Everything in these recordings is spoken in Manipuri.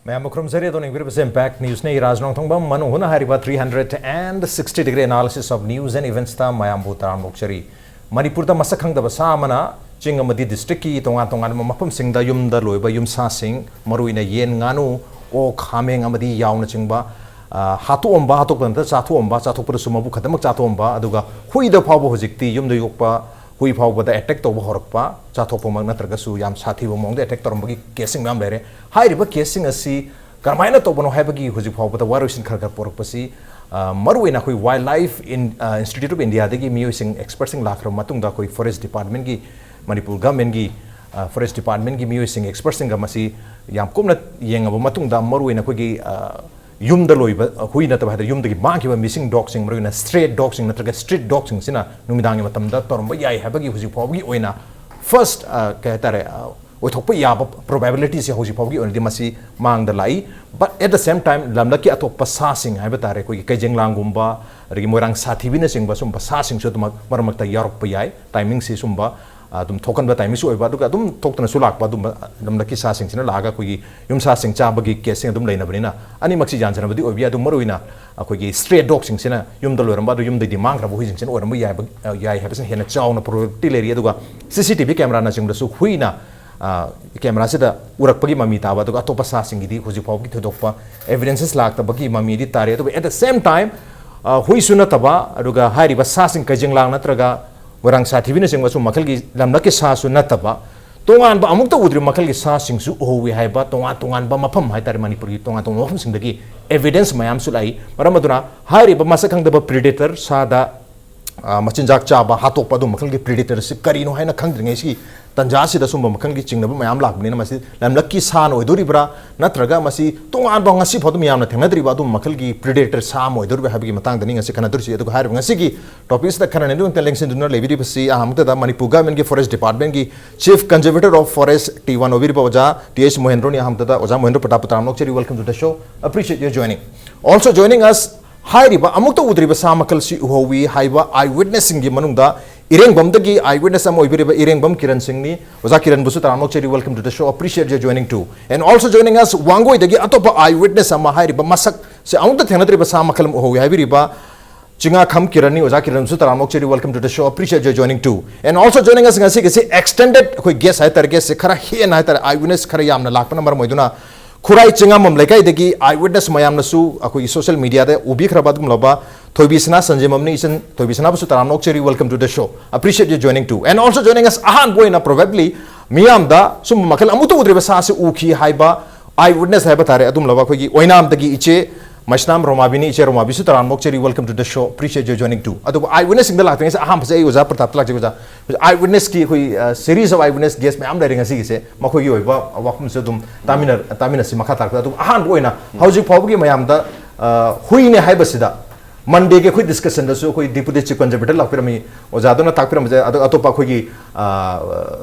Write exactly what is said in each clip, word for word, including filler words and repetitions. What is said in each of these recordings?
ꯃꯌꯥꯝꯕꯨ ꯈꯨꯔꯨꯝꯖꯔꯤ꯫ ꯑꯗꯣ ꯌꯦꯡꯕꯤꯔꯤꯕꯁꯦ Impact Newsꯅꯤ꯫ ꯏꯔꯥꯖ ꯅꯣꯡꯊꯣꯡꯕꯝ ꯃꯅꯨꯡ ꯍꯨꯅ ꯍꯥꯏꯔꯤꯕ three hundred and sixty degree analysis of news and eventsꯇ ꯃꯌꯥꯝꯕꯨ ꯇꯔꯥꯝꯅ ꯑꯣꯛꯆꯔꯤ꯫ ꯃꯅꯤꯄꯨꯔꯗ ꯃꯁꯛ ꯈꯪꯗꯕ ꯁꯥ ꯑꯃꯅ ꯆꯤꯡ ꯑꯃꯗꯤ districtꯀꯤ ꯇꯣꯉꯥꯟ ꯇꯣꯉꯥꯟꯕ ꯃꯐꯝꯁꯤꯡꯗ ꯌꯨꯝꯗ ꯂꯣꯏꯕ ꯌꯨꯝꯁꯥꯁꯤꯡ, ꯃꯔꯨꯑꯣꯏꯅ ꯌꯦꯟ, ꯉꯥꯅꯨ, ꯑꯣꯛ, ꯍꯥꯃꯦꯡ ꯑꯃꯗꯤ ꯌꯥꯎꯅꯆꯤꯡꯕ, ꯑ, ꯍꯥꯠꯇꯣꯛꯑꯝꯕ, ꯍꯥꯠꯇꯣꯛꯄ ꯅꯠꯇ ꯆꯥꯊꯣꯛꯑꯝꯕ, ꯆꯥꯊꯣꯛꯄꯗꯁꯨ ꯃꯕꯨꯛ ꯈꯛꯇꯃꯛ ꯆꯥꯊꯣꯛꯑꯝꯕ, ꯑꯗꯨꯒ ꯍꯨꯏꯗ ꯐꯥꯎꯕ ꯍꯧꯖꯤꯛꯇꯤ ꯌꯨꯝꯗ ꯌꯣꯛꯄ ꯍꯨꯏ ꯐꯥꯎꯕꯗ attack ꯇꯧꯕ ꯍꯧꯔꯛꯄ, ꯆꯥꯊꯣꯛꯄꯃꯛ ꯅꯠꯇ꯭ꯔꯒꯁꯨ ꯌꯥꯝ ꯁꯥꯊꯤꯕ ꯃꯑꯣꯡꯗ attack ꯇꯧꯔꯝꯕꯒꯤ caseꯁꯤꯡ ꯃꯌꯥꯝ ꯂꯩꯔꯦ꯫ ꯍꯥꯏꯔꯤꯕ caseꯁꯤꯡ ꯑꯁꯤ ꯀꯔꯝꯍꯥꯏꯅ ꯇꯧꯕꯅꯣ ꯍꯥꯏꯕꯒꯤ ꯍꯧꯖꯤꯛ ꯐꯥꯎꯕꯗ ꯋꯥꯔꯣꯏꯁꯤꯟ ꯈꯔ ꯈꯔ ꯄꯨꯔꯛꯄꯁꯤ, ꯑ, ꯃꯔꯨꯑꯣꯏꯅ ꯑꯩꯈꯣꯏ Wildlife in, ꯑ, Institute of Indiaꯗꯒꯤ ꯃꯤꯑꯣꯏꯁꯤꯡ, expertꯁꯤꯡ ꯂꯥꯛꯈ꯭ꯔꯕ ꯃꯇꯨꯡꯗ ꯑꯩꯈꯣꯏ forest departmentꯀꯤ, ꯃꯅꯤꯄꯨꯔ governmentꯀꯤ, ꯑ, forest departmentꯀꯤ ꯃꯤꯑꯣꯏꯁꯤꯡ, expertꯁꯤꯡꯒ ꯃꯁꯤ ꯌꯥꯝ ꯀꯨꯞꯅ ꯌꯦꯡꯉꯕ ꯃꯇꯨꯡꯗ ꯃꯔꯨꯑꯣꯏꯅ ꯑꯩꯈꯣꯏꯒꯤ, ꯑ, ꯌꯨꯝꯗ ꯂꯣꯏꯕ, ꯑ, ꯍꯨꯏ ꯅꯠꯇꯕ ꯍꯥꯏꯇꯥꯔꯦ, ꯌꯨꯝꯗꯒꯤ ꯃꯥꯡꯈꯤꯕ missing dogꯁꯤꯡ, ꯃꯔꯨꯑꯣꯏꯅ stray dogꯁꯤꯡ ꯅꯠꯇ꯭ꯔꯒ street dogꯁꯤꯡꯁꯤꯅ ꯅꯨꯃꯤꯗꯥꯡꯒꯤ ꯃꯇꯝꯗ ꯇꯧꯔꯝꯕ ꯌꯥꯏ ꯍꯥꯏꯕꯒꯤ ꯍꯧꯖꯤꯛ ꯐꯥꯎꯕꯒꯤ ꯑꯣꯏꯅ first, ꯑ, ꯀꯩ ꯍꯥꯏꯇꯥꯔꯦ, ꯑ, ꯑꯣꯏꯊꯣꯛꯄ ꯌꯥꯕ probabilityꯁꯦ ꯍꯧꯖꯤꯛ ꯐꯥꯎꯕꯒꯤ ꯑꯣꯏꯅꯗꯤ ꯃꯁꯤ ꯃꯥꯡꯗ ꯂꯥꯛꯏ꯫ But at the same time, ꯂꯝꯂꯛꯀꯤ ꯑꯇꯣꯞꯄ ꯁꯥꯁꯤꯡ ꯍꯥꯏꯕ ꯇꯥꯔꯦ, ꯑꯩꯈꯣꯏꯒꯤ ꯀꯩꯖꯦꯡꯂꯥꯡꯒꯨꯝꯕ, ꯑꯗꯒꯤ ꯃꯣꯏꯔꯥꯡ ꯁꯥꯊꯤꯕꯤꯅꯆꯤꯡꯕ ꯁꯨꯝꯕ ꯁꯥꯁꯤꯡꯁꯨ ꯑꯗꯨꯃꯛ ꯃꯔꯛ ꯃꯔꯛꯇ ꯌꯥꯎꯔꯛꯄ ꯌꯥꯏ꯫ Timingꯁꯤ ꯁꯨꯝꯕ, ꯑ, ꯑꯗꯨꯝ ꯊꯣꯛꯍꯟꯕ timingꯁꯨ ꯑꯣꯏꯕ, ꯑꯗꯨꯒ ꯑꯗꯨꯝ ꯊꯣꯛꯇꯅꯁꯨ ꯂꯥꯛꯄ ꯑꯗꯨꯝꯕ ꯂꯝꯂꯛꯀꯤ ꯁꯥꯁꯤꯡꯁꯤꯅ ꯂꯥꯛꯑꯒ ꯑꯩꯈꯣꯏꯒꯤ ꯌꯨꯝꯁꯥꯁꯤꯡ ꯆꯥꯕꯒꯤ caseꯁꯤꯡ ꯑꯗꯨꯝ ꯂꯩꯅꯕꯅꯤꯅ ꯑꯅꯤꯃꯛꯁꯤ ꯌꯥꯟꯁꯤꯟꯅꯕꯗꯤ ꯑꯣꯏꯕ ꯌꯥꯏ꯫ ꯑꯗꯨ ꯃꯔꯨꯑꯣꯏꯅ ꯑꯩꯈꯣꯏꯒꯤ stray dogꯁꯤꯡꯁꯤꯅ ꯌꯨꯝꯗ ꯂꯣꯏꯔꯝꯕ, ꯑꯗꯨ ꯌꯨꯝꯗꯒꯤ ꯃꯥꯡꯈ꯭ꯔꯕ ꯍꯨꯏꯁꯤꯡꯁꯤꯅ ꯑꯣꯏꯔꯝꯕ ꯌꯥꯏꯕ-, ꯑ, ꯌꯥꯏ ꯍꯥꯏꯕꯁꯤꯅ ꯍꯦꯟꯅ ꯆꯥꯎꯅ probability ꯂꯩꯔꯤ꯫ ꯑꯗꯨꯒ CCTV cameraꯅꯆꯤꯡꯕꯗꯁꯨ ꯍꯨꯏꯅ, ꯑ, cameraꯁꯤꯗ ꯎꯔꯛꯄꯒꯤ ꯃꯃꯤ ꯇꯥꯕ, ꯑꯗꯨꯒ ꯑꯇꯣꯞꯄ ꯁꯥꯁꯤꯡꯒꯤꯗꯤ ꯍꯧꯖꯤꯛ ꯐꯥꯎꯕꯒꯤ ꯊꯣꯏꯗꯣꯛꯄ evidences ꯂꯥꯛꯇꯕꯒꯤ ꯃꯃꯤꯗꯤ ꯇꯥꯔꯦ꯫ ꯑꯗꯨꯕꯨ at the same time, ꯑ, ꯍꯨꯏꯁꯨ ꯅꯠꯇꯕ, ꯑꯗꯨꯒ ꯍꯥꯏꯔꯤꯕ ꯁꯥꯁꯤꯡ, ꯀꯩꯖꯦꯡꯂꯥꯡ ꯅꯠꯇ꯭ꯔꯒ ꯃꯣꯏꯔꯥꯡ ꯁꯥꯊꯤꯕꯤꯅꯆꯤꯡꯕꯁꯨ ꯃꯈꯜꯒꯤ ꯂꯝꯂꯛꯀꯤ ꯁꯥꯁꯨ ꯅꯠꯇꯕ, ꯇꯣꯉꯥꯟꯕ ꯑꯃꯨꯛꯇ ꯎꯗ꯭ꯔꯤꯕ ꯃꯈꯜꯒꯤ ꯁꯥꯁꯤꯡꯁꯨ ꯎꯍꯧꯋꯤ ꯍꯥꯏꯕ ꯇꯣꯉꯥꯟ ꯇꯣꯉꯥꯟꯕ ꯃꯐꯝ ꯍꯥꯏꯇꯥꯔꯦ, ꯃꯅꯤꯄꯨꯔꯒꯤ ꯇꯣꯉꯥꯟ ꯇꯣꯉꯥꯟꯕ ꯃꯐꯝꯁꯤꯡꯗꯒꯤ evidence ꯃꯌꯥꯝꯁꯨ ꯂꯥꯛꯏ꯫ ꯃꯔꯝ ꯑꯗꯨꯅ ꯍꯥꯏꯔꯤꯕ ꯃꯁꯛ ꯈꯪꯗꯕ predator ꯁꯥꯗ, ꯑ, ꯃꯆꯤꯟꯖꯥꯛ ꯆꯥꯕ, ꯍꯥꯠꯇꯣꯛꯄ ꯑꯗꯨꯝꯕ ꯃꯈꯜꯒꯤ predatorꯁꯤ ꯀꯔꯤꯅꯣ ꯍꯥꯏꯅ ꯈꯪꯗ꯭ꯔꯤꯉꯩꯁꯤꯒꯤ ꯇꯟꯖꯥ ꯑꯁꯤꯗ ꯁꯨꯝꯕ ꯃꯈꯜꯒꯤ ꯆꯤꯡꯅꯕ ꯃꯌꯥꯝ ꯂꯥꯛꯄꯅꯤꯅ ꯃꯁꯤ ꯂꯝꯂꯛꯀꯤ ꯁꯥꯅ ꯑꯣꯏꯗꯣꯔꯤꯕ꯭ꯔꯥ, ꯅꯠꯇ꯭ꯔꯒ ꯃꯁꯤ ꯇꯣꯉꯥꯟꯕ ꯉꯁꯤ ꯐꯥꯎꯗ ꯃꯤꯌꯥꯝꯅ ꯊꯦꯡꯅꯗ꯭ꯔꯤꯕ ꯑꯗꯨꯝꯕ ꯃꯈꯜꯒꯤ predator ꯁꯥ ꯑꯃ ꯑꯣꯏꯗꯣꯔꯤꯕ꯭ꯔꯥ ꯍꯥꯏꯕꯒꯤ ꯃꯇꯥꯡꯗꯅꯤ ꯉꯁꯤ ꯈꯟꯅꯗꯣꯔꯤꯁꯤ꯫ ꯑꯗꯨꯒ ꯍꯥꯏꯔꯤꯕ ꯉꯁꯤꯒꯤ topicꯁꯤꯗ ꯈꯟꯅꯅꯕꯒꯤꯗꯃꯛꯇ ꯂꯦꯡꯁꯤꯟꯗꯨꯅ ꯂꯩꯕꯤꯔꯤꯕꯁꯤ ꯑꯍꯥꯟꯕꯗ Manipur governmentꯀꯤ forest departmentꯀꯤ Chief Conservator of Forest T one ꯑꯣꯏꯕꯤꯔꯤꯕ ꯑꯣꯖꯥ T H ꯃꯣꯍꯦꯟꯗ꯭ꯔꯣꯅꯤ꯫ ꯑꯍꯥꯟꯕꯗ ꯑꯣꯖꯥ ꯃꯣꯍꯦꯟꯗ꯭ꯔꯣ ꯄ꯭ꯔꯇꯥꯞꯄꯨ ꯇꯔꯥꯝꯅ ꯑꯣꯛꯆꯔꯤ꯫ Welcome to the show. Appreciate your joining. Also joining us, ꯍꯥꯏꯔꯤꯕ ꯑꯃꯨꯛꯇ ꯎꯗ꯭ꯔꯤꯕ ꯁꯥ ꯃꯈꯜꯁꯤ ꯎꯍꯧꯋꯤ ꯍꯥꯏꯕ eye witnessꯁꯤꯡꯒꯤ ꯃꯅꯨꯡꯗ ꯏꯔꯦꯡꯕꯝꯗꯒꯤ eye witness ꯑꯃ ꯑꯣꯏꯕꯤꯔꯤꯕ ꯏꯔꯦꯡꯕꯝ ꯀꯤꯔꯟ ꯁꯤꯡꯅꯤ꯫ ꯑꯣꯖꯥ ꯀꯤꯔꯟꯕꯨꯁꯨ ꯇꯔꯥꯝꯅ ꯑꯣꯛꯆꯔꯤ, welcome to the show, appreciate your joining too. And also joining us, ꯋꯥꯡꯒꯣꯏꯗꯒꯤ ꯑꯇꯣꯞꯄ eye witness ꯑꯃ ꯍꯥꯏꯔꯤꯕ ꯃꯁꯛꯁꯦ ꯑꯃꯨꯛꯇ ꯊꯦꯡꯅꯗ꯭ꯔꯤꯕ ꯁꯥ ꯃꯈꯜ ꯑꯃ ꯎꯍꯧꯏ ꯍꯥꯏꯕꯤꯔꯤꯕ ꯆꯤꯡꯉꯥꯈꯝ ꯀꯤꯔꯟꯅꯤ꯫ ꯑꯣꯖꯥ ꯀꯤꯔꯟꯕꯨꯁꯨ ꯇꯔꯥꯝꯅ ꯑꯣꯛꯆꯔꯤ, welcome to the show, appreciate your joining too. And also joining us, ꯉꯁꯤꯒꯤꯁꯤ extended ꯑꯩꯈꯣꯏ guest ꯍꯥꯏꯇꯥꯔꯦ, guest ꯁꯦ ꯈꯔ ꯍꯦꯟꯅ ꯍꯥꯏꯇꯥꯔꯦ, eye witness ꯈꯔ ꯌꯥꯝꯅ ꯂꯥꯛꯄꯅ ꯃꯔꯝ ꯑꯣꯏꯗꯨꯅ ꯈꯨꯔꯥꯏ ꯆꯤꯡꯉꯥꯃꯝ ꯂꯩꯀꯥꯏꯗꯒꯤ eye witness ꯃꯌꯥꯝꯅꯁꯨ ꯑꯩꯈꯣꯏꯒꯤ social media ꯗ ꯎꯕꯤꯈ꯭ꯔꯕ ꯑꯗꯨꯒꯨꯝꯂꯕ ꯊꯣꯏꯕꯤꯁꯅꯥ ꯁꯟꯖꯦꯃꯝꯅꯤ꯫ ꯏꯆꯟ ꯊꯣꯏꯕꯤꯁꯅꯥꯕꯨꯁꯨ ꯇꯔꯥꯝꯅ ꯑꯣꯛꯆꯔꯤ, welcome to the show, appreciate your joining too. And also joining us, ꯑꯍꯥꯟꯕ ꯑꯣꯏꯅ probably ꯃꯤꯌꯥꯝꯗ ꯁꯨꯝꯕ ꯃꯈꯜ ꯑꯃꯨꯛꯇ ꯎꯗ꯭ꯔꯤꯕ ꯁꯥꯁꯤ ꯎꯈꯤ ꯍꯥꯏꯕ eye witness ꯍꯥꯏꯕ ꯇꯥꯔꯦ, ꯑꯗꯨꯝꯂꯕ ꯑꯩꯈꯣꯏꯒꯤ ꯑꯣꯏꯅꯥꯝꯗꯒꯤ ꯏꯆꯦ ꯃꯩꯁꯅꯥꯝ ꯔꯣꯃꯥꯕꯤꯅꯤ꯫ ꯏꯆꯦ ꯔꯣꯃꯥꯕꯤꯁꯨ ꯇꯔꯥꯝꯅ ꯑꯣꯛꯆꯔꯤ, welcome to the show, appreciate your joining too. ꯑꯗꯨꯕꯨ eye witness ꯁꯤꯡꯗ ꯂꯥꯛꯇ꯭ꯔꯤꯉꯩꯁꯦ ꯑꯍꯥꯟꯕꯁꯦ ꯑꯩ ꯑꯣꯖꯥ ꯄ꯭ꯔꯇꯥꯞꯇ ꯂꯥꯛꯆꯒꯦ꯫ ꯑꯣꯖꯥ, eye witness ꯀꯤ ꯑꯩꯈꯣꯏ series of eye witness guest ꯃꯌꯥꯝ ꯂꯩꯔꯦ ꯉꯁꯤꯒꯤꯁꯦ, ꯃꯈꯣꯏꯒꯤ ꯑꯣꯏꯕ ꯋꯥꯐꯝꯁꯨ ꯑꯗꯨꯝ ꯇꯥꯃꯤꯟꯅ ꯇꯥꯃꯤꯟꯅꯁꯤ ꯃꯈꯥ ꯇꯥꯔꯛꯄꯗ꯫ ꯑꯗꯨꯕꯨ ꯑꯍꯥꯟꯕ ꯑꯣꯏꯅ ꯍꯧꯖꯤꯛ ꯐꯥꯎꯕꯒꯤ ꯃꯌꯥꯝꯗ ꯑ, ꯍꯨꯏꯅꯦ ꯍꯥꯏꯕꯁꯤꯗ Monday ꯒꯤ ꯑꯩꯈꯣꯏ discussion ꯗꯁꯨ ꯑꯩꯈꯣꯏ Deputy Chief Conservator ꯂꯥꯛꯄꯤꯔꯝꯃꯤ꯫ ꯑꯣꯖꯥꯗꯨꯅ ꯇꯥꯛꯄꯤꯔꯝꯕꯁꯦ, ꯑꯗꯣ ꯑꯇꯣꯞꯄ ꯑꯩꯈꯣꯏꯒꯤ, ꯑ,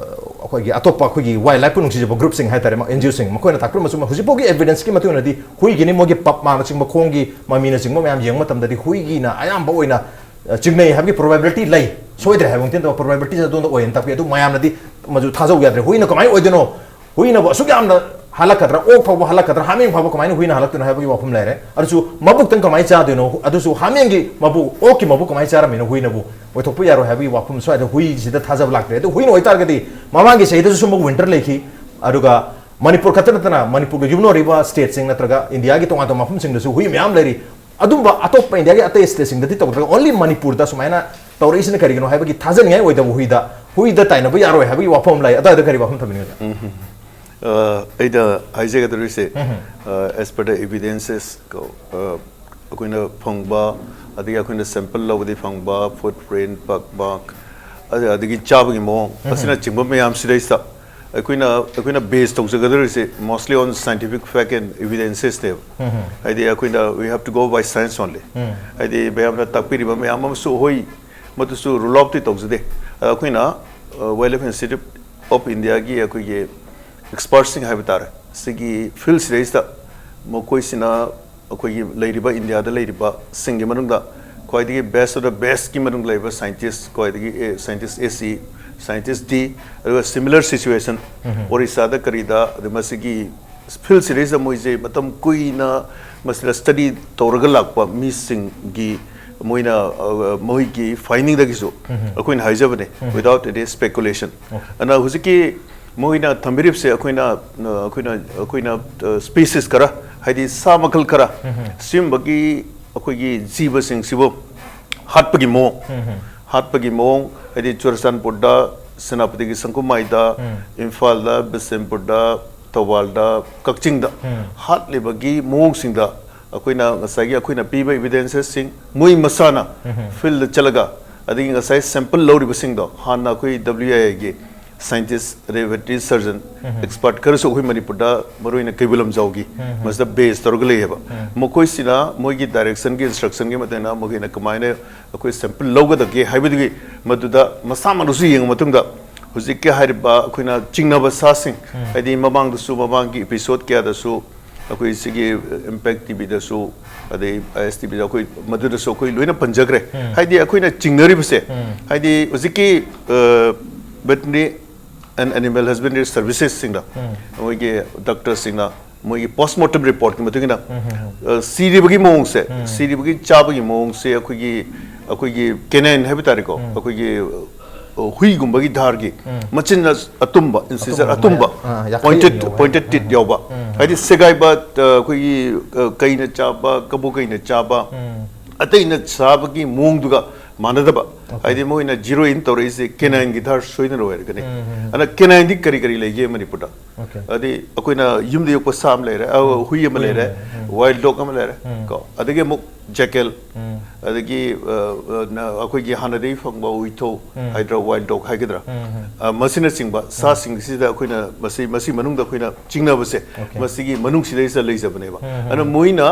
ꯑꯩꯈꯣꯏꯒꯤ ꯑꯇꯣꯞꯄ ꯑꯩꯈꯣꯏꯒꯤ wildlife ꯄꯨ ꯅꯨꯡꯁꯤꯖꯕ group ꯁꯤꯡ ꯍꯥꯏꯇꯥꯔꯦ, N G O ꯁꯤꯡ, ꯃꯈꯣꯏꯅ ꯇꯥꯛꯄꯤꯔꯝꯕꯁꯨ ꯍꯧꯖꯤꯛ ꯐꯥꯎꯒꯤ evidence ꯀꯤ ꯃꯇꯨꯡ ꯏꯟꯅꯗꯤ ꯍꯨꯏꯒꯤꯅꯤ, ꯃꯣꯏꯒꯤ ꯄꯞ ꯃꯥꯅꯆꯤꯡꯕ, ꯈꯣꯡꯒꯤ ꯃꯃꯤꯅꯆꯤꯡꯕ ꯃꯌꯥꯝ ꯌꯦꯡꯕ ꯃꯇꯝꯗꯗꯤ ꯍꯨꯏꯒꯤꯅ ꯑꯌꯥꯝꯕ ꯑꯣꯏꯅ, ꯑ, ꯆꯤꯡꯅꯩ ꯍꯥꯏꯕꯒꯤ probability ꯂꯩ꯫ ꯁꯣꯏꯗ꯭ꯔꯦ ꯍꯥꯏꯕ ꯃꯇꯦꯡ ꯇꯧꯕ probability ꯑꯗꯣꯝꯗ ꯑꯣꯏꯌꯦꯅ ꯇꯥꯛꯄꯤ꯫ ꯑꯗꯨ ꯃꯌꯥꯝꯅꯗꯤ ꯃꯗꯨ ꯊꯥꯖꯧ ꯌꯥꯗ꯭ꯔꯦ꯫ ꯍꯨꯏꯅ ꯀꯃꯥꯏꯅ ꯑꯣꯏꯗꯣꯏꯅꯣ? ꯍꯨꯏꯅꯕꯨ ꯑꯁꯨꯛ ꯌꯥꯝꯅ ꯍꯜꯂꯛꯀꯗ꯭ꯔꯥ? ꯑꯣꯛ ꯐꯥꯎꯕ ꯍꯜꯂꯛꯀꯗ꯭ꯔꯥ? ꯍꯥꯃꯦꯡ ꯐꯥꯎꯕ ꯀꯃꯥꯏꯅ ꯍꯨꯏꯅ ꯍꯜꯂꯛꯇꯣꯏꯅꯣ ꯍꯥꯏꯕꯒꯤ ꯋꯥꯐꯝ ꯂꯩꯔꯦ꯫ ꯑꯗꯨꯁꯨ ꯃꯕꯨꯛꯇꯪ ꯀꯃꯥꯏꯅ ꯆꯥꯗꯣꯏꯅꯣ? ꯑꯗꯨꯁꯨ ꯍꯥꯃꯦꯡꯒꯤ ꯃꯕꯨꯛ, ꯑꯣꯛꯀꯤ ꯃꯕꯨꯛ ꯀꯃꯥꯏꯅ ꯆꯥꯔꯝꯃꯤꯅꯣ ꯍꯨꯏꯅꯕꯨ? ꯑꯣꯏꯊꯣꯛꯄ ꯌꯥꯔꯣꯏ ꯍꯥꯏꯕꯒꯤ ꯋꯥꯐꯝ ꯁ꯭ꯋꯥꯏꯗ ꯍꯨꯏꯁꯤꯗ ꯊꯥꯖꯕ ꯂꯥꯛꯇ꯭ꯔꯦ꯫ ꯑꯗꯨ ꯍꯨꯏꯅ ꯑꯣꯏꯇꯥꯔꯒꯗꯤ ꯃꯃꯥꯡꯒꯤ ꯆꯍꯤꯗꯁꯨ ꯁꯨꯝꯕ winter ꯂꯩꯈꯤ꯫ ꯑꯗꯨꯒ ꯃꯅꯤꯄꯨꯔ ꯈꯛꯇ ꯅꯠꯇꯅ ꯃꯅꯤꯄꯨꯔꯒ ꯌꯨꯝꯂꯣꯟꯅꯔꯤꯕ state ꯁꯤꯡ ꯅꯠꯇ꯭ꯔꯒ ꯏꯟꯗꯤꯌꯥꯒꯤ ꯇꯣꯉꯥꯟ ꯇꯣꯉꯥꯟꯕ ꯃꯐꯝꯁꯤꯡꯗꯁꯨ ꯍꯨꯏ ꯃꯌꯥꯝ ꯂꯩꯔꯤ꯫ ꯑꯗꯨꯝꯕ ꯑꯇꯣꯞꯄ ꯏꯟꯗꯤꯌꯥꯒꯤ ꯑꯇꯩ state ꯁꯤꯡꯗꯗꯤ ꯇꯧꯗ꯭ꯔꯒ only ꯃꯅꯤꯄꯨꯔꯗ ꯁꯨꯃꯥꯏꯅ ꯇꯧꯔꯛꯏꯁꯤꯅ ꯀꯔꯤꯒꯤꯅꯣ ꯍꯥꯏꯕꯒꯤ ꯊꯥꯖꯅꯤꯡꯉꯥꯏ ꯑꯣꯏꯗꯕ ꯍꯨꯏꯗ, ꯍꯨꯏꯗ ꯇꯥꯏꯅꯕ ꯌꯥꯔꯣꯏ ꯍꯥꯏꯕꯒꯤ ꯋꯥꯐꯝ ꯑꯃ ꯂꯩ꯫ ꯑꯗꯨꯋꯥꯏꯗ ꯀꯔꯤ ꯋꯥꯐꯝ ꯊꯝꯕꯤꯅꯤꯡꯒꯗ꯭ꯔꯥ? ꯑ, ꯑꯩꯅ ꯍꯥꯏꯖꯒꯗꯧꯔꯤꯁꯦ, ꯑ, as per the evidences ꯀꯣ, ꯑ, ꯑꯩꯈꯣꯏꯅ ꯐꯪꯕ, ꯑꯗꯒꯤ ꯑꯩꯈꯣꯏꯅ sample ꯂꯧꯕꯗꯤ ꯐꯪꯕ footprint, pug mark, ꯑꯗ-, ꯑꯗꯒꯤ ꯆꯥꯕꯒꯤ ꯃꯑꯣꯡ ꯑꯁꯤꯅꯆꯤꯡꯕ ꯃꯌꯥꯝꯁꯤꯗꯩꯁꯤꯗ ꯑꯩꯈꯣꯏꯅ, ꯑꯩꯈꯣꯏꯅ base ꯇꯧꯖꯒꯗꯧꯔꯤꯁꯦ mostly on scientific fact and evidences ꯅꯦꯕ꯫ ꯍꯥꯏꯗꯤ ꯑꯩꯈꯣꯏꯅ we have to go by science only꯫ ꯍꯥꯏꯗꯤ ꯃꯌꯥꯝꯅ ꯇꯥꯛꯄꯤꯔꯤꯕ ꯃꯌꯥꯝ ꯑꯃꯁꯨ ꯍꯣꯏ, ꯃꯗꯨꯁꯨ rule out ꯇꯤ ꯇꯧꯖꯗꯦ꯫ ꯑꯗ ꯑꯩꯈꯣꯏꯅ, ꯑ, Wildlife Institute of India ꯒꯤ ꯑꯩꯈꯣꯏꯒꯤ expert ꯁꯤꯡ ꯍꯥꯏꯕ ꯇꯥꯔꯦ, ꯁꯤꯒꯤ field ꯁꯤꯗꯩꯁꯤꯗ ꯃꯈꯣꯏꯁꯤꯅ ꯑꯩꯈꯣꯏꯒꯤ ꯂꯩꯔꯤꯕ ꯏꯟꯗꯤꯌꯥꯗ ꯂꯩꯔꯤꯕ ꯁꯤꯡꯒꯤ ꯃꯅꯨꯡꯗ ꯈ꯭ꯋꯥꯏꯗꯒꯤ best of the bestꯀꯤ ꯃꯅꯨꯡꯗ ꯂꯩꯕ scientist, ꯈ꯭ꯋꯥꯏꯗꯒꯤ scientist A C, scientist D, ꯑꯗꯨꯒ similar situation ꯑꯣꯔꯤꯁꯥꯗ ꯀꯔꯤꯗ, ꯑꯗꯨ ꯃꯁꯤꯒꯤ field ꯁꯤꯗꯩꯁꯤꯗ ꯃꯣꯏꯁꯦ ꯃꯇꯝ ꯀꯨꯏꯅ ꯃꯁꯤꯗ study ꯇꯧꯔꯒ ꯂꯥꯛꯄ ꯃꯤꯁꯤꯡꯒꯤ ꯃꯣꯏꯅ, ꯑ, ꯃꯣꯏꯒꯤ findingꯗꯒꯤꯁꯨ ꯑꯩꯈꯣꯏꯅ ꯍꯥꯏꯖꯕꯅꯦ, without any speculation. ꯑꯗꯨꯅ ꯍꯧꯖꯤꯛꯀꯤ ꯃꯣꯏꯅ ꯊꯝꯕꯤꯔꯤꯕꯁꯦ ꯑꯩꯈꯣꯏꯅ, ꯑ, ꯑꯩꯈꯣꯏꯅ, ꯑꯩꯈꯣꯏꯅ, ꯑ, species ꯈꯔ, ꯍꯥꯏꯗꯤ ꯁꯥ ꯃꯈꯜ ꯈꯔ, ꯁꯤꯒꯨꯝꯕꯒꯤ ꯑꯩꯈꯣꯏꯒꯤ ꯖꯤꯕꯁꯤꯡꯁꯤꯕꯨ ꯍꯥꯠꯄꯒꯤ ꯃꯑꯣꯡ, ꯍꯥꯠꯄꯒꯤ ꯃꯑꯣꯡ, ꯍꯥꯏꯗꯤ ꯆꯨꯔꯆꯥꯟꯄꯨꯔꯗ, ꯁꯦꯅꯥꯄꯇꯤꯒꯤ ꯁꯪꯒꯨꯃꯥꯏꯗ, ꯏꯝꯐꯥꯜꯗ, ꯕꯤꯁꯦꯝꯄꯨꯔꯗ, ꯊꯧꯕꯥꯜꯗ, ꯀꯛꯆꯤꯡꯗ ꯍꯥꯠꯂꯤꯕꯒꯤ ꯃꯑꯣꯡꯁꯤꯡꯗ ꯑꯩꯈꯣꯏꯅ ꯉꯁꯥꯏꯒꯤ ꯑꯩꯈꯣꯏꯅ ꯄꯤꯕ evidencesꯁꯤꯡ, ꯃꯣꯏ ꯃꯁꯥꯅ fieldꯗ ꯆꯠꯂꯒ, ꯑꯗꯒꯤ ꯉꯁꯥꯏ sample ꯂꯧꯔꯤꯕꯁꯤꯡꯗꯣ ꯍꯥꯟꯅ ꯑꯩꯈꯣꯏ W I Aꯒꯤ scientist, ꯑꯗꯩ veterinary surgeon, expert ꯈꯔꯁꯨ ꯑꯩꯈꯣꯏ ꯃꯅꯤꯄꯨꯔꯗ, ꯃꯔꯨꯑꯣꯏꯅ ꯀꯩꯕꯨꯜ ꯂꯝꯖꯥꯎꯒꯤ, ꯃꯁꯤꯗ base ꯇꯧꯔꯒ ꯂꯩꯌꯦꯕ꯫ ꯃꯈꯣꯏꯁꯤꯅ ꯃꯣꯏꯒꯤ directionꯒꯤ, instructionꯒꯤ ꯃꯇꯨꯡ ꯏꯟꯅ ꯃꯈꯣꯏꯅ ꯀꯃꯥꯏꯅ ꯑꯩꯈꯣꯏ sample ꯂꯧꯒꯗꯒꯦ ꯍꯥꯏꯕꯗꯨꯒꯤ ꯃꯗꯨꯗ ꯃꯁꯥꯃꯛꯅꯁꯨ ꯌꯦꯡꯉ ꯃꯇꯨꯡꯗ, ꯍꯧꯖꯤꯛꯀꯤ ꯍꯥꯏꯔꯤꯕ ꯑꯩꯈꯣꯏꯅ ꯆꯤꯡꯅꯕ ꯁꯥꯁꯤꯡ, ꯍꯥꯏꯗꯤ ꯃꯃꯥꯡꯗꯁꯨ, ꯃꯃꯥꯡꯒꯤ episode ꯀꯌꯥꯗꯁꯨ, ꯑꯩꯈꯣꯏ ꯁꯤꯒꯤ Impact TVꯗꯁꯨ, ꯑꯗꯩ I S TVꯗ ꯑꯩꯈꯣꯏ ꯃꯗꯨꯗꯁꯨ ꯑꯩꯈꯣꯏ ꯂꯣꯏꯅ ꯄꯟꯖꯈ꯭ꯔꯦ꯫ ꯍꯥꯏꯗꯤ ꯑꯩꯈꯣꯏꯅ ꯆꯤꯡꯅꯔꯤꯕꯁꯦ, ꯍꯥꯏꯗꯤ ꯍꯧꯖꯤꯛꯀꯤ, ꯑ, veterinary and animal husbandry servicesꯁꯤꯡꯗ, ꯃꯣꯏꯒꯤ doctorꯁꯤꯡꯅ ꯃꯣꯏꯒꯤ post mortem reportꯀꯤ ꯃꯇꯨꯡ ꯏꯟꯅ, ꯑ, ꯁꯤꯔꯤꯕꯒꯤ ꯃꯑꯣꯡꯁꯦ, ꯁꯤꯔꯤꯕꯒꯤ ꯆꯥꯕꯒꯤ ꯃꯑꯣꯡꯁꯦ ꯑꯩꯈꯣꯏꯒꯤ, ꯑꯩꯈꯣꯏꯒꯤ canine ꯍꯥꯏꯕ ꯇꯥꯔꯦꯀꯣ, ꯑꯩꯈꯣꯏꯒꯤ, ꯑ, ꯍꯨꯏꯒꯨꯝꯕꯒꯤ ꯙꯥꯔꯒꯤ ꯃꯆꯤꯟꯅ ꯑꯇꯨꯝꯕ, incisor ꯑꯇꯨꯝꯕ, ꯑꯇꯨꯝꯕ, ꯑ, ꯌꯥꯈꯩ pointed, ꯑꯅꯤ ꯌꯧꯕ pointed ꯍꯥꯏꯕ꯫ Teeth ꯌꯥꯎꯕ, ꯍꯥꯏꯗꯤ ꯁꯦꯒꯥꯏꯕ, ꯑ, ꯑꯩꯈꯣꯏꯒꯤ, ꯑ, ꯀꯩꯅ ꯆꯥꯕ, ꯀꯕꯣ ꯀꯩꯅ ꯆꯥꯕ, ꯑꯇꯩꯅ ꯆꯥꯕꯒꯤ ꯃꯑꯣꯡꯗꯨꯒ ꯃꯥꯟꯅꯗꯕ, ꯍꯥꯏꯗꯤ ꯃꯣꯏꯅ zero in ꯇꯧꯔꯛꯏꯁꯦ canineꯒꯤ ꯙꯥꯔ ꯁꯣꯏꯗꯅ ꯑꯣꯏꯔꯒꯅꯤ꯫ ꯑꯗ canineꯗꯤ ꯀꯔꯤ ꯀꯔꯤ ꯂꯩꯒꯦ ꯃꯅꯤꯄꯨꯔꯗ? ꯑꯣꯀꯦ꯫ ꯑꯗꯩ ꯑꯩꯈꯣꯏꯅ ꯌꯨꯝꯗ ꯌꯣꯛꯄ ꯁꯥ ꯑꯃ ꯂꯩꯔꯦ, ꯑ, ꯍꯨꯏ ꯑꯃ ꯍꯨꯏ ꯑꯃ ꯂꯩꯔꯦ, ꯂꯩꯔꯦ, ꯎꯝ꯫ Wild dog ꯑꯃ ꯂꯩꯔꯦ, ꯎꯝ꯫ ꯀꯣ, ꯑꯗꯒꯤ ꯑꯃꯨꯛ jackal, ꯎꯝ꯫ ꯑꯗꯒꯤ, ꯑ, ꯑ, ꯅ-, ꯑꯩꯈꯣꯏꯒꯤ ꯍꯥꯟꯅꯗꯒꯤ ꯐꯪꯕ ꯎꯏꯊꯧ ꯎꯝ꯫ ꯍꯥꯏꯗ꯭ꯔꯥ, wild dog ꯍꯥꯏꯒꯗ꯭ꯔꯥ, ꯎꯝ, ꯎꯝ꯫ ꯑ, ꯃꯁꯤꯅꯆꯤꯡꯕ ꯁꯥꯁꯤꯡꯁꯤꯗ ꯑꯩꯈꯣꯏꯅ ꯃꯁꯤ, ꯃꯁꯤ ꯃꯅꯨꯡꯗ ꯑꯩꯈꯣꯏꯅ ꯆꯤꯡꯅꯕꯁꯦ, ꯑꯣꯀꯦ꯫ ꯃꯁꯤꯒꯤ ꯃꯅꯨꯡꯁꯤꯗꯩꯁꯤꯗ ꯂꯩꯖꯕꯅꯦꯕ꯫ ꯎꯝ, ꯎꯝ꯫ ꯑꯗꯨꯅ ꯃꯣꯏꯅ,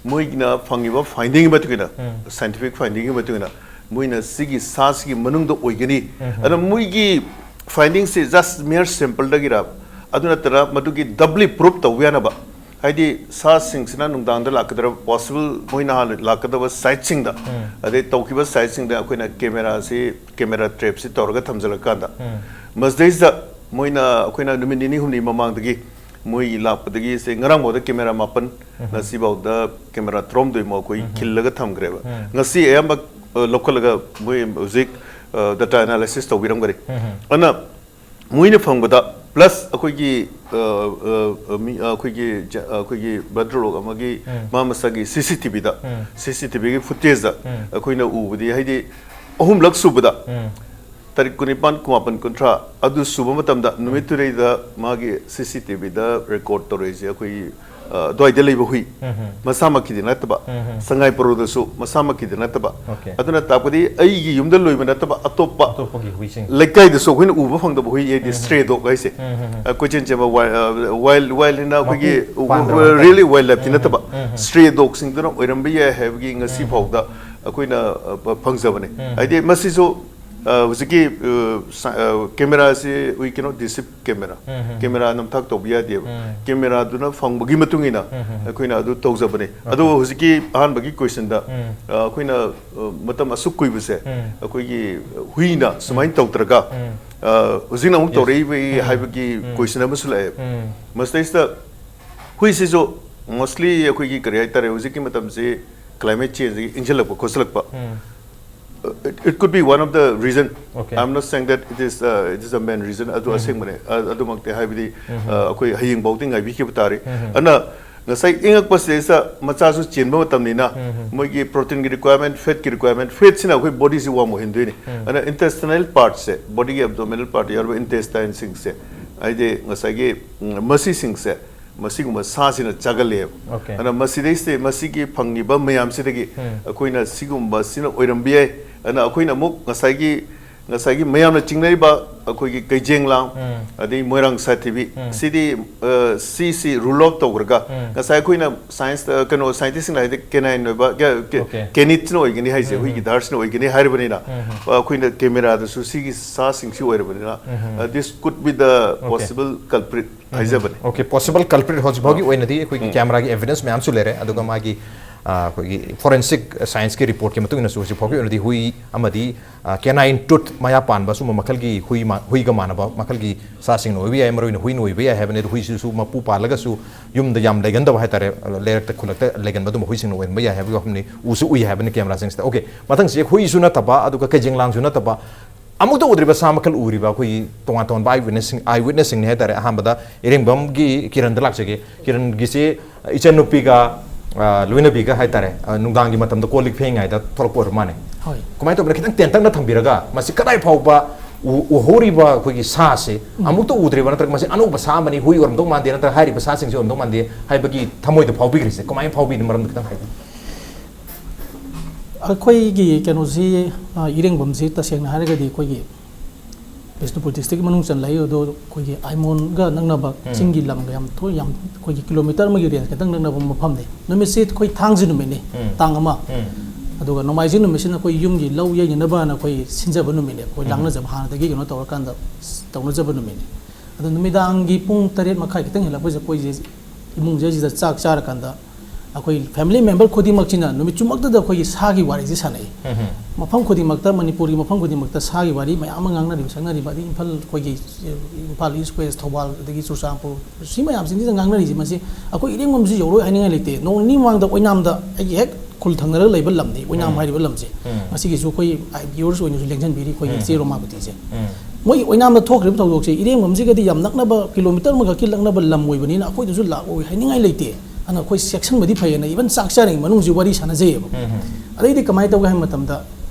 ꯃꯣꯏꯒꯤꯅ ꯐꯪꯉꯤꯕ findingꯒꯤ ꯃꯇꯨꯡ ꯏꯟꯅ, ꯎꯝ꯫ Scientific findingꯒꯤ ꯃꯇꯨꯡ ꯏꯟꯅ, ꯃꯣꯏꯅ ꯁꯤꯒꯤ ꯁꯥꯁꯤꯒꯤ ꯃꯅꯨꯡꯗ ꯑꯣꯏꯒꯅꯤ꯫ ꯎꯝ, ꯎꯝ꯫ ꯑꯗꯨꯅ ꯃꯣꯏꯒꯤ findingꯁꯦ just mere sampleꯗꯒꯤꯔ, ꯑꯗꯨ ꯅꯠꯇꯅ ꯃꯗꯨꯒꯤ doubly proof ꯇꯧꯕ ꯌꯥꯅꯕ, ꯍꯥꯏꯗꯤ ꯁꯥꯁꯤꯡꯁꯤꯅ ꯅꯨꯡꯗꯥꯡꯗ ꯂꯥꯛꯀꯗꯕ, possible ꯃꯣꯏꯅ ꯍꯥꯟꯅ ꯂꯥꯛꯀꯗꯕ siteꯁꯤꯡꯗ, ꯑꯗꯩ ꯇꯧꯈꯤꯕ siteꯁꯤꯡꯗ ꯑꯩꯈꯣꯏꯅ cameraꯁꯤ, camera trapꯁꯤ ꯇꯧꯔꯒ ꯊꯝꯖꯤꯜꯂꯀꯥꯟꯗ, ꯃꯁꯤꯗꯩꯁꯤꯗ ꯃꯣꯏꯅ, ꯑꯩꯈꯣꯏꯅ ꯅꯨꯃꯤꯠ ꯅꯤꯅꯤ ꯍꯨꯝꯅꯤ ꯃꯃꯥꯡꯗꯒꯤ, ꯃꯣꯏ ꯂꯥꯛꯄꯗꯒꯤ ꯁꯦ ꯉꯔꯥꯡꯐꯥꯎꯗ camera ꯃꯥꯄꯟ, ꯉꯁꯤꯐꯥꯎꯗ camera ꯇꯔꯥꯍꯨꯝꯗꯣꯏꯃꯨꯛ ꯑꯩꯈꯣꯏ ꯈꯤꯜꯂꯒ ꯊꯝꯈ꯭ꯔꯦꯕ꯫ ꯉꯁꯤ ꯑꯌꯥꯝꯕ ꯑ, ꯂꯧꯈꯠꯂꯒ ꯃꯣꯏ ꯍꯧꯖꯤꯛ ꯑ, data analysis ꯇꯧꯕꯤꯔꯝꯒꯅꯤ꯫ ꯑꯗꯨꯅ ꯃꯣꯏꯅ ꯐꯪꯕꯗ, plus ꯑꯩꯈꯣꯏꯒꯤ ꯑ, ꯑ, ꯑ, ꯃꯤ, ꯑ, ꯑꯩꯈꯣꯏꯒꯤ ꯖ-, ꯑ, ꯑꯩꯈꯣꯏꯒꯤ brother ꯑꯃꯒꯤ ꯃꯥ ꯃꯁꯥꯒꯤ CCTVꯗ, CCTVꯒꯤ footageꯗ ꯑꯩꯈꯣꯏꯅ ꯎꯕꯗꯤ, ꯍꯥꯏꯗꯤ ꯑꯍꯨꯝꯂꯛ ꯁꯨꯕꯗ, ꯇꯥꯔꯤꯛ ꯀꯨꯟꯅꯤꯄꯥꯟ, ꯀꯨꯟꯃꯥꯄꯟ, ꯀꯨꯟꯊ꯭ꯔꯥ ꯑꯗꯨ ꯁꯨꯕ ꯃꯇꯝꯗ, ꯅꯨꯃꯤꯠꯇꯨꯗꯩꯗ ꯃꯥꯒꯤ CCTVꯗ record ꯇꯧꯔꯛꯏꯁꯦ ꯑꯩꯈꯣꯏꯒꯤ ꯑ, ꯑꯗꯨꯋꯥꯏꯗ ꯂꯩꯕ ꯍꯨꯏ, ꯃꯁꯥꯃꯛꯀꯤꯗꯤ ꯅꯠꯇꯕ, ꯁꯉꯥꯏ ꯄꯔꯧꯗꯁꯨ ꯃꯁꯥꯃꯛꯀꯤꯗꯤ ꯅꯠꯇꯕ꯫ Okay. ꯑꯗꯨꯅ ꯇꯥꯛꯄꯗꯤ ꯑꯩꯒꯤ ꯌꯨꯝꯗ ꯂꯣꯏꯕ ꯅꯠꯇꯕ ꯑꯇꯣꯞꯄ ꯑꯇꯣꯞꯄꯒꯤ ꯍꯨꯏꯁꯤꯡ꯫ ꯂꯩꯀꯥꯏꯗꯁꯨ ꯑꯩꯈꯣꯏꯅ ꯎꯕ ꯐꯪꯗꯕ ꯍꯨꯏ, ꯍꯥꯏꯗꯤ stray dog ꯍꯥꯏꯁꯦ꯫ ꯑ, ꯀꯣꯏꯆꯦꯟ ꯆꯦꯟꯕ ꯋꯥꯏ-, ꯑ, wild, wild ꯍꯥꯏꯅ ꯑꯩꯈꯣꯏꯒꯤ ꯃꯄꯨ ꯎꯕ, ꯄꯥꯟꯗꯕ ꯍꯥꯏꯇꯥꯔꯦ꯫ Really wild life ꯇꯤ ꯅꯠꯇꯕ, stray dog ꯁꯤꯡꯗꯨꯅ ꯑꯣꯏꯔꯝꯕ ꯌꯥꯏ ꯍꯥꯏꯕꯒꯤ ꯉꯁꯤ ꯐꯥꯎꯗ ꯑꯩꯈꯣꯏꯅ, ꯑ, ꯐ-, ꯐꯪꯖꯕꯅꯦ꯫ ꯍꯥꯏꯗꯤ ꯃꯁꯤꯁꯨ, ꯑ, ꯍꯧꯖꯤꯛꯀꯤ, ꯑ, ꯁ-, ꯑ, cameraꯁꯦ, we cannot deceive camera꯫ Camera ꯅꯝꯊꯥꯛ ꯇꯧꯕ ꯌꯥꯗꯦꯕ꯫ Cameraꯗꯨꯅ ꯐꯪꯕꯒꯤ ꯃꯇꯨꯡ ꯏꯟꯅ ꯑꯩꯈꯣꯏꯅ ꯑꯗꯨ ꯇꯧꯖꯕꯅꯦ꯫ ꯑꯗꯨꯕꯨ ꯍꯧꯖꯤꯛꯀꯤ ꯑꯍꯥꯟꯕꯒꯤ questionꯗ, ꯑ, ꯑꯩꯈꯣꯏꯅ, ꯑ, ꯃꯇꯝ ꯑꯁꯨꯛ ꯀꯨꯏꯕꯁꯦ ꯑꯩꯈꯣꯏꯒꯤ ꯍꯨꯏꯅ ꯁꯨꯃꯥꯏꯅ ꯇꯧꯗ꯭ꯔꯒ, ꯑ, ꯍꯧꯖꯤꯛꯅ ꯑꯃꯨꯛ ꯇꯧꯔꯛꯏꯕ ꯍꯥꯏꯕꯒꯤ question ꯑꯃꯁꯨ ꯂꯥꯛꯑꯦꯕ꯫ ꯃꯁꯤꯗꯩꯁꯤꯗ ꯍꯨꯏꯁꯤꯁꯨ mostly ꯑꯩꯈꯣꯏꯒꯤ ꯀꯔꯤ ꯍꯥꯏꯇꯥꯔꯦ, ꯍꯧꯖꯤꯛꯀꯤ ꯃꯇꯝꯁꯤ climate changeꯒꯤ ꯏꯪꯁꯤꯜꯂꯛꯄ ꯈꯣꯠꯆꯜꯂꯛꯄ, it, it could be one of the reason. Okay. I'm not saying that it is, uh, it is a main reason. ꯑꯗꯨ ꯑꯁꯦꯡꯕꯅꯦ꯫ ꯑ-, ꯑꯗꯨꯃꯛꯇꯤ ꯍꯥꯏꯕꯗꯤ, ꯑ, ꯑꯩꯈꯣꯏ ꯍꯌꯦꯡ ꯐꯥꯎꯗꯤ ꯉꯥꯏꯕꯤꯈꯤꯕ ꯇꯥꯔꯤ꯫ ꯑꯗꯨꯅ ꯉꯁꯥꯏ ꯏꯪꯉꯛꯄꯁꯤꯗꯩꯁꯤꯗ ꯃꯆꯥꯁꯨ ꯆꯦꯟꯕ ꯃꯇꯝꯅꯤꯅ, ꯃꯣꯏꯒꯤ proteinꯒꯤ requirement, fatꯀꯤ requirement, fatꯁꯤꯅ ꯑꯩꯈꯣꯏ bodyꯁꯤ warm ꯑꯣꯏꯍꯟꯗꯣꯏꯅꯤ꯫ ꯑꯗꯨꯅ intestinal partꯁꯦ, bodyꯒꯤ abdominal part ꯌꯥꯎꯔꯤꯕ intestineꯁꯤꯡꯁꯦ, ꯍꯥꯏꯗꯤ ꯉꯁꯥꯏꯒꯤ, ꯎꯝ, ꯃꯁꯤꯁꯤꯡꯁꯦ ꯃꯁꯤꯒꯨꯝꯕ ꯁꯥꯁꯤꯅ ꯆꯥꯒꯜꯂꯦꯕ꯫ Okay. ꯑꯗꯨꯅ ꯃꯁꯤꯗꯩꯁꯤꯗ, ꯃꯁꯤꯒꯤ ꯐꯪꯉꯤꯕ ꯃꯌꯥꯝꯁꯤꯗꯒꯤ ꯑꯩꯈꯣꯏꯅ ꯁꯤꯒꯨꯝꯕꯁꯤꯅ ꯑꯣꯏꯔꯝꯕ ꯌꯥꯏ꯫ ꯑꯗꯨꯅ ꯑꯩꯈꯣꯏꯅ ꯑꯃꯨꯛ ꯉꯁꯥꯏꯒꯤ ꯉꯁꯥꯏꯒꯤ ꯃꯌꯥꯝꯅ ꯆꯤꯡꯅꯔꯤꯕ ꯑꯩꯈꯣꯏꯒꯤ ꯀꯩꯖꯦꯡꯂꯥꯡ, ꯑꯗꯩ ꯃꯣꯏꯔꯥꯡ ꯁꯥꯊꯤꯕꯤ, ꯁꯤꯗꯤ, ꯑ, ꯁꯤꯁꯤ rule out ꯇꯧꯈ꯭ꯔꯒ, ꯉꯁꯥꯏ ꯑꯩꯈꯣꯏꯅ science, ꯑ, ꯀꯩꯅꯣ, scientistꯁꯤꯡꯅ ꯍꯥꯏꯗꯤ canine ꯑꯣꯏꯕ, ꯀꯦ-, ꯀꯦ-, Okay. canidꯁꯤꯅ ꯑꯣꯏꯒꯅꯤ ꯍꯥꯏꯁꯦ, ꯍꯨꯏꯒꯤ ꯗꯥꯔꯁꯤꯅ ꯑꯣꯏꯒꯅꯤ ꯍꯥꯏꯔꯕꯅꯤꯅ, ꯑ, ꯑꯩꯈꯣꯏꯅ cameraꯗꯁꯨ ꯁꯤꯒꯤ ꯁꯥꯁꯤꯡꯁꯤ ꯑꯣꯏꯔꯕꯅꯤꯅ, ꯑ, this could be the Okay. possible culprit ꯍꯥꯏꯖꯕꯅꯤ꯫ Okay, possible culprit ꯍꯧꯖꯤꯛ ꯐꯥꯎꯒꯤ ꯑꯣꯏꯅꯗꯤ ꯑꯩꯈꯣꯏꯒꯤ cameraꯒꯤ evidence ꯃꯌꯥꯝꯁꯨ ꯂꯩꯔꯦ, ꯑꯗꯨꯒ ꯃꯥꯒꯤ, ꯑ, ꯑꯩꯈꯣꯏꯒꯤ forensic scienceꯀꯤ reportꯀꯤ ꯃꯇꯨꯡ ꯏꯟꯅꯁꯨ ꯍꯧꯖꯤꯛ ꯐꯥꯎꯒꯤ ꯑꯣꯏꯅꯗꯤ ꯍꯨꯏ ꯑꯃꯗꯤ, ꯑ, canine tooth ꯃꯌꯥ ꯄꯥꯟꯕ ꯁꯨꯝꯕ ꯃꯈꯜꯒꯤ ꯍꯨꯏ ꯃꯥ-, ꯍꯨꯏꯒ ꯃꯥꯟꯅꯕ ꯃꯈꯜꯒꯤ ꯁꯥꯁꯤꯡꯅ ꯑꯣꯏꯕ ꯌꯥꯏ, ꯃꯔꯨꯑꯣꯏꯅ ꯍꯨꯏꯅ ꯑꯣꯏꯕ ꯌꯥꯏ ꯍꯥꯏꯕꯅꯤ꯫ ꯑꯗꯨ ꯍꯨꯏꯁꯤꯁꯨ ꯃꯄꯨ ꯄꯥꯜꯂꯒꯁꯨ ꯌꯨꯝꯗ ꯌꯥꯝ ꯂꯩꯒꯟꯗꯕ ꯍꯥꯏꯇꯥꯔꯦ, ꯂꯩꯔꯛꯇ ꯈꯨꯜꯂꯛꯇ ꯂꯩꯒꯟꯕ ꯑꯗꯨꯝꯕ ꯍꯨꯏꯁꯤꯡꯅ ꯑꯣꯏꯔꯝꯕ ꯌꯥꯏ ꯍꯥꯏꯕꯒꯤ ꯋꯥꯐꯝꯅꯤ꯫ ꯎꯁꯨ ꯎꯏ ꯍꯥꯏꯕꯅꯤ cameraꯁꯤꯡꯁꯤꯗ꯫ Okay, ꯃꯊꯪꯁꯤ ꯍꯨꯏꯁꯨ ꯅꯠꯇꯕ, ꯑꯗꯨꯒ ꯀꯩꯖꯦꯡꯂꯥꯡꯁꯨ ꯅꯠꯇꯕ, ꯑꯃꯨꯛꯇ ꯎꯗ꯭ꯔꯤꯕ ꯁꯥ ꯃꯈꯜ ꯎꯔꯤꯕ ꯑꯩꯈꯣꯏꯒꯤ ꯇꯣꯉꯥꯟ ꯇꯣꯉꯥꯟꯕ eye witnessꯁꯤꯡ, eye witnessꯁꯤꯡꯅꯤ ꯍꯥꯏꯇꯥꯔꯦ꯫ ꯑꯍꯥꯟꯕꯗ ꯏꯔꯦꯡꯕꯝꯒꯤ ꯀꯤꯔꯟꯗ ꯂꯥꯛꯆꯒꯦ꯫ ꯀꯤꯔꯟꯒꯤꯁꯤ ꯏꯆꯟꯅꯨꯄꯤꯒ, ꯑ, ꯂꯣꯏꯅꯕꯤꯒ ꯍꯥꯏꯇꯥꯔꯦ, ꯑ, ꯅꯨꯡꯗꯥꯡꯒꯤ ꯃꯇꯝꯗ ꯀꯣꯜ ꯂꯤꯛ ꯐꯦꯡꯉꯤꯉꯩꯗ ꯊꯣꯛꯂꯛꯄ ꯑꯣꯏꯔ ꯃꯥꯜꯂꯦ꯫ ꯍꯣꯏ꯫ ꯀꯃꯥꯏꯅ ꯇꯧꯕꯅꯣ? ꯈꯤꯇꯪ ꯇꯦꯟꯇꯛꯅ ꯊꯝꯕꯤꯔꯒ, ꯃꯁꯤ ꯀꯗꯥꯏ ꯐꯥꯎꯕ ꯎ-, ꯎꯍꯧꯔꯤꯕ ꯑꯩꯈꯣꯏꯒꯤ ꯁꯥꯁꯦ ꯑꯃꯨꯛꯇ ꯎꯗ꯭ꯔꯤꯕ, ꯅꯠꯇ꯭ꯔꯒ ꯃꯁꯤ ꯑꯅꯧꯕ ꯁꯥ ꯑꯃꯅꯤ, ꯍꯨꯏ ꯑꯣꯏꯔꯝꯗꯧ ꯃꯥꯟꯗꯦ, ꯅꯠꯇ꯭ꯔꯒ ꯍꯥꯏꯔꯤꯕ ꯁꯥꯁꯤꯡꯁꯦ ꯑꯣꯏꯔꯝꯗꯧ ꯃꯥꯟꯗꯦ ꯍꯥꯏꯕꯒꯤ ꯊꯃꯣꯏꯗ ꯐꯥꯎꯕꯤꯈ꯭ꯔꯤꯁꯦ ꯀꯃꯥꯏꯅ ꯐꯥꯎꯕꯤꯅꯣ? ꯃꯔꯝꯗꯣ ꯈꯤꯇꯪ ꯍꯥꯏꯕꯤꯌꯨ꯫ ꯑꯩꯈꯣꯏꯒꯤ ꯀꯩꯅꯣꯁꯤ, ꯑ, ꯏꯔꯦꯡꯕꯝꯁꯤ ꯇꯁꯦꯡꯅ ꯍꯥꯏꯔꯒꯗꯤ ꯑꯩꯈꯣꯏꯒꯤ ꯕꯤꯁꯅꯨꯄꯨꯔ district ꯃꯅꯨꯡ ꯆꯜꯂꯛꯏ꯫ ꯑꯗꯣ ꯑꯩꯈꯣꯏꯒꯤ ꯑꯥꯏꯃꯣꯟꯒ ꯅꯛꯅꯕ ꯎꯝ꯫ ꯆꯤꯡꯒꯤ ꯂꯝꯒ ꯌꯥꯝ ꯊꯣꯏ-, ꯌꯥꯝ ꯑꯩꯈꯣꯏꯒꯤ kilometre ꯑꯃꯒꯤ range ꯈꯛꯇꯪ ꯅꯛꯅꯕ ꯃꯐꯝꯅꯤ꯫ ꯅꯨꯃꯤꯠꯁꯤ ꯑꯩꯈꯣꯏ ꯊꯥꯡꯖ ꯅꯨꯃꯤꯠꯅꯤ, ꯎꯝ꯫ ꯇꯥꯡ ꯑꯃ꯫ ꯎꯝ꯫ ꯑꯗꯨꯒ ꯅꯣꯡꯃꯥꯏꯖꯤꯡ ꯅꯨꯃꯤꯠꯁꯤꯅ ꯑꯩꯈꯣꯏ ꯌꯨꯝꯒꯤ ꯂꯧ ꯌꯩꯅꯅꯕꯅ ꯑꯩꯈꯣꯏ ꯁꯤꯟꯖꯕ ꯅꯨꯃꯤꯠꯅꯦ꯫ ꯑꯩꯈꯣꯏ ꯎꯝ꯫ ꯂꯥꯡꯅꯖꯕ ꯍꯥꯟꯅꯗꯒꯤ ꯀꯩꯅꯣ ꯇꯧꯔꯀꯥꯟꯗ ꯇꯧꯅꯖꯕ ꯅꯨꯃꯤꯠꯅꯤ꯫ ꯑꯗꯣ ꯅꯨꯃꯤꯗꯥꯡꯒꯤ ꯄꯨꯡ ꯇꯔꯦꯠ ꯃꯈꯥꯏ ꯈꯤꯇꯪ ꯍꯦꯜꯂꯛꯄꯁꯤꯗ ꯑꯩꯈꯣꯏꯁꯦ ꯏꯃꯨꯡꯁꯦ ꯁꯤꯗ ꯆꯥꯛ ꯆꯥꯔꯀꯥꯟꯗ ꯑꯩꯈꯣꯏ family member ꯈꯨꯗꯤꯡꯃꯛꯁꯤꯅ ꯅꯨꯃꯤꯠ ꯆꯨꯝꯃꯛꯇꯗ ꯑꯩꯈꯣꯏꯒꯤ ꯁꯥꯒꯤ ꯋꯥꯔꯤꯁꯦ ꯁꯥꯟꯅꯩ꯫ ꯎꯝ꯫ ꯃꯐꯝ ꯈꯨꯗꯤꯡꯃꯛꯇ, ꯃꯅꯤꯄꯨꯔꯒꯤ ꯃꯐꯝ ꯈꯨꯗꯤꯡꯃꯛꯇ ꯁꯥꯒꯤ ꯋꯥꯔꯤ ꯃꯌꯥꯝ ꯑꯃ ꯉꯥꯡꯅꯔꯤꯕ ꯁꯛꯅꯔꯤꯕ, ꯑꯗꯩ ꯏꯝꯐꯥꯜ, ꯑꯩꯈꯣꯏꯒꯤ ꯏꯝꯐꯥꯜ East West, ꯊꯧꯕꯥꯜ, ꯑꯗꯒꯤ ꯆꯨꯔꯆꯥꯟꯄꯨꯔ, ꯁꯤ ꯃꯌꯥꯝꯁꯤꯡꯁꯤꯗ ꯉꯥꯡꯅꯔꯤꯁꯦ, ꯃꯁꯤ ꯑꯩꯈꯣꯏ ꯏꯔꯦꯡꯕꯝꯁꯤ ꯌꯧꯔꯣꯏ ꯍꯥꯏꯅꯤꯡꯉꯥꯏ ꯂꯩꯇꯦ꯫ ꯅꯣꯡ ꯅꯤꯅꯤ ꯃꯃꯥꯡꯗ ꯑꯣꯏꯅꯥꯝꯗ, ꯑꯩꯒꯤ ꯍꯦꯛ ꯈꯨꯜ ꯊꯪꯅꯔꯒ ꯂꯩꯕ ꯂꯝꯅꯤ, ꯑꯣꯏꯅꯥꯝ ꯎꯝ꯫ ꯍꯥꯏꯔꯤꯕ ꯂꯝꯁꯦ꯫ ꯎꯝ꯫ ꯉꯁꯤꯒꯤꯁꯨ ꯑꯩꯈꯣꯏ viewers ꯑꯣꯏꯅꯁꯨ ꯂꯦꯡꯁꯤꯟꯕꯤꯔꯤ, ꯑꯩꯈꯣꯏꯒꯤ ꯎꯝ꯫ ꯏꯆꯦ ꯔꯣꯃꯥꯕꯇꯤꯁꯦ꯫ ꯎꯝ꯫ ꯃꯣꯏꯒꯤ ꯑꯣꯏꯅꯥꯝꯗ ꯊꯣꯛꯈ꯭ꯔꯤꯕ ꯊꯧꯗꯣꯛꯁꯦ ꯏꯔꯦꯡꯕꯝꯁꯤꯒꯗꯤ ꯌꯥꯝ ꯅꯛꯅꯕ, kilometre ꯑꯃꯈꯛꯀꯤ ꯅꯛꯅꯕ ꯂꯝ ꯑꯣꯏꯕꯅꯤꯅ ꯑꯩꯈꯣꯏꯗꯁꯨ ꯂꯥꯛꯑꯣꯏ ꯍꯥꯏꯅꯤꯡꯉꯥꯏ ꯂꯩꯇꯦ꯫ ꯑꯗꯨꯅ ꯑꯩꯈꯣꯏ ꯆꯦꯛꯁꯤꯟꯕꯗꯤ ꯐꯩꯌꯦꯅ, even ꯆꯥꯛ ꯆꯥꯔꯤꯉꯩ ꯃꯅꯨꯡꯁꯤ ꯋꯥꯔꯤ ꯁꯥꯟꯅꯖꯩꯌꯦꯕ꯫ ꯎꯝ꯫ ꯑꯗꯩꯗꯤ ꯀꯃꯥꯏꯅ ꯇꯧꯒꯦ ꯍꯥꯏꯕ ꯃꯇꯝꯗ,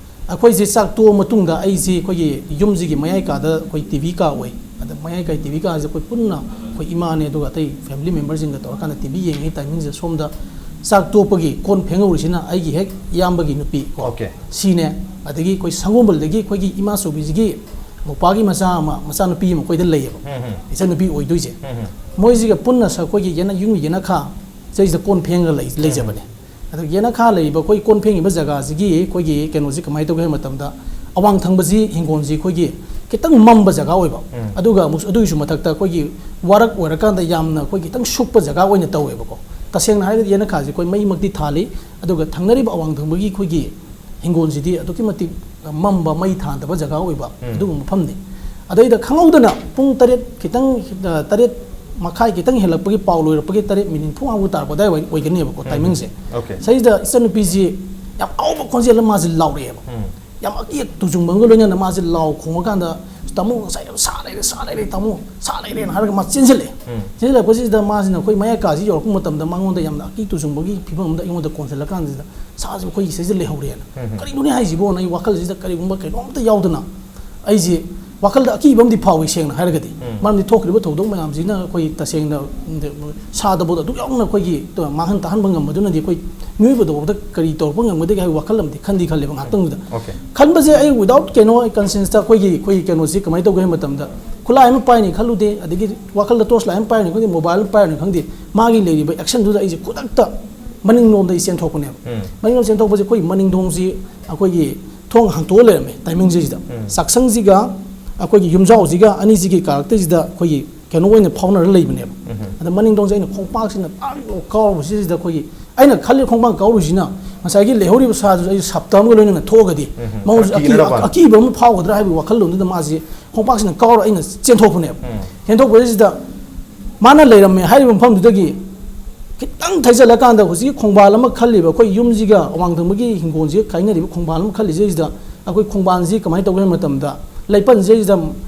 ꯑꯩꯈꯣꯏꯁꯦ ꯆꯥꯛ ꯇꯣꯛꯑ ꯃꯇꯨꯡꯗ ꯑꯩꯁꯦ ꯑꯩꯈꯣꯏꯒꯤ ꯌꯨꯝꯁꯤꯒꯤ ꯃꯌꯥꯏ ꯀꯥꯗ ꯑꯩꯈꯣꯏ TV ꯀꯥ ꯑꯣꯏ꯫ ꯑꯗ ꯃꯌꯥꯏ ꯀꯥꯏ TV ꯀꯥꯁꯦ ꯑꯩꯈꯣꯏ ꯄꯨꯟꯅ ꯑꯩꯈꯣꯏ ꯏꯃꯥꯅꯦ ꯑꯗꯨꯒ ꯑꯇꯩ family memberꯁꯤꯡꯒ ꯇꯧꯔꯀꯥꯟꯗ TV ꯌꯦꯡꯉꯤ timingꯁꯦ꯫ ꯁꯣꯝꯗ ꯆꯥꯛ ꯇꯣꯛꯄꯒꯤ ꯀꯣꯟ ꯐꯦꯡꯍꯧꯔꯤꯁꯤꯅ ꯑꯩꯒꯤ ꯍꯦꯛ ꯏꯌꯥꯝꯕꯒꯤ ꯅꯨꯄꯤ ꯀꯣ꯫ Okay. ꯁꯤꯅꯦ꯫ ꯑꯗꯒꯤ ꯑꯩꯈꯣꯏ ꯁꯪꯒꯣꯝꯕꯜꯗꯒꯤ ꯑꯩꯈꯣꯏꯒꯤ ꯏꯃꯥꯆꯧꯕꯤꯁꯤꯒꯤ ꯃꯧꯄꯥꯒꯤ ꯃꯆꯥ ꯑꯃ, ꯃꯆꯥꯅꯨꯄꯤ ꯑꯃ ꯑꯩꯈꯣꯏꯗ ꯂꯩꯌꯦꯕ꯫ ꯎꯝ, ꯎꯝ. ꯏꯆꯟꯅꯨꯄꯤ ꯑꯣꯏꯗꯣꯏꯁꯦ꯫ ꯎꯝ, ꯎꯝ. ꯃꯣꯏꯁꯤꯒ ꯄꯨꯟꯅ ꯁ-, ꯑꯩꯈꯣꯏꯒꯤ ꯌꯦꯅ-, ꯌꯨꯝꯒꯤ ꯌꯦꯅꯈꯥ ꯁꯤꯗꯩꯁꯤꯗ ꯀꯣꯟ ꯐꯦꯡꯉꯒ ꯂꯩ-, ꯂꯩꯖꯕꯅꯦ꯫ ꯑꯗꯣ ꯌꯦꯅꯈꯥ ꯂꯩꯔꯤꯕ ꯑꯩꯈꯣꯏ ꯀꯣꯟ ꯐꯦꯡꯉꯤꯕ ꯖꯒꯥꯁꯤꯒꯤ ꯑꯩꯈꯣꯏꯒꯤ ꯀꯩꯅꯣꯁꯤ ꯀꯃꯥꯏꯅ ꯇꯧꯒꯦ ꯍꯥꯏꯕ ꯃꯇꯝꯗ, ꯑꯋꯥꯡ ꯊꯪꯕꯁꯤ ꯍꯤꯡꯒꯣꯜꯁꯤ ꯑꯩꯈꯣꯏꯒꯤ ꯈꯤꯇꯪ ꯃꯝꯕ ꯖꯒꯥ ꯑꯣꯏꯕ꯫ ꯎꯝ. ꯑꯗꯨꯒ ꯑꯃꯨꯛ ꯑꯗꯨꯒꯤꯁꯨ ꯃꯊꯛꯇ ꯑꯩꯈꯣꯏꯒꯤ ꯋꯥꯔꯛ ꯑꯣꯏꯔꯀꯥꯟꯗ ꯌꯥꯝꯅ ꯑꯩꯈꯣꯏ ꯈꯤꯇꯪ ꯁꯨꯞꯄ ꯖꯒꯥ ꯑꯣꯏꯅ ꯇꯧꯋꯦꯕꯀꯣ꯫ ꯇꯁꯦꯡꯅ ꯍꯥꯏꯔꯒꯗꯤ ꯌꯦꯅꯈꯥꯁꯤ ꯑꯩꯈꯣꯏ ꯃꯩꯃꯛꯇꯤ ꯊꯥꯜꯂꯤ, ꯑꯗꯨꯒ ꯊꯪꯅꯔꯤꯕ ꯑꯋꯥꯡ ꯊꯪꯕꯒꯤ ꯑꯩꯈꯣꯏꯒꯤ ꯍꯤꯡꯒꯣꯜꯁꯤꯗꯤ ꯑꯗꯨꯛꯀꯤ ꯃꯇꯤꯛ ꯃꯝꯕ, ꯃꯩ ꯊꯥꯟꯗꯕ ꯖꯒꯥ ꯑꯣꯏꯕ, ꯎꯝ. ꯑꯗꯨꯒꯨꯝꯕ ꯃꯐꯝꯅꯤ꯫ ꯑꯗꯩꯗ ꯈꯪꯍꯧꯗꯅ ꯄꯨꯡ ꯇꯔꯦꯠ ꯈꯤꯇꯪ, ꯑ, ꯇꯔꯦꯠ ꯃꯈꯥꯏ ꯈꯤꯇꯪ ꯍꯦꯜꯂꯛꯄꯒꯤ, ꯄꯥꯎ ꯂꯣꯏꯔꯛꯄꯒꯤ ꯇꯔꯦꯠ ꯃꯤꯅꯤꯠ ꯅꯤꯐꯨ ꯃꯉꯥ ꯇꯥꯔꯛꯄ ꯑꯗꯨꯋꯥꯏ ꯑꯣꯏꯒꯅꯦꯕꯀꯣ, ꯎꯝ. ꯇꯥꯏꯃꯤꯡꯁꯦ꯫ Okay. ꯁꯤꯗꯩꯁꯤꯗ ꯏꯆꯟꯅꯨꯄꯤꯁꯤ ꯌꯥꯝ ꯍꯥꯎꯕ ꯈꯣꯟꯖꯦꯜ ꯑꯃ ꯃꯥꯁꯤ ꯂꯥꯎꯔꯛꯑꯦꯕ꯫ ꯎꯝ. ꯌꯥꯝ ꯑꯀꯤ ꯇꯨꯖꯨꯡꯕ ꯑꯃꯒ ꯂꯣꯏꯅꯅ ꯃꯥꯁꯦ ꯂꯥꯎ ꯈꯣꯡꯉꯀꯥꯟꯗ, "ꯇꯥꯃꯣ, ꯉꯁꯥꯏ ꯌꯥꯝ ꯁꯥ ꯂꯩꯔꯦ, ꯁꯥ ꯂꯩꯔꯦ, ꯇꯥꯃꯣ, ꯁꯥ ꯂꯩꯔꯦꯅ" ꯍꯥꯏꯔꯒ ꯃꯥ ꯆꯦꯟꯁꯤꯜꯂꯛꯑꯦ꯫ ꯎꯝ. ꯆꯦꯟꯁꯤꯜꯂꯛꯄꯁꯤꯗ ꯃꯥꯁꯤꯅ ꯑꯩꯈꯣꯏ ꯃꯌꯥꯏ ꯀꯥꯁꯤ ꯌꯧꯔꯛꯄ ꯃꯇꯝꯗ ꯃꯉꯣꯟꯗ ꯌꯥꯝꯅ ꯑꯀꯤ ꯇꯨꯖꯨꯡꯕꯒꯤ ꯐꯤꯕꯝ ꯑꯃꯗ ꯑꯩꯉꯣꯟꯗ ꯀꯣꯟꯁꯤꯜꯂꯀꯥꯟꯁꯤꯗ, "ꯁꯥꯁꯤꯕꯨ ꯑꯩꯈꯣꯏꯒꯤ ꯁꯤꯗꯩꯁꯤꯗ ꯂꯩꯍꯧꯔꯦꯅ꯫ ꯎꯝ. ꯀꯔꯤꯅꯣꯅꯦ ꯍꯥꯏꯁꯤꯕꯣꯅ?" ꯑꯩ ꯋꯥꯈꯜꯁꯤꯗ ꯀꯔꯤꯒꯨꯝꯕ ꯀꯩꯅꯣꯝꯇ ꯌꯥꯎꯗꯅ ꯑꯩꯁꯦ ꯋꯥꯈꯜꯗ ꯑꯀꯤꯕ ꯑꯃꯗꯤ ꯐꯥꯎꯏ, ꯁꯦꯡꯅ ꯍꯥꯏꯔꯒꯗꯤ꯫ ꯎꯝ. ꯃꯔꯝꯗꯤ ꯊꯣꯛꯈ꯭ꯔꯤꯕ ꯊꯧꯗꯣꯛ ꯃꯌꯥꯝꯁꯤꯅ ꯑꯩꯈꯣꯏ ꯇꯁꯦꯡꯅ ꯁꯥꯗꯐꯥꯎꯗ ꯑꯗꯨꯛ ꯌꯥꯎꯅ ꯑꯩꯈꯣꯏꯒꯤ ꯃꯥꯡꯍꯟ ꯇꯥꯍꯟꯕ ꯉꯝꯕꯗꯨꯅꯗꯤ ꯑꯩꯈꯣꯏ ꯃꯤꯑꯣꯏꯕꯗꯐꯥꯎꯗ ꯀꯔꯤ ꯇꯧꯔꯛꯄ ꯉꯝꯒꯗꯒꯦ ꯍꯥꯏꯕ ꯋꯥꯈꯜ ꯑꯃꯗꯤ ꯈꯟꯗꯤ ꯈꯜꯂꯦꯕ ꯉꯥꯏꯍꯥꯛꯇꯪꯗꯨꯗ꯫ Okay. ꯈꯟꯕꯁꯦ ꯑꯩ without ꯀꯩꯅꯣ, ꯑꯩ conscience ꯇ ꯑꯩꯈꯣꯏꯒꯤ, ꯑꯩꯈꯣꯏꯒꯤ ꯀꯩꯅꯣꯁꯤ ꯀꯃꯥꯏꯅ ꯇꯧꯒꯦ ꯍꯥꯏꯕ ꯃꯇꯝꯗ, ꯈꯨꯠꯂꯥꯏ ꯑꯃ ꯄꯥꯏꯅꯤ ꯈꯜꯂꯨꯗꯦ, ꯑꯗꯒꯤ ꯋꯥꯈꯜꯗ torch light ꯑꯃ ꯄꯥꯏꯔꯅꯤ ꯈꯪꯗꯦ, mobile ꯑꯃ ꯄꯥꯏꯔꯅꯤ ꯈꯪꯗꯦ, ꯃꯥꯒꯤ ꯂꯩꯔꯤꯕ action ꯗꯨꯗ ꯑꯩꯁꯦ ꯈꯨꯗꯛꯇ ꯃꯅꯤꯡꯂꯣꯝꯗ ꯑꯩ ꯆꯦꯟꯊꯣꯛꯄꯅꯦꯕ꯫ ꯎꯝ. ꯃꯅꯤꯡꯂꯣꯝ ꯆꯦꯟꯊꯣꯛꯄꯁꯦ ꯑꯩꯈꯣꯏꯒꯤ ꯃꯅꯤꯡ ꯊꯣꯡꯁꯤ ꯑꯩꯈꯣꯏꯒꯤ ꯊꯣꯡ ꯍꯥꯡꯇꯣꯛꯑ ꯂꯩꯔꯝꯃꯦ ꯇꯥꯏꯃꯤꯡꯁꯤꯗ꯫ ꯎꯝ. ꯆꯥꯛꯁꯪꯁꯤꯒ ꯑꯩꯈꯣꯏꯒꯤ ꯌꯨꯝꯖꯥꯎꯁꯤꯒ ꯑꯅꯤꯁꯤꯒꯤ ꯀꯥꯔꯛꯇꯁꯤꯗ ꯑꯩꯈꯣꯏꯒꯤ ꯀꯩꯅꯣ ꯑꯣꯏꯅ ꯐꯥꯎꯅꯔ ꯂꯩꯕꯅꯦꯕ꯫ ꯎꯝ. ꯑꯗ ꯃꯅꯤꯡ ꯊꯣꯡꯁꯦ ꯑꯩꯅ ꯈꯣꯡꯄꯥꯛꯁꯤꯅ ꯇꯥꯛ ꯀꯥꯎꯔꯨꯕꯁꯤꯗ ꯑꯩꯈꯣꯏꯒꯤ, ꯑꯩꯅ ꯈꯜꯂꯤ ꯈꯣꯡꯄꯥꯛ ꯀꯥꯎꯔꯨꯁꯤꯅ ꯉꯁꯥꯏꯒꯤ ꯂꯩꯍꯧꯔꯤꯕ ꯁꯥꯗꯨꯁꯨ ꯑꯩꯁꯨ ꯁꯞꯇ ꯑꯃꯒ ꯂꯣꯏꯅꯅ ꯊꯣꯛꯑꯒꯗꯤ ꯎꯝ. ꯃꯉꯣꯟꯗꯁꯨ ꯈꯔ ꯑꯀꯤ-, ꯀꯤꯅꯅꯕ. ꯑꯀꯤꯕ ꯑꯃ ꯐꯥꯎꯒꯗ꯭ꯔꯥ ꯍꯥꯏꯕꯒꯤ ꯋꯥꯈꯜꯂꯣꯟꯗꯨꯗ ꯃꯥꯁꯤ ꯈꯣꯡꯄꯥꯛꯁꯤꯅ ꯀꯥꯎꯔ ꯑꯩꯅ ꯆꯦꯟꯊꯣꯛꯄꯅꯦꯕ꯫ ꯎꯝ. ꯆꯦꯟꯊꯣꯛꯄꯁꯤꯗ ꯃꯥꯅ ꯂꯩꯔꯝꯃꯦ ꯍꯥꯏꯔꯤꯕ ꯃꯐꯝꯗꯨꯗꯒꯤ ꯈꯤꯇꯪ ꯊꯩꯖꯤꯜꯂꯀꯥꯟꯗ ꯍꯧꯖꯤꯛꯀꯤ ꯈꯣꯡꯕꯥꯜ ꯑꯃ ꯈꯜꯂꯤꯕ, ꯑꯩꯈꯣꯏ ꯌꯨꯝꯁꯤꯒ ꯑꯋꯥꯡ ꯊꯪꯕꯒꯤ ꯍꯤꯡꯒꯣꯜꯁꯤꯒ ꯈꯥꯏꯅꯔꯤꯕ ꯈꯣꯡꯕꯥꯜ ꯑꯃ ꯈꯜꯂꯤꯁꯤꯗꯩꯁꯤꯗ ꯑꯩꯈꯣꯏ ꯈꯣꯡꯕꯥꯜꯁꯤ ꯀꯃꯥꯏꯅ ꯇꯧꯒꯦ ꯍꯥꯏꯕ ꯃꯇꯝꯗ, ꯂꯩꯄꯜꯁꯤꯗꯩꯁꯤꯗ,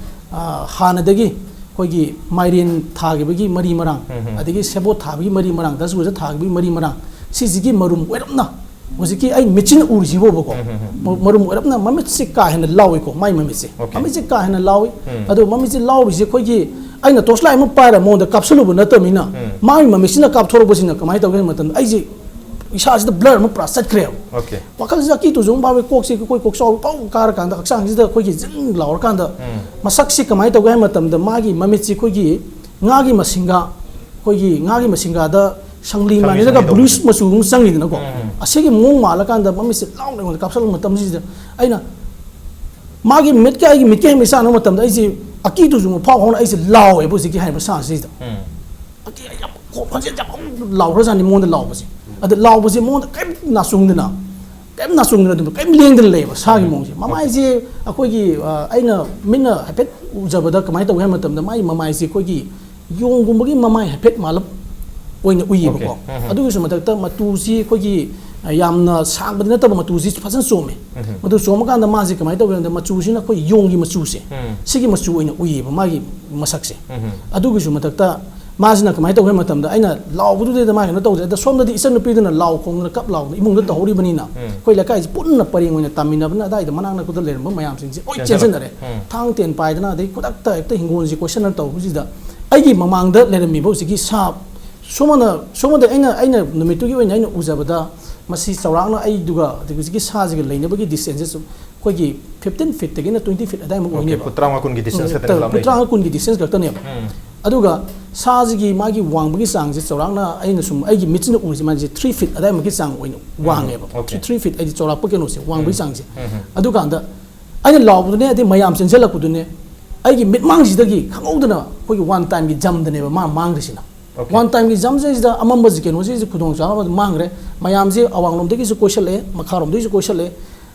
ꯑ, ꯍꯥꯟꯅꯗꯒꯤ ꯑꯩꯈꯣꯏꯒꯤ ꯃꯥꯏꯔꯦꯟ ꯊꯥꯈꯤꯕꯒꯤ ꯃꯔꯤ ꯃꯔꯥꯡ, ꯎꯝ, ꯎꯝ. ꯑꯗꯒꯤ ꯁꯦꯕꯣꯠ ꯊꯥꯕꯒꯤ ꯃꯔꯤ ꯃꯔꯥꯡ, ꯗꯁꯀꯨꯁ ꯊꯥꯈꯤꯕꯒꯤ ꯃꯔꯤ ꯃꯔꯥꯡ, ꯁꯤꯁꯤꯒꯤ ꯃꯔꯨꯝ ꯑꯣꯏꯔꯞꯅ ꯍꯧꯖꯤꯛꯀꯤ ꯑꯩ ꯃꯤꯠꯁꯤꯅ ꯎꯔꯤꯁꯤꯕꯣꯕꯀꯣ, ꯎꯝ, ꯎꯝ, ꯎꯝ. ꯃ-, ꯃꯔꯨꯝ ꯑꯣꯏꯔꯞꯅ ꯃꯃꯤꯠꯁꯤ ꯀꯥ ꯍꯦꯟꯅ ꯂꯥꯎꯏꯀꯣ, ꯃꯥꯏ ꯃꯃꯤꯠꯁꯦ꯫ Okay. ꯃꯃꯤꯠꯁꯦ ꯀꯥ ꯍꯦꯟꯅ ꯂꯥꯎꯏ꯫ ꯎꯝ. ꯑꯗꯣ ꯃꯃꯤꯠꯁꯦ ꯂꯥꯎꯔꯤꯁꯦ ꯑꯩꯈꯣꯏꯒꯤ ꯑꯩꯅ torch light ꯑꯃ ꯄꯥꯏꯔ ꯃꯉꯣꯟꯗ ꯀꯥꯞꯁꯤꯜꯂꯨꯕ ꯅꯠꯇꯕꯅꯤꯅ, ꯎꯝ. ꯃꯥꯒꯤ ꯃꯃꯤꯠꯁꯤꯅ ꯀꯥꯞꯊꯣꯔꯛꯄꯁꯤꯅ ꯀꯃꯥꯏꯅ ꯇꯧꯒꯦ ꯍꯥꯏꯕ ꯃꯇꯝꯗ, ꯑꯩꯁꯦ ꯏꯁꯥꯁꯤꯗ ꯕ꯭ꯂꯔ ꯑꯃ ꯄꯨꯔꯥ ꯆꯠꯈ꯭ꯔꯦꯕ꯫ ꯑꯣꯀꯦ꯫ ꯋꯥꯈꯜꯁꯤꯗ ꯑꯀꯤ ꯇꯨꯖꯨꯡ ꯐꯥꯎꯏ, ꯀꯣꯛꯁꯤ ꯑꯩꯈꯣꯏ ꯀꯣꯛꯆꯥꯎꯕꯤ ꯄꯥꯎ ꯀꯥꯔꯀꯥꯟꯗ ꯍꯛꯆꯥꯡꯁꯤꯗ ꯑꯩꯈꯣꯏꯒꯤ ꯖꯤꯡ ꯂꯥꯎꯔꯀꯥꯟꯗ ꯎꯝ꯫ ꯃꯁꯛꯁꯤ ꯀꯃꯥꯏꯅ ꯇꯧꯒꯦ ꯍꯥꯏꯕ ꯃꯇꯝꯗ ꯃꯥꯒꯤ ꯃꯃꯤꯠꯁꯤ ꯑꯩꯈꯣꯏꯒꯤ ꯉꯥꯒꯤ ꯃꯁꯤꯡꯒꯥ, ꯑꯩꯈꯣꯏꯒꯤ ꯉꯥꯒꯤ ꯃꯁꯤꯡꯒꯥꯗ ꯁꯪꯂꯤ ꯁꯪꯂꯤ ꯃꯥꯟꯅꯔꯒ ꯁꯪꯂꯤ ꯕ꯭ꯂꯨꯁ ꯇꯧꯕꯗꯣ꯫ ꯃꯆꯨ ꯑꯃ ꯆꯪꯉꯤꯗꯅꯀꯣ꯫ ꯎꯝ꯫ ꯑꯁꯤꯒꯤ ꯃꯑꯣꯡ ꯃꯥꯜꯂꯀꯥꯟꯗ ꯃꯃꯤꯠꯁꯦ ꯂꯥꯎꯅ ꯑꯩꯉꯣꯟꯗ ꯀꯥꯞꯁꯤꯜꯂꯛꯄ ꯃꯇꯝꯁꯤꯗ ꯑꯩꯅ ꯃꯥꯒꯤ ꯃꯤꯠꯀ ꯑꯩꯒꯤ ꯃꯤꯠꯀ ꯍꯦꯛ ꯃꯤꯠꯆꯥꯟꯅꯕ ꯃꯇꯝꯗ ꯑꯩꯁꯦ ꯑꯀꯤ ꯇꯨꯖꯨꯡꯕ ꯐꯥꯎ ꯐꯥꯎꯅ ꯑꯩꯁꯦ ꯂꯥꯎꯋꯦꯕ ꯍꯧꯖꯤꯛꯀꯤ ꯍꯥꯏꯔꯤꯕ ꯁꯥꯁꯤꯗ꯫ ꯎꯝ꯫ ꯑꯀꯤ ꯌꯥꯝ ꯈꯣ-, ꯈꯣꯟꯖꯦꯜ ꯌꯥꯝ ꯍꯧꯅ ꯂꯥꯎꯈ꯭ꯔꯖꯥꯠꯅꯤ ꯃꯉꯣꯟꯗ ꯂꯥꯎꯕꯁꯦ꯫ ꯑꯗ ꯂꯥꯎꯕꯁꯦ ꯃꯉꯣꯟꯗ ꯀꯔꯤꯝ ꯅꯥꯆꯨꯡꯗꯅ, ꯀꯔꯤꯝ ꯅꯥꯆꯨꯡꯗꯅ ꯑꯗꯨꯝ ꯀꯔꯤꯝ ꯂꯦꯡꯗꯅ ꯂꯩꯌꯦꯕ ꯁꯥꯒꯤ ꯃꯑꯣꯡꯁꯦ꯫ ꯃꯃꯥꯏꯁꯦ ꯑꯩꯈꯣꯏꯒꯤ, ꯑ, ꯑꯩꯅ ꯃꯤꯠꯅ ꯍꯥꯏꯐꯦꯠ ꯎꯖꯕꯗ ꯀꯃꯥꯏꯅ ꯇꯧꯒꯦ ꯍꯥꯏꯕ ꯃꯇꯝꯗ ꯃꯥꯒꯤ ꯃꯃꯥꯏꯁꯦ ꯑꯩꯈꯣꯏꯒꯤ ꯌꯣꯡꯒꯨꯝꯕꯒꯤ ꯃꯃꯥꯏ ꯍꯥꯏꯐꯦꯠ ꯃꯥꯜꯂꯞ ꯑꯣꯏꯅ ꯎꯏꯌꯦꯕꯀꯣ꯫ ꯑꯣꯀꯦ꯫ ꯎꯝ, ꯎꯝ꯫ ꯑꯗꯨꯒꯤꯁꯨ ꯃꯊꯛꯇ ꯃꯇꯨꯁꯤ ꯑꯩꯈꯣꯏꯒꯤ, ꯑ, ꯌꯥꯝꯅ ꯁꯥꯡꯕꯗꯤ ꯅꯠꯇꯕ ꯃꯇꯨꯁꯤ ꯐꯖꯅ ꯆꯣꯝꯃꯦ꯫ ꯎꯝ, ꯎꯝ꯫ ꯃꯇꯨ ꯆꯣꯝꯃꯀꯥꯟꯗ ꯃꯥꯁꯦ ꯀꯃꯥꯏꯅ ꯇꯧꯒꯦ ꯍꯥꯏꯕꯗ ꯃꯆꯨꯁꯤꯅ ꯑꯩꯈꯣꯏ ꯌꯣꯡꯒꯤ ꯃꯆꯨꯁꯦ, ꯎꯝ꯫ ꯁꯤꯒꯤ ꯃꯆꯨ ꯑꯣꯏꯅ ꯎꯏꯌꯦꯕ ꯃꯥꯒꯤ ꯃꯁꯛꯁꯦ꯫ ꯎꯝ, ꯎꯝ꯫ ꯑꯗꯨꯒꯤꯁꯨ ꯃꯊꯛꯇ ꯃꯥꯁꯤꯅ ꯀꯃꯥꯏꯅ ꯇꯧꯒꯦ ꯍꯥꯏꯕ ꯃꯇꯝꯗ ꯑꯩꯅ ꯂꯥꯎꯕꯗꯨꯗꯩꯗ ꯃꯥ ꯀꯩꯅꯣ ꯇꯧꯗ꯭ꯔꯦ꯫ ꯑꯗ ꯁꯣꯝꯗꯗꯤ ꯏꯆꯟꯅꯨꯄꯤꯗꯨꯅ ꯂꯥꯎ ꯈꯣꯡꯗꯅ ꯀꯞ ꯂꯥꯎꯗꯅ ꯏꯃꯨꯡꯗ ꯇꯧꯍꯧꯔꯤꯕꯅꯤꯅ ꯎꯝ꯫ ꯑꯩꯈꯣꯏ ꯂꯩꯀꯥꯏꯁꯤ ꯄꯨꯟꯅ ꯄꯔꯦꯡ ꯑꯣꯏꯅ ꯇꯥꯃꯤꯟꯅꯕꯅ ꯑꯗꯥꯏꯗ ꯃꯅꯥꯛ ꯅꯛꯄꯗ ꯂꯩꯔꯝꯕ ꯃꯌꯥꯝꯁꯤꯡꯁꯦ ꯂꯣꯏ ꯆꯦꯟꯁꯤꯜꯂꯛ-, ꯆꯦꯟꯁꯤꯟꯅꯔꯦ꯫ ꯎꯝ꯫ ꯊꯥꯡ ꯇꯦꯟ ꯄꯥꯏꯗꯅ ꯑꯗꯩ ꯈꯨꯗꯛꯇ ꯍꯦꯛꯇ ꯍꯤꯡꯒꯣꯜꯁꯤ ꯀꯣꯏꯁꯟꯅ ꯇꯧꯕꯁꯤꯗ ꯑꯩꯒꯤ ꯃꯃꯥꯡꯗ ꯂꯩꯔꯝꯃꯤꯕ ꯍꯧꯖꯤꯛꯀꯤ ꯁꯥ ꯁꯣꯝꯗ, ꯁꯣꯝꯗ ꯑꯩꯅ, ꯑꯩꯅ ꯅꯨꯃꯤꯠꯇꯨꯒꯤ ꯑꯣꯏꯅ ꯑꯩꯅ ꯎꯖꯕꯗ ꯃꯁꯤ ꯆꯥꯎꯔꯥꯛꯅ ꯑꯩꯗꯨꯒ ꯑꯗꯒꯤ ꯍꯧꯖꯤꯛꯀꯤ ꯁꯥꯁꯤꯒ ꯂꯩꯅꯕꯒꯤ ꯗꯤꯁꯇꯦꯟꯁꯁꯦ ꯁꯨꯝ ꯑꯩꯈꯣꯏꯒꯤ ꯐꯤꯐꯇꯤꯟ ꯐꯤꯠꯇꯒꯤꯅ ꯇ꯭ꯋꯦꯟꯇꯤ ꯐꯤꯠ ꯑꯗꯥꯏꯃꯨꯛ ꯑꯣꯀꯦ, ꯑꯣꯏꯅꯦꯕ꯫ ꯐꯨꯠ ꯇꯔꯥꯃꯉꯥ ꯀꯨꯟꯒꯤ ꯗꯤꯁꯇꯦꯟꯁ ꯎꯝ, ꯈꯛꯇꯅꯦꯕ ꯐꯨꯠ ꯂꯥꯞꯅꯩꯁꯦ꯫ ꯇꯔꯥꯃꯉꯥ ꯀꯨꯟꯒꯤ ꯗꯤꯁꯇꯦꯟꯁ ꯈꯛꯇꯅꯦꯕ꯫ ꯎꯝ꯫ ꯑꯗꯨꯒ ꯁꯥꯁꯤꯒꯤ ꯃꯥꯒꯤ ꯋꯥꯡꯕꯒꯤ ꯆꯥꯡꯁꯦ ꯆꯥꯎꯔꯥꯛꯅ ꯑꯩꯅ ꯁꯨꯝ ꯑꯩꯒꯤ ꯃꯤꯠꯁꯤꯅ ꯎꯔꯤꯁꯦ ꯃꯥꯁꯦ ꯊ꯭ꯔꯤ ꯐꯤꯠ ꯑꯗꯥꯏꯃꯨꯛꯀꯤ ꯆꯥꯡ ꯑꯣꯏꯅ ꯋꯥꯡꯉꯦꯕ꯫ ꯑꯣꯀꯦ꯫ ꯊ꯭ꯔꯤ ꯐꯤꯠ ꯍꯥꯏꯗꯤ ꯆꯥꯎꯔꯥꯛꯄ ꯀꯩꯅꯣꯁꯦ ꯋꯥꯡꯕꯒꯤ ꯎꯝ꯫ ꯆꯥꯡꯁꯦ꯫ ꯎꯝ, ꯎꯝ꯫ ꯑꯗꯨꯀꯥꯟꯗ ꯑꯩꯅ ꯂꯥꯎꯕꯗꯨꯅꯦ ꯑꯗꯩ ꯃꯌꯥꯝ ꯆꯦꯟꯁꯤꯜꯂꯛꯄꯗꯨꯅꯦ ꯑꯩꯒꯤ ꯃꯤꯠꯃꯥꯡꯁꯤꯗꯒꯤ ꯈꯪꯍꯧꯗꯅ ꯑꯩꯈꯣꯏꯒꯤ ꯋꯥꯟ ꯇꯥꯏꯝꯒꯤ ꯖꯝꯗꯅꯦꯕ ꯃꯥ ꯃꯥꯡꯈ꯭ꯔꯤꯁꯤꯅ꯫ ꯑꯣꯀꯦ꯫ ꯋꯥꯟ ꯇꯥꯏꯝꯒꯤ ꯖꯝꯁꯤꯗ ꯑꯃꯝꯕꯁꯤ ꯀꯩꯅꯣꯁꯤꯁꯨ ꯈꯨꯗꯣꯡꯆꯥꯕ ꯑꯃ ꯃꯥꯡꯈ꯭ꯔꯦ꯫ ꯃꯌꯥꯝꯁꯦ ꯑꯋꯥꯡꯂꯣꯝꯗꯒꯤꯁꯨ ꯀꯣꯏꯁꯜꯂꯛꯑꯦ, ꯃꯈꯥꯔꯣꯝꯗꯒꯤꯁꯨ ꯀꯣꯏꯁꯜꯂꯛꯑꯦ꯫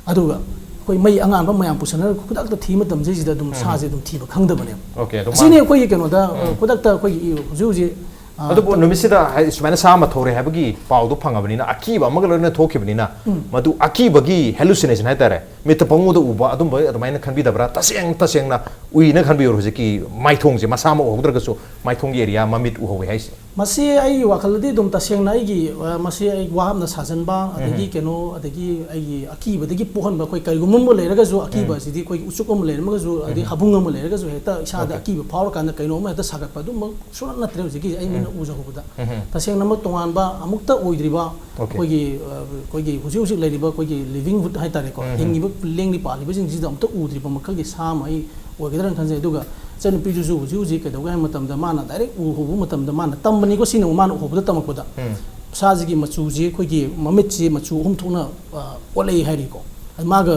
ꯑꯗꯨꯒ ꯑꯩꯈꯣꯏ ꯃꯩ ꯑꯉꯥꯟꯕ ꯃꯌꯥꯝ ꯄꯨꯁꯟꯅꯔꯒ ꯈꯨꯗꯛꯇ ꯊꯤꯕ ꯃꯇꯝꯁꯤꯗꯩꯁꯤꯗ ꯑꯗꯨꯝ ꯁꯥꯁꯦ ꯑꯗꯨꯝ ꯊꯤꯕ ꯈꯪꯗꯕꯅꯦꯕ꯫ ꯑꯣꯀꯦ, ꯑꯗꯨꯝ ꯑꯁꯤꯅꯤ ꯃꯥꯡ- ꯑꯩꯈꯣꯏꯒꯤ ꯀꯩꯅꯣꯗ, ꯑ, ꯈꯨꯗꯛꯇ ꯑꯩꯈꯣꯏꯒꯤ ꯍꯧꯖꯤꯛ ꯍꯧꯖꯤꯛ, ꯑ, ꯑꯗꯨꯕꯨ ꯅꯨꯃꯤꯠꯁꯤꯗ ꯍꯥꯏꯗꯤ ꯁꯨꯃꯥꯏꯅ ꯁꯥ ꯑꯃ ꯊꯧꯔꯦ ꯍꯥꯏꯕꯒꯤ ꯄꯥꯎꯗꯣ ꯐꯪꯉꯕꯅꯤꯅ, ꯑꯀꯤꯕ ꯑꯃꯒ ꯂꯣꯏꯅꯅ ꯊꯣꯛꯈꯤꯕꯅꯤꯅ, ꯃꯗꯨ ꯑꯀꯤꯕꯒꯤ ꯍꯦꯂꯨꯁꯤꯅꯦꯁꯟ ꯍꯥꯏꯇꯥꯔꯦ, ꯃꯤꯠꯇ ꯄꯪꯎꯗ ꯎꯕ ꯑꯗꯨꯝꯕ ꯑꯗꯨꯃꯥꯏꯅ ꯈꯟꯕꯤꯗꯕ꯭ꯔꯥ? ꯇꯁꯦꯡ ꯇꯁꯦꯡꯅ ꯎꯏꯅ ꯈꯟꯕꯤꯌꯨꯔꯣ, ꯍꯧꯖꯤꯛꯀꯤ ꯃꯥꯏꯊꯣꯡꯁꯦ ꯃꯁꯥꯃꯛ ꯎꯍꯧꯗ꯭ꯔꯒꯁꯨ ꯃꯥꯏꯊꯣꯡꯒꯤ ꯑꯦꯔꯤꯌꯥ ꯃꯃꯤꯠ ꯎꯍꯧꯋꯦ ꯍꯥꯏꯁꯦ? ꯃꯁꯤ ꯑꯩꯒꯤ ꯋꯥꯈꯜꯗꯗꯤ ꯑꯗꯨꯝ ꯇꯁꯦꯡꯅ ꯑꯩꯒꯤ, ꯑ, ꯃꯁꯤ ꯑꯩ ꯋꯥꯍꯞꯅ ꯁꯥꯖꯟꯕ, ꯑꯗꯒꯤ ꯀꯩꯅꯣ, ꯑꯗꯒꯤ ꯑꯩꯒꯤ ꯑꯀꯤꯕꯗꯒꯤ ꯄꯣꯛꯍꯟꯕ, ꯑꯩꯈꯣꯏ ꯀꯔꯤꯒꯨꯝꯕ ꯑꯃ ꯂꯩꯔꯒꯁꯨ, ꯑꯀꯤꯕ ꯑꯁꯤꯗꯤ ꯑꯩꯈꯣꯏꯒꯤ ꯎꯆꯨꯛ ꯑꯃ ꯂꯩꯔꯝꯃꯒꯁꯨ, ꯑꯗꯩ ꯍꯥꯕꯨꯡ ꯑꯃ ꯂꯩꯔꯒꯁꯨ, ꯍꯦꯛꯇ ꯏꯁꯥꯗ Okay. ꯑꯀꯤꯕ ꯐꯥꯎꯔꯀꯥꯟꯗ ꯀꯩꯅꯣꯝꯃ ꯍꯦꯛꯇ ꯁꯥꯒꯠꯄ, ꯑꯗꯨꯝꯕ ꯁꯨꯡꯅꯠ ꯅꯠꯇ꯭ꯔꯦ ꯍꯧꯖꯤꯛꯀꯤ ꯑꯩ ꯃꯤꯠꯅ ꯎꯖꯍꯧꯕꯗ꯫ ꯎꯝ. ꯇꯁꯦꯡꯅ ꯑꯃ ꯇꯣꯉꯥꯟꯕ ꯑꯃꯨꯛꯇ ꯑꯣꯏꯗ꯭ꯔꯤꯕ Okay. ꯑꯩꯈꯣꯏꯒꯤ, ꯑ, ꯑꯩꯈꯣꯏꯒꯤ ꯍꯧꯖꯤꯛ ꯍꯧꯖꯤꯛ ꯂꯩꯔꯤꯕ ꯑꯩꯈꯣꯏꯒꯤ livelihood ꯍꯥꯏꯇꯥꯔꯦꯀꯣ, ꯎꯝ. ꯍꯤꯡꯉꯤꯕ ꯂꯦꯡꯂꯤ ꯄꯥꯜꯂꯤꯕꯁꯤꯡꯁꯤꯗ ꯑꯃꯨꯛꯇ ꯎꯗ꯭ꯔꯤꯕ ꯃꯈꯜꯒꯤ ꯁꯥ ꯑꯃ ꯑꯩ ꯑꯣꯏꯒꯗ꯭ꯔꯥꯅ ꯈꯟꯖꯩ꯫ ꯑꯗꯨꯒ ꯏꯆꯟꯅꯨꯄꯤꯗꯨꯁꯨ ꯍꯧꯖꯤꯛ ꯍꯧꯖꯤꯛ ꯀꯩꯗꯧꯒꯦ ꯍꯥꯏꯕ ꯃꯇꯝꯗ, ꯃꯥꯅ direct ꯎꯍꯧꯕ ꯃꯇꯝꯗ, ꯃꯥꯅ ꯇꯝꯕꯅꯤꯀꯣ, ꯁꯤꯅ ꯑꯃꯨꯛ ꯃꯥꯅ ꯎꯍꯧꯕꯗ ꯇꯝꯃꯛꯄꯗ, ꯎꯝ. ꯁꯥꯁꯤꯒꯤ ꯃꯆꯨꯁꯤ, ꯑꯩꯈꯣꯏꯒꯤ ꯃꯃꯤꯠꯁꯤ ꯃꯆꯨ ꯑꯍꯨꯝ ꯊꯣꯛꯅ, ꯑ, ꯑꯣꯜꯂꯛꯏ ꯍꯥꯏꯔꯤꯀꯣ꯫ ꯑꯗꯨ ꯃꯥꯒ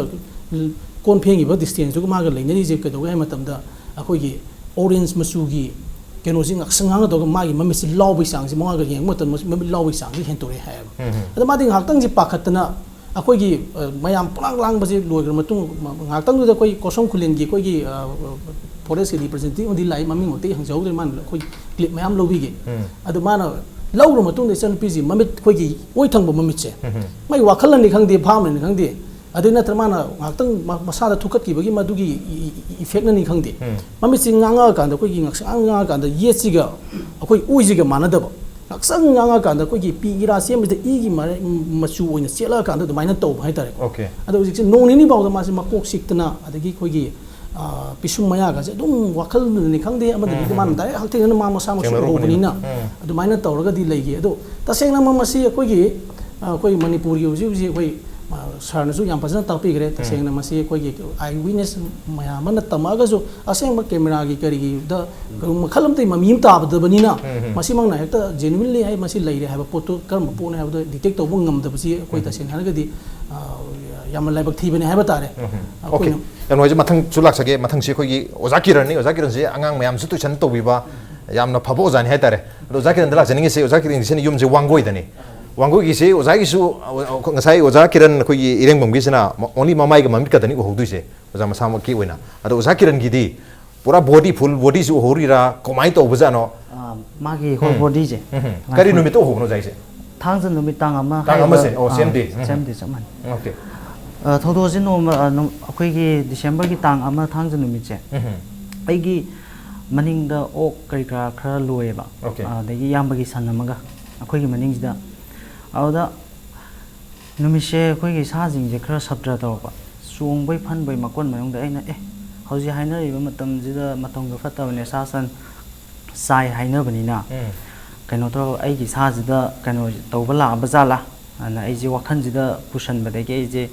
ꯀꯣꯟ ꯐꯦꯡꯉꯤꯕ distance ꯇꯨꯒ ꯃꯥꯒ ꯂꯩꯅꯔꯤꯁꯦ ꯀꯩꯗꯧꯒꯦ ꯍꯥꯏꯕ ꯃꯇꯝꯗ, ꯑꯩꯈꯣꯏꯒꯤ orange ꯃꯆꯨꯒꯤ ꯀꯩꯅꯣꯁꯤ ꯉꯥꯛꯁꯪ ꯉꯥꯡꯅ ꯇꯧꯔꯒ ꯃꯥꯒꯤ ꯃꯃꯤꯠꯁꯤ ꯂꯥꯎꯕꯒꯤ ꯆꯥꯡꯁꯤ, ꯃꯉꯥꯒ ꯌꯦꯡꯕ ꯃꯇꯝꯗ ꯃꯃꯤꯠ ꯂꯥꯎꯕꯒꯤ ꯆꯥꯡꯁꯤ ꯍꯦꯟꯇꯣꯔꯛꯑꯦ ꯍꯥꯏꯌꯦꯕ꯫ ꯎꯝ. ꯑꯗ ꯃꯥꯗꯤ ꯉꯥꯏꯍꯥꯛꯇꯪꯁꯤ ꯄꯥꯈꯠꯇꯅ, ꯑꯩꯈꯣꯏꯒꯤ, ꯑ, ꯃꯌꯥꯝ ꯄꯨꯂꯥꯡ ꯂꯥꯡꯕꯁꯤ ꯂꯣꯏꯈ꯭ꯔ ꯃꯇꯨꯡ, ꯃ-, ꯉꯥꯏꯍꯥꯛꯇꯪꯗꯨꯗ ꯑꯩꯈꯣꯏ ꯀꯣꯔꯁꯪ ꯈꯨꯂꯦꯟꯒꯤ ꯑꯩꯈꯣꯏꯒꯤ, ꯑ, forest ꯀꯤ representative ꯑꯃꯗꯤ ꯂꯥꯛꯏ, ꯃꯃꯤꯡꯃꯛꯇꯤ ꯍꯪꯖꯍꯧꯗ꯭ꯔꯦ, ꯃꯥꯅ ꯑꯩꯈꯣꯏ clip ꯃꯌꯥꯝ ꯂꯧꯕꯤꯒꯦ꯫ ꯎꯝ. ꯑꯗꯨ ꯃꯥꯅ ꯂꯧꯔ ꯃꯇꯨꯡꯗ ꯏꯆꯟꯅꯨꯄꯤꯁꯤ ꯃꯃꯤꯠ, ꯑꯩꯈꯣꯏꯒꯤ ꯑꯣꯏ ꯊꯪꯕ ꯃꯃꯤꯠꯁꯦ, ꯎꯝ. ꯃꯥꯏ ꯋꯥꯈꯜꯅꯅꯤ ꯈꯪꯗꯦ, ꯚꯥꯞꯅꯅꯤ ꯈꯪꯗꯦ, ꯑꯗꯩ ꯅꯠꯇ꯭ꯔ ꯃꯥꯅ ꯉꯥꯏꯍꯥꯛꯇꯪ ꯃ-, ꯃꯁꯥꯗ ꯊꯨꯛꯀꯠꯈꯤꯕꯒꯤ ꯃꯗꯨꯒꯤ ꯏ-, ꯏ-, effect ꯅꯅꯤ ꯈꯪꯗꯦ, ꯎꯝ. ꯃꯃꯤꯠꯁꯤ ꯉꯥꯡꯉꯛꯑꯀꯥꯟꯗ, ꯑꯩꯈꯣꯏꯒꯤ ꯉꯥꯛꯁꯪ ꯉꯥꯡꯉꯛꯑꯀꯥꯟꯗ ꯌꯦꯠꯁꯤꯒ ꯑꯩꯈꯣꯏ ꯑꯣꯏꯁꯤꯒ ꯃꯥꯟꯅꯗꯕ, ꯉꯥꯛꯁꯪ ꯉꯥꯡꯉꯛꯑꯀꯥꯟꯗ ꯑꯩꯈꯣꯏꯒꯤ ꯄꯤ ꯏꯔꯥ ꯁꯦꯝꯕꯁꯤꯗ ꯏꯒꯤ ꯃꯔꯦ-, ꯃꯆꯨ ꯑꯣꯏꯅ ꯆꯦꯜꯂꯛꯑꯀꯥꯟꯗ ꯑꯗꯨꯃꯥꯏꯅ ꯇꯧꯕ ꯍꯥꯏꯇꯥꯔꯦꯀꯣ꯫ Okay. ꯑꯗꯣ ꯍꯧꯖꯤꯛꯁꯦ ꯅꯣꯡ ꯅꯤꯅꯤ ꯐꯥꯎꯗ ꯃꯥꯁꯦ ꯃꯀꯣꯛ ꯆꯤꯛꯇꯅ, ꯑꯗꯒꯤ ꯑꯩꯈꯣꯏꯒꯤ, ꯑ, ꯄꯤꯁꯨꯝ ꯃꯌꯥꯒꯁꯦ ꯑꯗꯨꯝ ꯋꯥꯈꯜꯅꯅꯤ ꯈꯪꯗꯦ, ꯑꯃꯗꯒꯤ ꯎꯝ. ꯃꯥꯅ direct ꯍꯛꯊꯦꯡꯅꯅ ꯃꯥ ꯃꯁꯥꯃꯛꯁꯨ ꯊꯦꯡꯅꯔꯨꯕꯅꯤꯅ. ꯎꯍꯧꯕꯅꯤꯅ ꯎꯝ. ꯑꯗꯨꯃꯥꯏꯅ ꯇꯧꯔꯒꯗꯤ ꯂꯩꯈꯤ꯫ ꯑꯗꯣ ꯇꯁꯦꯡꯅꯃꯛ ꯃꯁꯤ ꯑꯩꯈꯣꯏꯒꯤ, ꯑ, ꯑꯩꯈꯣꯏ ꯃꯅꯤꯄꯨꯔꯒꯤ ꯍꯧꯖꯤꯛ ꯍꯧꯖꯤꯛ ꯑꯩꯈꯣꯏ, ꯑ, sir ꯅꯁꯨ ꯌꯥꯝ ꯐꯖꯅ ꯇꯥꯛꯄꯤꯈ꯭ꯔꯦ꯫ ꯇꯁꯦꯡꯅ ꯃꯁꯤ ꯑꯩꯈꯣꯏꯒꯤ eye witness ꯃꯌꯥꯝ ꯑꯃꯅ ꯇꯝꯃꯛꯑꯒꯁꯨ ꯑꯁꯦꯡꯕ camera ꯒꯤ ꯀꯔꯤꯒꯤꯗ ꯀꯩꯒꯨꯝꯕ ꯃꯈꯜ ꯑꯃꯇꯒꯤ ꯃꯃꯤ ꯑꯃ ꯇꯥꯕꯗꯕꯅꯤꯅ, ꯎꯝ. ꯃꯁꯤꯃꯛꯅ ꯍꯦꯛꯇ genuinely ꯍꯥꯏ, ꯃꯁꯤ ꯂꯩꯔꯦ ꯍꯥꯏꯕ ꯄꯣꯠꯇꯨ ꯀꯔꯝꯕ ꯄꯣꯠꯅꯣ ꯍꯥꯏꯕꯗꯣ detect ꯇꯧꯕ ꯉꯝꯗꯕꯁꯤ ꯑꯩꯈꯣꯏ ꯇꯁꯦꯡꯅ ꯍꯥꯏꯔꯒꯗꯤ, ꯑ, ꯌꯥꯝꯅ ꯂꯥꯏꯕꯛ ꯊꯤꯕꯅꯦ ꯍꯥꯏꯕ ꯇꯥꯔꯦ꯫ Okay. ꯑꯩꯈꯣꯏꯅ ꯀꯩꯅꯣ ꯍꯥꯏꯁꯦ, ꯃꯊꯪꯁꯨ ꯂꯥꯛꯆꯒꯦ꯫ ꯃꯊꯪꯁꯤ ꯑꯩꯈꯣꯏꯒꯤ ꯑꯣꯖꯥ ꯀꯤꯔꯟꯅꯤ꯫ ꯑꯣꯖꯥ ꯀꯤꯔꯟꯁꯤ ꯑꯉꯥꯡ ꯃꯌꯥꯝꯁꯨ tuition ꯇꯧꯕꯤꯕ ꯌꯥꯝꯅ ꯐꯕ ꯑꯣꯖꯥꯅꯤ ꯍꯥꯏꯇꯥꯔꯦ꯫ ꯑꯗꯣ ꯑꯣꯖꯥ ꯀꯤꯔꯟꯗ ꯂꯥꯛꯆꯅꯤꯡꯉꯤꯁꯦ, ꯑꯣꯖꯥ ꯀꯤꯔꯟꯒꯤꯁꯤꯅ ꯌꯨꯝꯁꯦ ꯋꯥꯡꯒꯣꯏꯗꯅꯤ꯫ ꯋꯥꯡꯒꯣꯏꯒꯤꯁꯤ ꯑꯣꯖꯥꯒꯤꯁꯨ, ꯑ, ꯑ, ꯉꯁꯥꯏ ꯑꯣꯖꯥ ꯀꯤꯔꯟ ꯑꯩꯈꯣꯏꯒꯤ ꯏꯔꯦꯡꯕꯝꯒꯤꯁꯤꯅ only ꯃꯃꯥꯏꯒ ꯃꯃꯤꯠꯀꯗꯅꯤ ꯎꯍꯧꯗꯣꯏꯁꯦ, ꯑꯣꯖꯥ ꯃꯁꯥꯃꯛꯀꯤ ꯑꯣꯏꯅ꯫ ꯑꯗꯣ ꯑꯣꯖꯥ ꯀꯤꯔꯟꯒꯤꯗꯤ ꯄꯨꯔꯥ body, full body ꯁꯤ ꯎꯍꯧꯔꯤꯔꯥ, ꯀꯃꯥꯏꯅ ꯇꯧꯕꯖꯥꯠꯅꯣ? ꯑ, ꯃꯥꯒꯤ whole ꯎꯝ. body ꯁꯦ꯫ ꯎꯝ. ꯀꯔꯤ ꯅꯨꯃꯤꯠꯇ ꯎꯍꯧꯕꯅꯣ ꯑꯣꯖꯥꯒꯤꯁꯦ? ꯊꯥꯡꯖ ꯅꯨꯃꯤꯠ ꯇꯥꯡ ꯑꯃ ꯇꯥꯡ ꯍꯥꯏꯔꯤꯕ, ꯑꯃꯁꯦ? ꯑꯣ, ꯑ, same day. ꯎꯝ. same day ꯆꯞ ꯃꯥꯟꯅꯩ꯫ Okay. ꯑ, ꯊꯧꯗꯣꯛꯁꯦ ꯅꯣꯡꯃ, ꯑ, ꯅꯨ-, ꯑꯩꯈꯣꯏꯒꯤ ꯗꯤꯁꯦꯝꯕꯔꯒꯤ ꯇꯥꯡ ꯑꯃ, ꯊꯥꯡꯖ ꯅꯨꯃꯤꯠꯁꯦ, ꯎꯝ꯫ ꯑꯩꯒꯤ ꯃꯅꯤꯡꯗ ꯑꯣꯛ ꯀꯔꯤ ꯀꯔꯥ ꯈꯔ ꯂꯣꯏꯌꯦꯕ꯫ Okay. ꯑꯗꯒꯤ ꯏꯌꯥꯝꯕꯒꯤ ꯁꯟ ꯑꯃꯒ ꯑꯩꯈꯣꯏꯒꯤ ꯃꯅꯤꯡꯁꯤꯗ꯫ ꯑꯗꯨꯗ ꯅꯨꯃꯤꯠꯁꯦ ꯑꯩꯈꯣꯏꯒꯤ ꯁꯥꯁꯤꯡꯁꯦ ꯈꯔ ꯁꯞꯇ꯭ꯔ ꯇꯧꯔꯛꯄ꯫ ꯆꯣꯡꯕꯩ ꯐꯟꯕꯩ ꯃꯀꯣꯟ ꯃꯅꯨꯡꯗ ꯑꯩꯅ, "ꯑꯦ, ꯍꯧꯖꯤꯛ ꯍꯥꯏꯅꯔꯤꯕ ꯃꯇꯝꯁꯤꯗ ꯃꯇꯝꯒ ꯐꯠꯇꯕꯅꯦ, ꯁꯥ ꯁꯟ ꯆꯥꯏ ꯍꯥꯏꯅꯕꯅꯤꯅ, ꯎꯝ꯫ ꯀꯩꯅꯣ ꯇꯧꯔꯒ ꯑꯩꯒꯤ ꯁꯥꯁꯤꯗ ꯀꯩꯅꯣ ꯇꯧꯕ ꯂꯥꯛꯑꯕ ꯖꯥꯠꯂꯥ?" ꯑꯅ ꯑꯩꯁꯦ ꯋꯥꯈꯜꯁꯤꯗ ꯄꯨꯁꯟꯕꯗꯒꯤ ꯑꯩꯁꯦ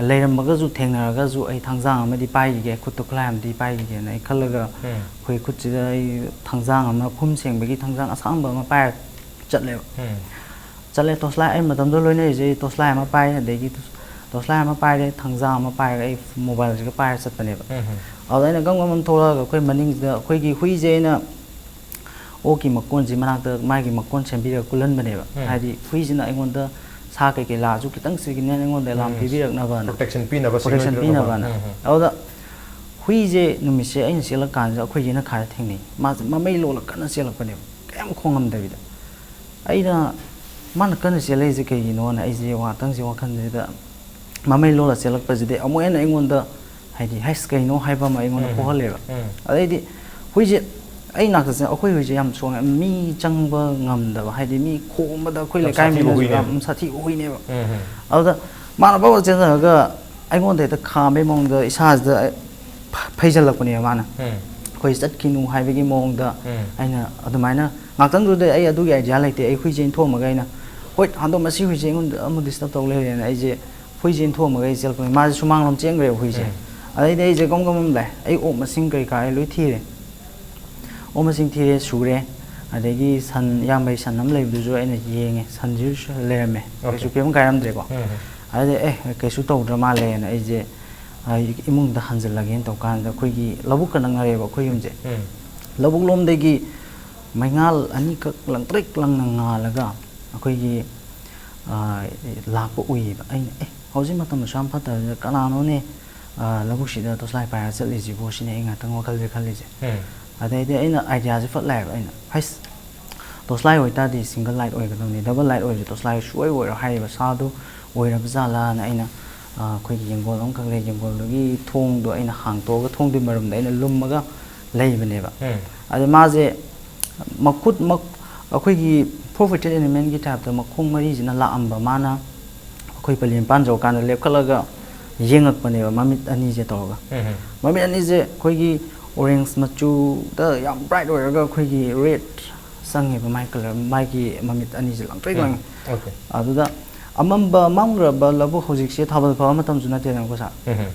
ꯂꯩꯔꯝꯃꯒꯁꯨ, ꯊꯦꯡꯅꯔꯒꯁꯨ ꯑꯩ ꯊꯥꯡꯖꯥꯡ ꯑꯃꯗꯤ ꯄꯥꯏꯈꯤꯒꯦ, ꯈꯨꯠꯇ ꯈꯨꯠꯂꯥꯏ ꯑꯃꯗꯤ ꯄꯥꯏꯈꯤꯒꯦꯅ ꯑꯩ ꯈꯜꯂꯒ, ꯎꯝ꯫ ꯑꯩꯈꯣꯏ ꯈꯨꯠꯁꯤꯗ ꯑꯩ ꯊꯥꯡꯖꯥꯡ ꯑꯃ, ꯐꯨꯝ ꯁꯦꯡꯕꯒꯤ ꯊꯥꯡꯖꯥꯡ ꯑꯁꯥꯡꯕ ꯑꯃ ꯄꯥꯏꯔ ꯆꯠꯂꯦꯕ꯫ ꯎꯝ꯫ ꯆꯠꯂꯦ, ꯇꯣꯁꯂꯥꯏ, ꯑꯩ ꯃꯇꯝꯗꯨꯗ ꯂꯣꯏꯅꯔꯤꯁꯦ ꯑꯩ ꯇꯣꯁꯂꯥꯏ ꯑꯃ ꯄꯥꯏꯔꯦ, ꯑꯗꯒꯤ ꯇꯣꯁꯂꯥꯏ ꯑꯃ ꯄꯥꯏꯔꯦ, ꯊꯥꯡꯖꯥꯡ ꯑꯃ ꯄꯥꯏꯔꯒ ꯑꯩ ꯃꯣꯕꯥꯏꯜꯁꯤꯒ ꯄꯥꯏꯔ ꯆꯠꯄꯅꯦꯕ꯫ ꯎꯝ꯫ ꯑꯗꯨꯗ ꯑꯩꯅ ꯒꯝ ꯒꯝ ꯊꯣꯛꯂꯛꯑꯒ ꯑꯩꯈꯣꯏ ꯃꯅꯤꯡꯁꯤꯗ ꯑꯩꯈꯣꯏꯒꯤ ꯍꯨꯏꯁꯦ ꯑꯩꯅ ꯑꯣꯛꯀꯤ ꯃꯀꯣꯟꯁꯤ ꯃꯅꯥꯛꯇ ꯃꯥꯒꯤ ꯃꯀꯣꯟ ꯁꯦꯝꯕꯤꯔꯒ ꯀꯨꯜꯍꯟꯕꯅꯦꯕ꯫ ꯎꯝ꯫ ꯍꯥꯏꯗꯤ ꯍꯨꯏꯁꯤꯅ ꯑꯩꯉꯣꯟꯗ ꯁꯥ ꯀꯩꯀꯩ ꯂꯥꯛꯑꯁꯨ ꯈꯤꯇꯪ signal ꯑꯩꯉꯣꯟꯗ alarm ꯎꯝ꯫ ꯄꯤꯕꯤꯔꯛꯅꯕꯅ꯫ Protection ꯄꯤꯅꯕ, signal Protection ꯄꯤꯔꯛꯅꯕ꯫ ꯄꯤꯅꯕꯅ꯫ ꯎꯝ, ꯎꯝ꯫ ꯑꯗꯨꯗ ꯍꯨꯏꯁꯦ ꯅꯨꯃꯤꯠꯁꯦ ꯑꯩꯅ ꯆꯦꯜꯂꯛꯀꯥꯟꯁꯤꯗ ꯑꯩꯈꯣꯏ ꯌꯦꯅꯈꯥꯗ ꯊꯦꯡꯅꯩ꯫ ꯃꯥꯁꯦ ꯃꯃꯩ ꯂꯣꯜꯂ ꯀꯟꯅ ꯆꯦꯜꯂꯛꯄꯅꯦꯕ, ꯀꯩꯝ ꯈꯣꯡꯉꯝꯗꯕꯤꯗ꯫ ꯑꯩꯅ, "ꯃꯥꯅ ꯀꯟꯅ ꯆꯦꯜꯂꯛꯏꯁꯦ ꯀꯩꯒꯤꯅꯣꯅ?" ꯑꯩꯁꯦ ꯉꯥꯛꯇꯪꯁꯦ ꯋꯥꯈꯜꯁꯤꯗ ꯃꯃꯩ ꯂꯣꯜꯂ ꯆꯦꯜꯂꯛꯄꯁꯤꯗꯤ ꯑꯃꯨꯛ ꯍꯦꯟꯅ ꯑꯩꯉꯣꯟꯗ, ꯍꯥꯏꯗꯤ, "ꯍꯩꯁ, ꯀꯩꯅꯣ?" ꯍꯥꯏꯕ ꯑꯃ ꯑꯩꯉꯣꯟꯗ ꯎꯝ꯫ ꯄꯣꯛꯍꯜꯂꯦꯕ꯫ ꯎꯝ꯫ ꯑꯗꯩꯗꯤ ꯍꯨꯏꯁꯦ ꯑꯩ ꯅꯥꯛꯇ ꯆꯪ-, ꯑꯩꯈꯣꯏ ꯍꯨꯏꯁꯦ ꯌꯥꯝ ꯁꯣꯡꯉꯦ, ꯃꯤ ꯆꯪꯕ ꯉꯝꯗꯕ, ꯍꯥꯏꯗꯤ, ꯃꯤ ꯈꯣꯡꯕꯗ ꯑꯩꯈꯣꯏ ꯌꯥꯝ ꯂꯩꯀꯥꯏ ꯁꯥꯊꯤꯕ ꯃꯤꯅꯁꯨ ꯍꯨꯏꯅꯦ꯫ ꯌꯥꯝ ꯁꯥꯊꯤꯕ ꯍꯨꯏꯅꯦꯕ꯫ ꯎꯝ, ꯎꯝ꯫ ꯑꯗꯨꯗ ꯃꯥꯅ ꯐꯠ ꯆꯦꯟꯖꯔꯒ ꯑꯩꯉꯣꯟꯗ ꯍꯦꯛꯇ ꯈꯥꯝꯕꯩ ꯃꯑꯣꯡꯗ ꯏꯁꯥꯁꯤꯗ ꯐ-, ꯐꯩꯖꯜꯂꯛꯄꯅꯦꯕ ꯃꯥꯅ꯫ ꯎꯝ꯫ ꯑꯩꯈꯣꯏ ꯆꯠꯈꯤꯅꯨ ꯍꯥꯏꯕꯒꯤ ꯃꯑꯣꯡꯗ ꯎꯝ꯫ ꯑꯩꯅ ꯑꯗꯨꯃꯥꯏꯅ ꯉꯥꯛꯇꯪꯗꯨꯗ ꯑꯩ ꯑꯗꯨꯒꯤ idea ꯂꯩꯇꯦ꯫ ꯑꯩ ꯍꯨꯏꯁꯦ ꯏꯟꯊꯣꯛꯑꯝꯃꯒ ꯑꯩꯅ, "ꯍꯣꯏ, ꯍꯟꯗꯣꯛ, ꯃꯁꯤ ꯍꯨꯏꯁꯦ ꯑꯩꯉꯣꯟꯗ ꯑꯃꯨꯛ disturb ꯇꯧ ꯂꯩꯔꯦꯅ" ꯑꯩꯁꯦ ꯍꯨꯏꯁꯦ ꯏꯟꯊꯣꯛꯑꯝꯃꯒ ꯑꯩ ꯆꯦꯜꯂꯛꯄꯅꯦ꯫ ꯃꯥꯁꯦ ꯁꯨꯃꯥꯡꯂꯣꯝ ꯆꯦꯟꯈ꯭ꯔꯦꯕ ꯍꯨꯏꯁꯦ꯫ ꯎꯝ꯫ ꯑꯗꯩꯗꯤ ꯑꯩꯁꯦ ꯒꯝ ꯒꯝ ꯒꯝ ꯂꯥꯛꯑꯦ꯫ ꯑꯩ ꯑꯣꯛ ꯃꯁꯤꯡ ꯀꯔꯤ ꯀꯔꯥ ꯑꯩ ꯂꯣꯏ ꯊꯤꯔꯦ꯫ ꯑꯣꯛ ꯃꯁꯤꯡ ꯊꯤꯔꯦ, ꯁꯨꯔꯦ꯫ ꯑꯗꯒꯤ ꯁꯟ, ꯏꯌꯥꯝꯕꯒꯤ ꯁꯟ ꯑꯃ ꯂꯩꯕꯗꯨꯁꯨ ꯑꯩꯅ ꯌꯦꯡꯉꯦ, ꯁꯟꯁꯤꯁꯨ ꯂꯩꯔꯝꯃꯦ꯫ Okay. ꯀꯩꯁꯨ ꯐꯤꯕꯝ ꯀꯥꯏꯔꯝꯗ꯭ꯔꯦꯀꯣ꯫ ꯎꯝ꯫ ꯑꯗꯨꯗꯤ, "ꯑꯦ, ꯀꯩꯁꯨ ꯇꯧꯗ꯭ꯔ ꯃꯥꯜꯂꯦꯅ" ꯑꯩꯁꯦ, ꯑ, ꯏꯃꯨꯡꯗ ꯍꯟꯖꯜꯂꯒꯦꯅ ꯇꯧꯀꯥꯟꯗ ꯑꯩꯈꯣꯏꯒꯤ ꯂꯧꯕꯨꯛꯀ ꯅꯛꯅꯔꯦꯕ ꯑꯩꯈꯣꯏ ꯌꯨꯝꯁꯦ꯫ ꯎꯝ꯫ ꯂꯧꯕꯨꯛ ꯂꯣꯝꯗꯒꯤ ꯃꯩꯉꯥꯜ ꯑꯅꯤꯈꯛ ꯂꯪꯇ꯭ꯔꯤꯛ ꯂꯪꯅ ꯉꯥꯜꯂꯒ ꯑꯩꯈꯣꯏꯒꯤ, ꯑ, ꯂꯥꯛꯄ ꯎꯏꯌꯦꯕ꯫ ꯑꯩꯅ, "ꯑꯦ, ꯍꯧꯖꯤꯛ ꯃꯇꯝ ꯑꯁꯨꯛ ꯌꯥꯝ ꯐꯠꯇꯕꯁꯤꯗ ꯀꯅꯥꯅꯣꯅꯦ, ꯑ, ꯂꯧꯕꯨꯛꯁꯤꯗ torchlight ꯄꯥꯏꯔ ꯆꯠꯂꯤꯁꯤꯕꯣ?" ꯁꯤꯅꯦ ꯑꯩ ꯉꯥꯛꯇꯪ ꯋꯥꯈꯜꯁꯦ ꯈꯜꯂꯤꯁꯦ꯫ ꯎꯝ꯫ ꯑꯗꯩꯗꯤ ꯑꯩꯅ idea ꯁꯦ ꯐꯠ ꯂꯥꯛꯑꯦꯕ꯫ ꯑꯩꯅ, "ꯍꯩꯁ, torchlight ꯑꯣꯏꯇꯥꯔꯗꯤ single light ꯑꯣꯏꯒꯗꯕꯅꯤ, double light ꯑꯣꯏꯔꯁꯨ torchlight ꯁꯨꯡꯑꯣꯏ ꯑꯣꯏꯔꯣꯏ ꯍꯥꯏꯔꯤꯕ ꯁꯥꯗꯨ ꯑꯣꯏꯔꯕ ꯖꯥꯠꯂꯥꯅ" ꯑꯩꯅ ꯑꯩꯈꯣꯏꯒꯤ ꯌꯦꯡꯒꯣꯜ ꯑꯃꯈꯛ ꯂꯩ꯫ ꯌꯦꯡꯒꯣꯜꯗꯨꯒꯤ ꯊꯣꯡꯗꯣ ꯑꯩꯅ ꯍꯥꯡꯇꯣꯛꯑꯒ, ꯊꯣꯡꯗꯨꯒꯤ ꯃꯔꯨꯝꯗ ꯑꯩꯅ ꯂꯨꯝꯃꯒ ꯂꯩꯕꯅꯦꯕ꯫ ꯎꯝ. ꯑꯗ ꯃꯥꯁꯦ ꯃꯈꯨꯠ ꯃꯛ ꯑꯩꯈꯣꯏꯒꯤ four footed animalꯒꯤ typeꯇ ꯃꯈꯣꯡ ꯃꯔꯤꯁꯤꯅ ꯂꯥꯛꯑꯝꯕ꯫ ꯃꯥꯅ ꯑꯩꯈꯣꯏ ꯄꯂꯤ ꯃꯄꯥꯟ ꯌꯧꯔꯀꯥꯟꯗ ꯂꯦꯞꯈꯠꯂꯒ ꯌꯦꯡꯉꯛꯄꯅꯦꯕ, ꯃꯃꯤꯠ ꯑꯅꯤꯁꯦ ꯇꯧꯔꯒ꯫ ꯎꯝ. ꯃꯃꯤꯠ ꯑꯅꯤꯁꯦ ꯑꯩꯈꯣꯏꯒꯤ orange ꯃꯆꯨꯗ ꯌꯥꯝ bright ꯑꯣꯏꯔꯒ ꯑꯩꯈꯣꯏꯒꯤ red ꯆꯪꯉꯦꯕ꯫ ꯃꯥꯏ colour, ꯃꯥꯒꯤ ꯃꯃꯤꯠ ꯑꯅꯤꯁꯦ ꯂꯪꯇ꯭ꯔꯤꯛ ꯎꯝ. ꯂꯪꯉꯦ꯫ Okay. ꯑꯗꯨꯗ ꯑꯃꯝꯕ, ꯃꯝꯈ꯭ꯔꯕ ꯂꯧꯕꯨꯛ, ꯍꯧꯖꯤꯛꯁꯦ ꯊꯥꯕꯜ ꯐꯕ ꯃꯇꯝꯁꯨ ꯅꯠꯇꯦꯗꯅꯀꯣ ꯁꯥꯔ꯫ ꯎꯝ.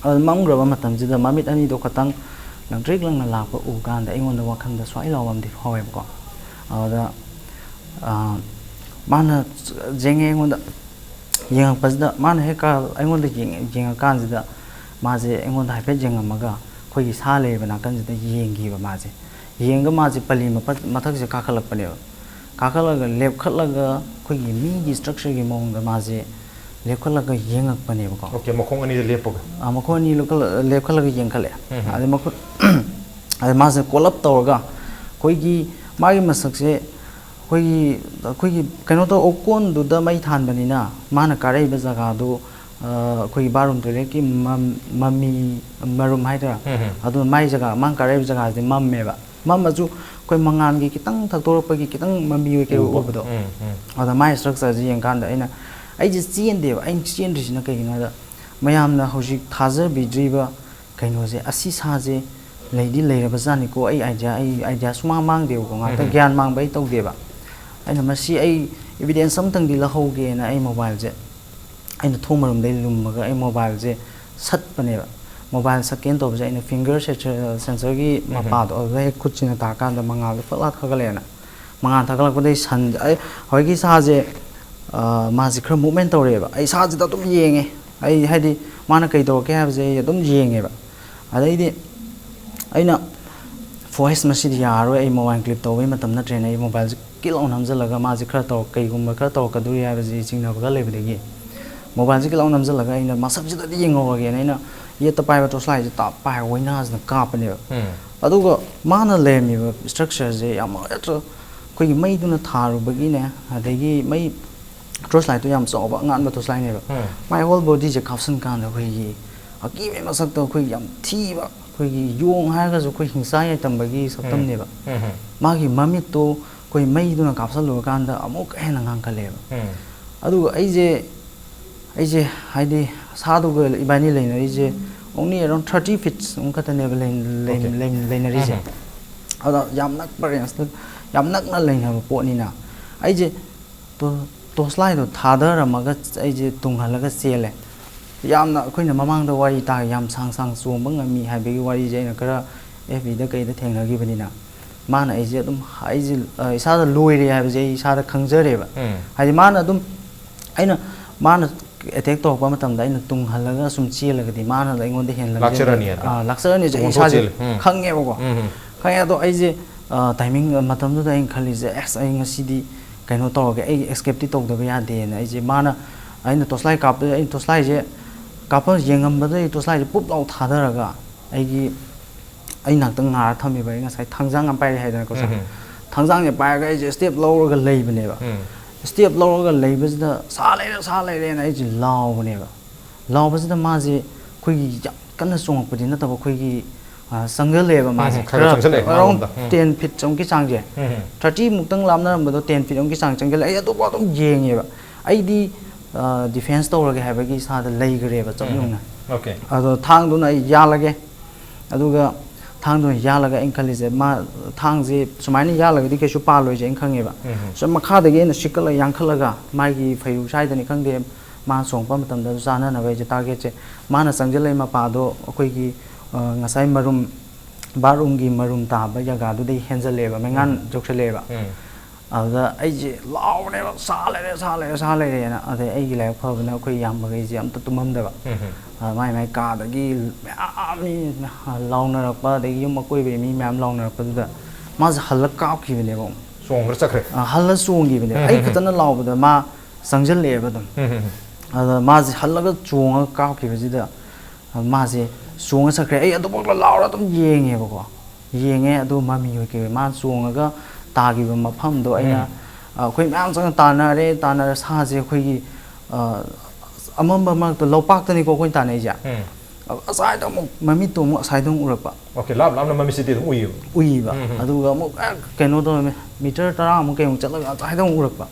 ꯑꯗꯨ ꯃꯝꯈ꯭ꯔꯕ ꯃꯇꯝꯁꯤꯗ ꯃꯃꯤꯠ ꯑꯅꯤꯗꯣ ꯈꯇꯪ ꯂꯪꯇ꯭ꯔꯤꯛ ꯂꯪꯅ ꯂꯥꯛꯄ ꯎ ꯀꯥꯟꯗ ꯑꯩꯉꯣꯟꯗ ꯋꯥꯈꯜꯗ ꯁ꯭ꯋꯥꯏ ꯂꯥꯎꯕ ꯑꯃꯗꯤ ꯐꯥꯎꯋꯦꯕꯀꯣ꯫ ꯑꯗꯨꯗ ꯑꯥ, ꯃꯥꯅ ꯌꯦꯡꯉꯦ ꯑꯩꯉꯣꯟꯗ꯫ ꯌꯦꯡꯉꯛꯄꯁꯤꯗ ꯃꯥꯅ ꯍꯦꯛ ꯀꯥ-, ꯑꯩꯉꯣꯟꯗ ꯌꯦꯡꯉꯦ-, ꯌꯦꯡꯉꯀꯥꯟꯁꯤꯗ ꯃꯥꯁꯦ ꯑꯩꯉꯣꯟꯗ ꯍꯥꯏꯐꯦꯠ ꯌꯦꯡꯉꯝꯃꯒ ꯑꯩꯈꯣꯏꯒꯤ ꯁꯥ ꯂꯩꯔꯤꯕ ꯅꯥꯀꯟꯁꯤꯗ ꯌꯦꯡꯈꯤꯕ ꯃꯥꯁꯦ꯫ ꯌꯦꯡꯉꯒ ꯃꯥꯁꯦ ꯄꯜꯂꯤ ꯃꯄ-, ꯃꯊꯛꯁꯤꯗ ꯀꯥꯈꯠꯂꯛꯄꯅꯦꯕ꯫ ꯀꯥꯈꯠꯂꯒ ꯂꯦꯞꯈꯠꯂꯒ ꯑꯩꯈꯣꯏꯒꯤ ꯃꯤꯒꯤ structureꯒꯤ ꯃꯑꯣꯡꯗ ꯃꯥꯁꯦ ꯂꯦꯞꯈꯠꯂꯒ ꯌꯦꯡꯉꯛꯄꯅꯦꯕꯀꯣ꯫ Okay, ꯃꯈꯣꯡ ꯑꯅꯤꯗ ꯂꯦꯞꯄꯒ. ꯑꯥ, ꯃꯈꯣꯡ ꯑꯅꯤ ꯂꯦꯞꯈꯠꯂ-, ꯂꯦꯞꯈꯠꯂꯒ ꯌꯦꯡꯈꯠꯂꯛꯑꯦ꯫ ꯎꯝ. ꯑꯗꯩ ꯃꯈꯨꯠ, ꯑꯗꯩ ꯃꯥꯁꯦ ꯀꯣꯜ ꯑꯞ ꯇꯧꯔꯒ ꯑꯩꯈꯣꯏꯒꯤ ꯃꯥꯒꯤ ꯃꯁꯛꯁꯦ ꯑꯩꯈꯣꯏꯒꯤ, ꯑꯩꯈꯣꯏꯒꯤ ꯀꯩꯅꯣ ꯇꯧ, ꯑꯣꯀꯣꯟꯗꯨꯗ ꯃꯩ ꯊꯥꯟꯕꯅꯤꯅ ꯃꯥꯅ ꯀꯥꯔꯛꯏꯕ ꯖꯒꯥꯗꯨ, ꯑꯥ, ꯑꯩꯈꯣꯏꯒꯤ bathroom toiletꯀꯤ ꯃꯝ-, ꯃꯃꯤ, ꯃꯔꯨꯝ ꯍꯥꯏꯗꯣꯏꯔꯥ? ꯎꯝ. ꯑꯗꯨ ꯃꯥꯏ ꯖꯒꯥ, ꯃꯥꯅ ꯀꯥꯔꯛꯏꯕ ꯖꯒꯥꯁꯤꯗꯤ ꯃꯝꯃꯦꯕ꯫ ꯃꯝꯃꯁꯨ ꯑꯩꯈꯣꯏ ꯃꯉꯥꯜꯒꯤ ꯈꯤꯇꯪ ꯊꯛꯇꯣꯔꯛꯄꯒꯤ ꯈꯤꯇꯪ ꯃꯃꯤ ꯑꯣꯏ ꯀꯩ ꯑꯣꯏ ꯎꯕ. ꯎꯕꯗꯣ꯫ ꯎꯝ, ꯎꯝ. ꯑꯗ ꯃꯥꯏ structureꯁꯦ ꯌꯦꯡꯀꯥꯟꯗ ꯑꯩꯅ, ꯑꯩꯁꯦ ꯆꯦꯟꯗꯦꯕ꯫ ꯑꯩꯅ ꯆꯦꯟꯗ꯭ꯔꯤꯁꯤꯅ ꯀꯩꯒꯤꯅꯣ ꯍꯥꯏꯗ, ꯃꯌꯥꯝꯅ ꯍꯧꯖꯤꯛ ꯊꯥꯖꯕꯤꯗ꯭ꯔꯤꯕ ꯀꯩꯅꯣꯁꯦ, ꯑꯁꯤ ꯁꯥꯁꯦ ꯂꯩꯗꯤ ꯂꯩꯔꯕꯖꯥꯠꯅꯤꯀꯣ꯫ ꯑꯩ idea, ꯑꯩ idea ꯁꯨꯃꯥꯡ ꯃꯥꯡꯗꯦꯕꯀꯣ꯫ ꯉꯥꯛꯇ ꯎꯝ. ꯒ꯭ꯌꯥꯟ ꯃꯥꯡꯕ ꯑꯩ ꯇꯧꯗꯦꯕ꯫ ꯑꯩꯅ ꯃꯁꯤ ꯑꯩ evidence ꯑꯝꯇꯪꯗꯤ ꯂꯧꯍꯧꯒꯦꯅ ꯑꯩ mobileꯁꯦ, ꯑꯩꯅ ꯊꯣꯡ ꯃꯔꯨꯝꯗꯩ ꯂꯨꯝꯃꯒ ꯑꯩ mobileꯁꯦ ꯁꯠꯄꯅꯦꯕ꯫ Mobile ꯁꯠꯀꯦꯅ ꯇꯧꯕꯁꯦ ꯑꯩꯅ finger sensor, sensorꯒꯤ ꯎꯝ. ꯃꯄꯥꯗꯣ ꯑꯗꯨꯗ ꯍꯦꯛ ꯈꯨꯠꯁꯤꯅ ꯇꯥꯔꯀꯥꯟꯗ ꯃꯉꯥꯜꯗꯣ ꯐꯛꯂꯥ ꯊꯥꯒꯠꯂꯛꯑꯦꯅ꯫ ꯃꯉꯥꯜ ꯊꯥꯒꯠꯂꯛꯄꯗꯩ ꯁꯟ-, ꯑꯩ ꯍꯧꯖꯤꯛꯀꯤ ꯁꯥꯁꯦ, ꯑ, ꯃꯥꯁꯦ ꯈꯔ movement ꯇꯧꯔꯛꯑꯦꯕ꯫ ꯑꯩ ꯁꯥꯁꯤꯗ ꯑꯗꯨꯝ ꯌꯦꯡꯉꯦ꯫ ꯑꯩ ꯍꯥꯏꯗꯤ ꯃꯥꯅ ꯀꯩ ꯇꯧꯔꯛꯀꯦ ꯍꯥꯏꯕꯁꯦ ꯑꯩ ꯑꯗꯨꯝ ꯌꯦꯡꯉꯦꯕ꯫ ꯑꯗꯩꯗꯤ ꯑꯩꯅ, "ꯐꯣꯏꯁ, ꯃꯁꯤꯗꯤ ꯌꯥꯔꯔꯣꯏ, ꯑꯩ mobile clip ꯇꯧꯕꯩ ꯃꯇꯝ ꯅꯠꯇ꯭ꯔꯦꯅ" ꯑꯩ mobileꯁꯦ ꯀꯤꯛ ꯂꯥꯎ ꯅꯝꯁꯤꯜꯂꯒ ꯃꯥꯁꯦ ꯈꯔ ꯇꯧꯔꯛ-, ꯀꯩꯒꯨꯝꯕ ꯈꯔ ꯇꯧꯔꯛꯀꯗꯣꯔꯤ ꯍꯥꯏꯕꯁꯤ ꯆꯤꯡꯅꯕ ꯈꯔ ꯂꯩꯕꯗꯒꯤ mobileꯁꯦ ꯀꯤꯛ ꯂꯥꯎ ꯅꯝꯁꯤꯜꯂꯒ ꯑꯩꯅ ꯃꯁꯛꯁꯤꯗꯗꯤ ꯌꯦꯡꯍꯧꯔꯒꯦꯅ ꯑꯩꯅ ꯌꯦꯠꯇ ꯄꯥꯏꯕ torch lightꯁꯦ ꯇꯥꯞ ꯄꯥꯏꯔꯒ ꯑꯣꯏꯅꯥꯁꯤꯅ ꯀꯥꯞꯄꯅꯦꯕ꯫ ꯎꯝ. ꯑꯗꯨꯒ ꯃꯥꯅ ꯂꯩꯔꯝꯃꯤꯕ structureꯁꯦ ꯌꯥꯝ ꯍꯦꯛꯇ ꯑꯩꯈꯣꯏꯒꯤ ꯃꯩꯗꯨꯅ ꯊꯥꯔꯨꯕꯒꯤꯅꯦ, ꯑꯗꯒꯤ ꯃꯩ ꯇꯣꯔꯁ ꯂꯥꯏꯠꯇꯣ ꯌꯥꯝ ꯆꯥꯎꯕ ꯑꯉꯥꯟꯕ ꯇꯣꯔꯁ ꯂꯥꯏꯠꯅꯦꯕ꯫ ꯃꯥꯏ ꯍꯣꯜ ꯕꯣꯗꯤꯁꯦ ꯀꯥꯞꯁꯤꯟ ꯀꯥꯟꯗ ꯑꯩꯈꯣꯏꯒꯤ ꯑꯀꯤꯕꯒꯤ ꯃꯁꯛꯇ ꯑꯩꯈꯣꯏꯒꯤ ꯌꯥꯝ ꯊꯤꯕ, ꯑꯩꯈꯣꯏꯒꯤ ꯌꯣꯡ ꯍꯥꯏꯔꯒꯁꯨ ꯑꯩꯈꯣꯏ ꯍꯤꯡꯆꯥ ꯌꯥꯏꯇꯝꯕꯒꯤ ꯁꯛꯇꯝꯅꯦꯕ꯫ ꯃꯥꯒꯤ ꯃꯃꯤꯠꯇꯣ ꯑꯩꯈꯣꯏ ꯃꯩꯗꯨꯅ ꯀꯥꯞꯁꯤꯜꯂꯨꯔꯀꯥꯟꯗ ꯑꯃꯨꯛꯀ ꯍꯦꯟꯅ ꯉꯥꯡꯈꯠꯂꯛꯑꯦꯕ꯫ ꯑꯗꯨꯒ ꯑꯩꯁꯦ ꯑꯩꯁꯦ ꯍꯥꯏꯗꯤ ꯁꯥꯗꯨꯒ ꯏꯕꯥꯅꯤ ꯂꯩꯅꯔꯤꯁꯦ only around thirty feet ꯑꯃꯨꯛ ꯈꯛꯇꯅꯦꯕ ꯂꯩ- ꯂꯩ- Okay. ꯂꯩ- ꯂꯩꯅꯔꯤꯁꯦ꯫ ꯑꯗ ꯌꯥꯝ ꯅꯛꯄ ꯔꯦꯟꯖꯇ ꯌꯥꯝ ꯅꯛꯅ ꯂꯩꯅꯕ ꯄꯣꯠꯅꯤꯅ ꯑꯩꯁꯦ ꯇꯣ- ꯇꯣꯔꯁ ꯂꯥꯏꯠꯇꯣ ꯊꯥꯗꯔꯝꯃꯒ ꯑꯩꯁꯦ ꯇꯨꯡꯍꯜꯂꯒ ꯆꯦꯜꯂꯦ꯫ ꯌꯥꯝꯅ ꯑꯩꯈꯣꯏꯅ ꯃꯃꯥꯡꯗ ꯋꯥꯔꯤ ꯇꯥ ꯌꯥꯝ ꯁꯥꯡ ꯁꯥꯡ ꯆꯣꯡꯕ ꯉꯝꯃꯤ ꯍꯥꯏꯕꯒꯤ ꯋꯥꯔꯤꯁꯦ ꯑꯩꯅ ꯈꯔ ꯑꯦꯐ ꯕꯤꯗ ꯀꯩꯗ ꯊꯦꯡꯅꯈꯤꯕꯅꯤꯅ ꯃꯥꯅ ꯑꯩꯁꯦ ꯑꯗꯨꯝ ꯑꯩꯁꯦ ꯑ, ꯏꯁꯥꯗ ꯂꯣꯏꯔꯦ ꯍꯥꯏꯕꯁꯦ ꯑꯩ ꯏꯁꯥꯗ ꯈꯪꯖꯔꯦꯕ꯫ ꯍꯥꯏꯗꯤ ꯃꯥꯅ ꯑꯗꯨꯝ ꯑꯩꯅ ꯃꯥꯅ ꯑꯦꯇꯦꯛ ꯇꯧꯔꯛꯄ ꯃꯇꯝꯗ ꯑꯩꯅ ꯇꯨꯡꯍꯜꯂꯒ ꯁꯨꯝ ꯆꯦꯜꯂꯒꯗꯤ ꯃꯥꯅ ꯑꯩꯉꯣꯟꯗ ꯍꯦꯟꯅ ꯂꯝꯖꯦꯜ- ꯂꯥꯛꯆꯔꯅꯤ ꯑꯗ꯫ ꯑꯥ, ꯂꯥꯛꯆꯔꯅꯤ ꯑꯩ ꯇꯨꯡꯑꯣꯟꯊꯣꯛ ꯏꯁꯥꯁꯦ ꯆꯦꯜꯂꯦ꯫ ꯎꯝ꯫ ꯈꯪꯉꯦꯕꯀꯣ꯫ ꯎꯝ, ꯎꯝ꯫ ꯈꯪꯉꯦ ꯑꯗꯣ ꯑꯩꯁꯦ ꯇꯥꯏꯃꯤꯡ ꯃꯇꯝꯗꯨꯗ ꯑꯩꯅ ꯈꯜꯂꯤꯁꯦ ꯑꯁ ꯑꯩ ꯉꯁꯤꯗꯤ ꯀꯩꯅꯣ ꯇꯧꯔꯒꯦ ꯑꯩ ꯑꯦꯁꯀꯦꯞꯇꯤ ꯇꯧꯗꯕ ꯌꯥꯗꯦꯅ ꯑꯩꯁꯦ ꯃꯥꯅ ꯑꯩꯅ ꯇꯣꯁꯂꯥꯏ ꯀꯥꯞꯄ ꯑꯩꯅ ꯇꯣꯁꯂꯥꯏꯁꯦ ꯀꯥꯞꯄ ꯌꯦꯡꯉꯝꯕꯗ ꯑꯩ ꯇꯣꯁꯂꯥꯏꯁꯦ ꯄꯨꯞ ꯂꯥꯎ ꯊꯥꯗꯔꯒ ꯑꯩꯒꯤ ꯑꯩ ꯉꯥꯛꯇꯪ ꯉꯥꯔ ꯊꯝꯃꯤꯕ ꯑꯩ ꯉꯁꯥꯏ ꯊꯥꯡꯖꯥꯡ ꯑꯃ ꯄꯥꯏꯔꯦ ꯍꯥꯏꯗꯅꯀꯣ ꯁꯥꯔ꯫ ꯎꯝ꯫ ꯊꯥꯡꯖꯥꯡꯁꯦ ꯄꯥꯏꯔꯒ ꯑꯩꯁꯦ ꯁ꯭ꯇꯦꯞ ꯂꯧꯔꯒ ꯂꯩꯕꯅꯦꯕ꯫ ꯎꯝ꯫ ꯁ꯭ꯇꯦꯞ ꯂꯧꯔꯒ ꯂꯩꯕꯁꯤꯗ ꯁꯥ ꯂꯩꯔꯦ ꯁꯥ ꯂꯩꯔꯦꯅ ꯑꯩꯁꯦ ꯂꯥꯎꯕꯅꯦꯕ꯫ ꯂꯥꯎꯕꯁꯤꯗ ꯃꯥꯁꯦ ꯑꯩꯈꯣꯏꯒꯤ ꯌꯥꯝ ꯀꯟꯅ ꯆꯣꯡꯉꯛꯄꯗꯤ ꯅꯠꯇꯕ ꯑꯩꯈꯣꯏꯒꯤ ꯑ, ꯆꯪꯁꯤꯜꯂꯛꯑꯦꯕ ꯎꯝ, ꯃꯥꯁꯦ꯫ ꯎꯝ, ꯈꯔ ꯈꯔ ꯆꯪꯁꯤꯜꯂꯛꯑꯦ, ꯑꯦꯔꯥꯎꯟ ꯃꯥꯉꯣꯟꯗ꯫ ꯎꯝ꯫ ꯇꯦꯟ ꯐꯤꯠ ꯑꯃꯨꯛꯀꯤ ꯆꯥꯡꯁꯦ꯫ ꯎꯝ, ꯎꯝ꯫ ꯊꯥꯔꯇꯤ ꯃꯨꯛꯇꯪ ꯂꯥꯞꯅꯔꯝꯕꯗꯣ ꯇꯦꯟ ꯐꯤꯠ ꯑꯃꯨꯛꯀꯤ ꯆꯥꯡ ꯆꯪꯁꯤꯜꯂꯛꯑꯦ꯫ ꯑꯩ ꯑꯗꯨꯐꯥꯎ ꯑꯗꯨꯝ ꯌꯦꯡꯉꯦꯕ꯫ ꯑꯩꯗꯤ ꯗꯤꯐꯦꯟꯁ ꯇꯧꯔꯒꯦ ꯍꯥꯏꯕꯒꯤ ꯏꯁꯥꯗ ꯂꯩꯈ꯭ꯔꯦꯕ ꯆꯞ ꯎꯝ, ꯎꯝ꯫ ꯌꯨꯡꯅ꯫ ꯑꯣꯀꯦ꯫ ꯑꯗꯣ ꯊꯥꯡꯗꯨꯅ ꯑꯩ ꯌꯥꯜꯂꯒꯦ꯫ ꯑꯗꯨꯒ ꯊꯥꯡꯗꯨꯅ ꯌꯥꯜꯂꯒ ꯑꯩꯅ ꯈꯜꯂꯤꯁꯦ ꯃꯥ ꯊꯥꯡꯁꯦ ꯁꯨꯃꯥꯏꯅ ꯌꯥꯜꯂꯒꯗꯤ ꯀꯩꯁꯨ ꯄꯥꯜꯂꯣꯏꯁꯦ ꯑꯩꯅ ꯈꯪꯉꯦꯕ꯫ ꯎꯝ, ꯎꯝ꯫ ꯁꯨꯝ ꯃꯈꯥꯗꯒꯤ ꯑꯩꯅ ꯁꯤꯛꯀꯠꯂꯒ ꯌꯥꯡꯈꯠꯂꯒ ꯃꯥꯒꯤ ꯐꯩꯔꯨ ꯁ꯭ꯋꯥꯏꯗꯅꯤ ꯈꯪꯗꯦ ꯃꯥ ꯆꯣꯡꯉꯛꯄ ꯃꯇꯝꯗ ꯆꯥꯅꯅꯕ ꯑꯩꯁꯦ ꯇꯥꯔꯒꯦꯠꯁꯦ ꯃꯥꯅ ꯆꯪꯁꯤꯜꯂꯛꯏ ꯃꯄꯥꯗꯣ ꯑꯩꯈꯣꯏꯒꯤ ꯑ, ꯉꯁꯥꯏ ꯃꯔꯨꯝ ꯕꯥꯠꯔꯨꯝꯒꯤ ꯃꯔꯨꯝ ꯇꯥꯕ ꯖꯒꯥꯗꯨꯗꯩ ꯍꯦꯟꯖꯜꯂꯛꯑꯦꯕ ꯃꯩꯉꯥꯟ ꯎꯝ꯫ ꯌꯧꯁꯜꯂꯛꯑꯦꯕ꯫ ꯎꯝ꯫ ꯑꯗꯨꯗ ꯑꯩꯁꯦ ꯂꯥꯎꯕꯅꯦꯕ ꯁꯥ ꯂꯩꯔꯦ ꯁꯥ ꯂꯩꯔꯦ ꯁꯥ ꯂꯩꯔꯦꯅ꯫ ꯑꯗꯩ ꯑꯩꯒꯤ ꯂꯥꯏꯕꯛ ꯐꯕꯅ ꯑꯩꯈꯣꯏ ꯏꯌꯥꯝꯕꯈꯩꯁꯦ ꯑꯝꯇ ꯇꯨꯝꯃꯝꯗꯕ꯫ ꯎꯝ꯫ ꯑ, ꯃꯥꯏ ꯃꯥꯏ ꯀꯥꯗꯒꯤ ꯃꯌꯥꯝ ꯃꯤ ꯂꯥꯎꯅꯔꯛꯄ ꯑꯗꯒꯤ ꯌꯨꯝ ꯑꯀꯣꯏꯕꯒꯤ ꯃꯤ ꯃꯌꯥꯝ ꯂꯥꯎꯅꯔꯛꯄꯗꯨꯗ ꯃꯥꯁꯦ ꯍꯜꯂ ꯀꯥꯞꯈꯤꯕꯅꯦꯕ ꯑꯃꯨꯛ꯫ ꯆꯣꯡꯈ꯭ꯔ ꯆꯠꯈ꯭ꯔꯦ꯫ ꯑ, ꯍꯜꯂ ꯆꯣꯡꯈꯤꯕꯅꯦꯕ꯫ ꯎꯝ, ꯑꯩ ꯎꯝ, ꯎꯝ꯫ ꯈꯛꯇꯅ ꯂꯥꯎꯕꯗ ꯃꯥ ꯆꯪꯁꯤꯜꯂꯛꯑꯦꯕ ꯑꯗꯨꯝ꯫ ꯎꯝ, ꯎꯝ, ꯎꯝ꯫ ꯑꯗ ꯃꯥꯁꯦ ꯍꯜꯂꯒ ꯆꯣꯡꯉꯒ ꯀꯥꯞꯈꯤꯕꯁꯤꯗ ꯃꯥꯁꯦ ꯆꯣꯡꯉ ꯆꯠꯈ꯭ꯔꯦ꯫ ꯑꯩ ꯑꯗꯨꯐꯥꯎꯗ ꯂꯥꯎꯔ ꯑꯗꯨꯝ ꯌꯦꯡꯉꯦꯕꯀꯣ꯫ ꯌꯦꯡꯉꯦ ꯑꯗꯨ ꯃꯃꯤ ꯑꯣꯏ ꯀꯩ ꯑꯣꯏ ꯃꯥꯅ ꯆꯣꯡꯉꯒ ꯇꯥꯈꯤꯕ ꯃꯐꯝꯗꯣ ꯑꯩꯅ ꯎꯝ꯫ ꯑꯩꯈꯣꯏ ꯃꯌꯥꯝ ꯆꯪꯅ ꯇꯥꯟꯅꯔꯦ꯫ ꯇꯥꯟꯅꯔ ꯁꯥꯁꯦ ꯑꯩꯈꯣꯏꯒꯤ ꯑ, ꯑꯃꯝꯕ ꯃꯔꯛꯇ ꯂꯧꯄꯥꯛꯇꯅꯤꯀꯣ ꯑꯩꯈꯣꯏꯅ ꯇꯥꯟꯅꯩꯁꯦ꯫ ꯎꯝ. ꯑꯁ꯭ꯋꯥꯏꯗ ꯑꯃꯨꯛ ꯃꯃꯤꯠꯇꯣ ꯑꯃꯨꯛ ꯑꯁ꯭ꯋꯥꯏꯗ ꯑꯃꯨꯛ ꯎꯔꯛꯄ꯫ Okay, ꯂꯥꯞ ꯂꯥꯞꯅ ꯃꯃꯤꯠꯁꯤꯗꯤ ꯑꯗꯨꯝ ꯎꯏꯌꯦꯕ꯫ ꯎꯏꯕ꯫ ꯎꯝ, ꯎꯝ. ꯑꯗꯨꯒ ꯑꯃꯨꯛ ꯑ, ꯀꯩꯅꯣ ꯇꯧꯔꯝꯃꯦ, ꯃꯤꯇꯔ ꯇꯔꯥꯃꯨꯛ ꯀꯩꯃꯨꯛ ꯆꯠꯂꯒ ꯑꯁ꯭ꯋꯥꯏꯗ ꯑꯃꯨꯛ ꯎꯔꯛꯄ꯫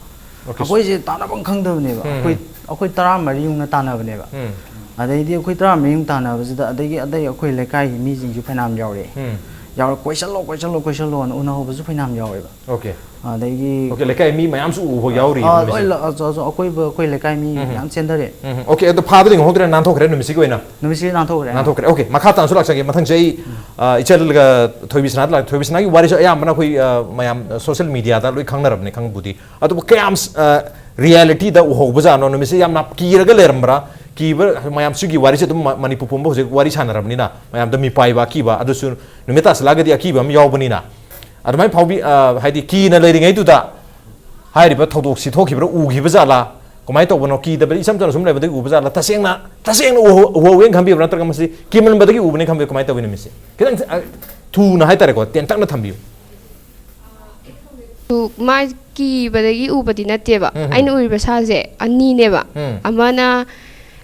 Okay. ꯑꯩꯈꯣꯏꯁꯦ ꯇꯥꯟꯅꯐꯝ ꯈꯪꯗꯕꯅꯦꯕ꯫ ꯎꯝ, ꯑꯩꯈꯣꯏ ꯎꯝ. ꯑꯩꯈꯣꯏ ꯇꯔꯥꯃꯔꯤꯃꯨꯛꯅ ꯇꯥꯟꯅꯕꯅꯦꯕ꯫ ꯎꯝ. ꯑꯗꯩꯗꯤ ꯑꯩꯈꯣꯏ ꯇꯔꯥꯃꯔꯤꯃꯨꯛ ꯇꯥꯟꯅꯕꯁꯤꯗ ꯑꯗꯒꯤ ꯑꯇꯩ ꯑꯩꯈꯣꯏ ꯂꯩꯀꯥꯏꯒꯤ ꯃꯤꯁꯤꯡꯁꯨ ꯐꯅꯌꯥꯝ ꯌꯥꯎꯔꯛꯑꯦ꯫ ꯎꯝ. ꯌꯥꯎꯔ "ꯀꯣꯏꯁꯜꯂꯣ, ꯀꯣꯏꯁꯜꯂꯣ, ꯀꯣꯏꯁꯜꯂꯣꯅ" ꯎꯅꯍꯧꯕꯁꯨ ꯐꯅꯌꯥꯝ ꯌꯥꯎꯋꯦꯕ꯫ Okay. ꯑꯗꯒꯤ Okay, ꯂꯩꯀꯥꯏ ꯃꯤ ꯃꯌꯥꯝꯁꯨ ꯎꯕ ꯌꯥꯎꯔꯤ ꯑ, ꯅꯨꯃꯤꯠꯁꯦ꯫ ꯂꯣꯏ ꯂ-, ꯑ, ꯑ, ꯑ, ꯑꯀꯣꯏꯕ ꯑꯩꯈꯣꯏ ꯂꯩꯀꯥꯏ ꯃꯤ ꯎꯝ. ꯃꯌꯥꯝ ꯆꯦꯟꯊꯔꯛꯑꯦ꯫ ꯎꯝ. Okay, ꯑꯗꯣ ꯐꯥꯕꯗꯤ ꯉꯝꯍꯧꯗ꯭ꯔꯦ, ꯅꯥꯟꯊꯣꯛꯈ꯭ꯔꯦ ꯅꯨꯃꯤꯠꯁꯤꯒꯤ ꯑꯣꯏꯅ꯫ ꯅꯨꯃꯤꯠꯁꯤ ꯅꯥꯟꯊꯣꯛꯈ꯭ꯔꯦ꯫ ꯅꯥꯟꯊꯣꯛꯈ꯭ꯔꯦ꯫ Okay, ꯃꯈꯥ ꯇꯥꯅꯁꯨ ꯂꯥꯛꯆꯒꯦ꯫ ꯃꯊꯪꯁꯦ ꯑꯩ, ꯑ, ꯏꯆꯜꯒ ꯊꯣꯏꯕꯤꯁꯅꯥꯗ ꯂꯥꯛ-, ꯊꯣꯏꯕꯤꯁꯅꯥꯒꯤ ꯋꯥꯔꯤꯁꯨ ꯑꯌꯥꯝꯕꯅ ꯑꯩꯈꯣꯏ, ꯑ, ꯃꯌꯥꯝ, ꯑ, social media ꯗ ꯂꯣꯏ ꯈꯪꯅꯔꯕꯅꯤ ꯈꯪꯕꯨꯗꯤ꯫ ꯑꯗꯨꯕꯨ ꯀꯌꯥꯝ, ꯑ, reality ꯗ ꯎꯍꯧꯕꯖꯥꯠꯅꯣ? ꯅꯨꯃꯤꯠꯁꯦ ꯌꯥꯝꯅ ꯀꯤꯔꯒ ꯂꯩꯔꯝꯕ꯭ꯔꯥ? ꯀꯤꯕ ꯃꯌꯥꯝ ꯁꯤꯒꯤ ꯋꯥꯔꯤꯁꯦ ꯑꯗꯨꯝ ꯃ-, ꯃꯅꯤꯄꯨꯔ ꯄꯨꯝꯕ ꯍꯧꯖꯤꯛ ꯋꯥꯔꯤ ꯁꯥꯟꯅꯔꯕꯅꯤꯅ ꯃꯌꯥꯝꯗ ꯃꯤꯄꯥꯏꯕ ꯑꯀꯤꯕ, ꯑꯗꯨꯁꯨ ꯅꯨꯃꯤꯠ ꯇꯥꯁꯤꯜꯂꯛꯑꯒꯗꯤ ꯑꯀꯤꯕ ꯑꯃ ꯌꯥꯎꯕꯅꯤꯅ꯫ ꯑꯗꯨꯃꯥꯏꯅ ꯐꯥꯎꯕꯤ-, ꯑ, ꯍꯥꯏꯗꯤ ꯀꯤꯅ ꯂꯩꯔꯤꯉꯩꯗꯨꯗ ꯍꯥꯏꯔꯤꯕ ꯊꯧꯗꯣꯛꯁꯤ ꯊꯣꯛꯈꯤꯕ꯭ꯔꯥ, ꯎꯈꯤꯕ ꯖꯥꯠꯂꯥ? ꯀꯃꯥꯏꯅ ꯇꯧꯕꯅꯣ? ꯀꯤꯗꯕꯗꯤ ꯏꯆꯝ ꯆꯝꯅ ꯁꯨꯝ ꯂꯩꯕꯗꯒꯤ ꯎꯕ ꯖꯥꯠꯂꯥ? ꯇꯁꯦꯡꯅ, ꯇꯁꯦꯡꯅ ꯎꯍꯧ-, ꯎꯍꯧꯋꯦꯅ ꯈꯟꯕꯤꯕ꯭ꯔꯥ? ꯅꯠꯇ꯭ꯔꯒ ꯃꯁꯤ ꯀꯤꯃꯟꯕꯗꯒꯤ ꯎꯕꯅꯦ ꯈꯟꯕꯤꯕ꯭ꯔꯥ? ꯀꯃꯥꯏꯅ ꯇꯧꯋꯤ ꯅꯨꯃꯤꯠꯁꯦ? ꯈꯤꯇꯪ, ꯑ, ꯊꯨꯅ ꯍꯥꯏꯇꯥꯔꯦꯀꯣ, ꯇꯦꯟꯇꯛꯅ ꯊꯝꯕꯤꯌꯨ꯫ ꯑꯗꯨ ꯃꯥ ꯀꯤꯕꯗꯒꯤ ꯎꯕꯗꯤ ꯅꯠꯇꯦꯕ꯫ ꯎꯝ. ꯑꯩꯅ ꯎꯔꯤꯕ ꯁꯥꯁꯦ ꯑꯅꯤꯅꯦꯕ꯫ ꯎꯝ. ꯑꯃꯅ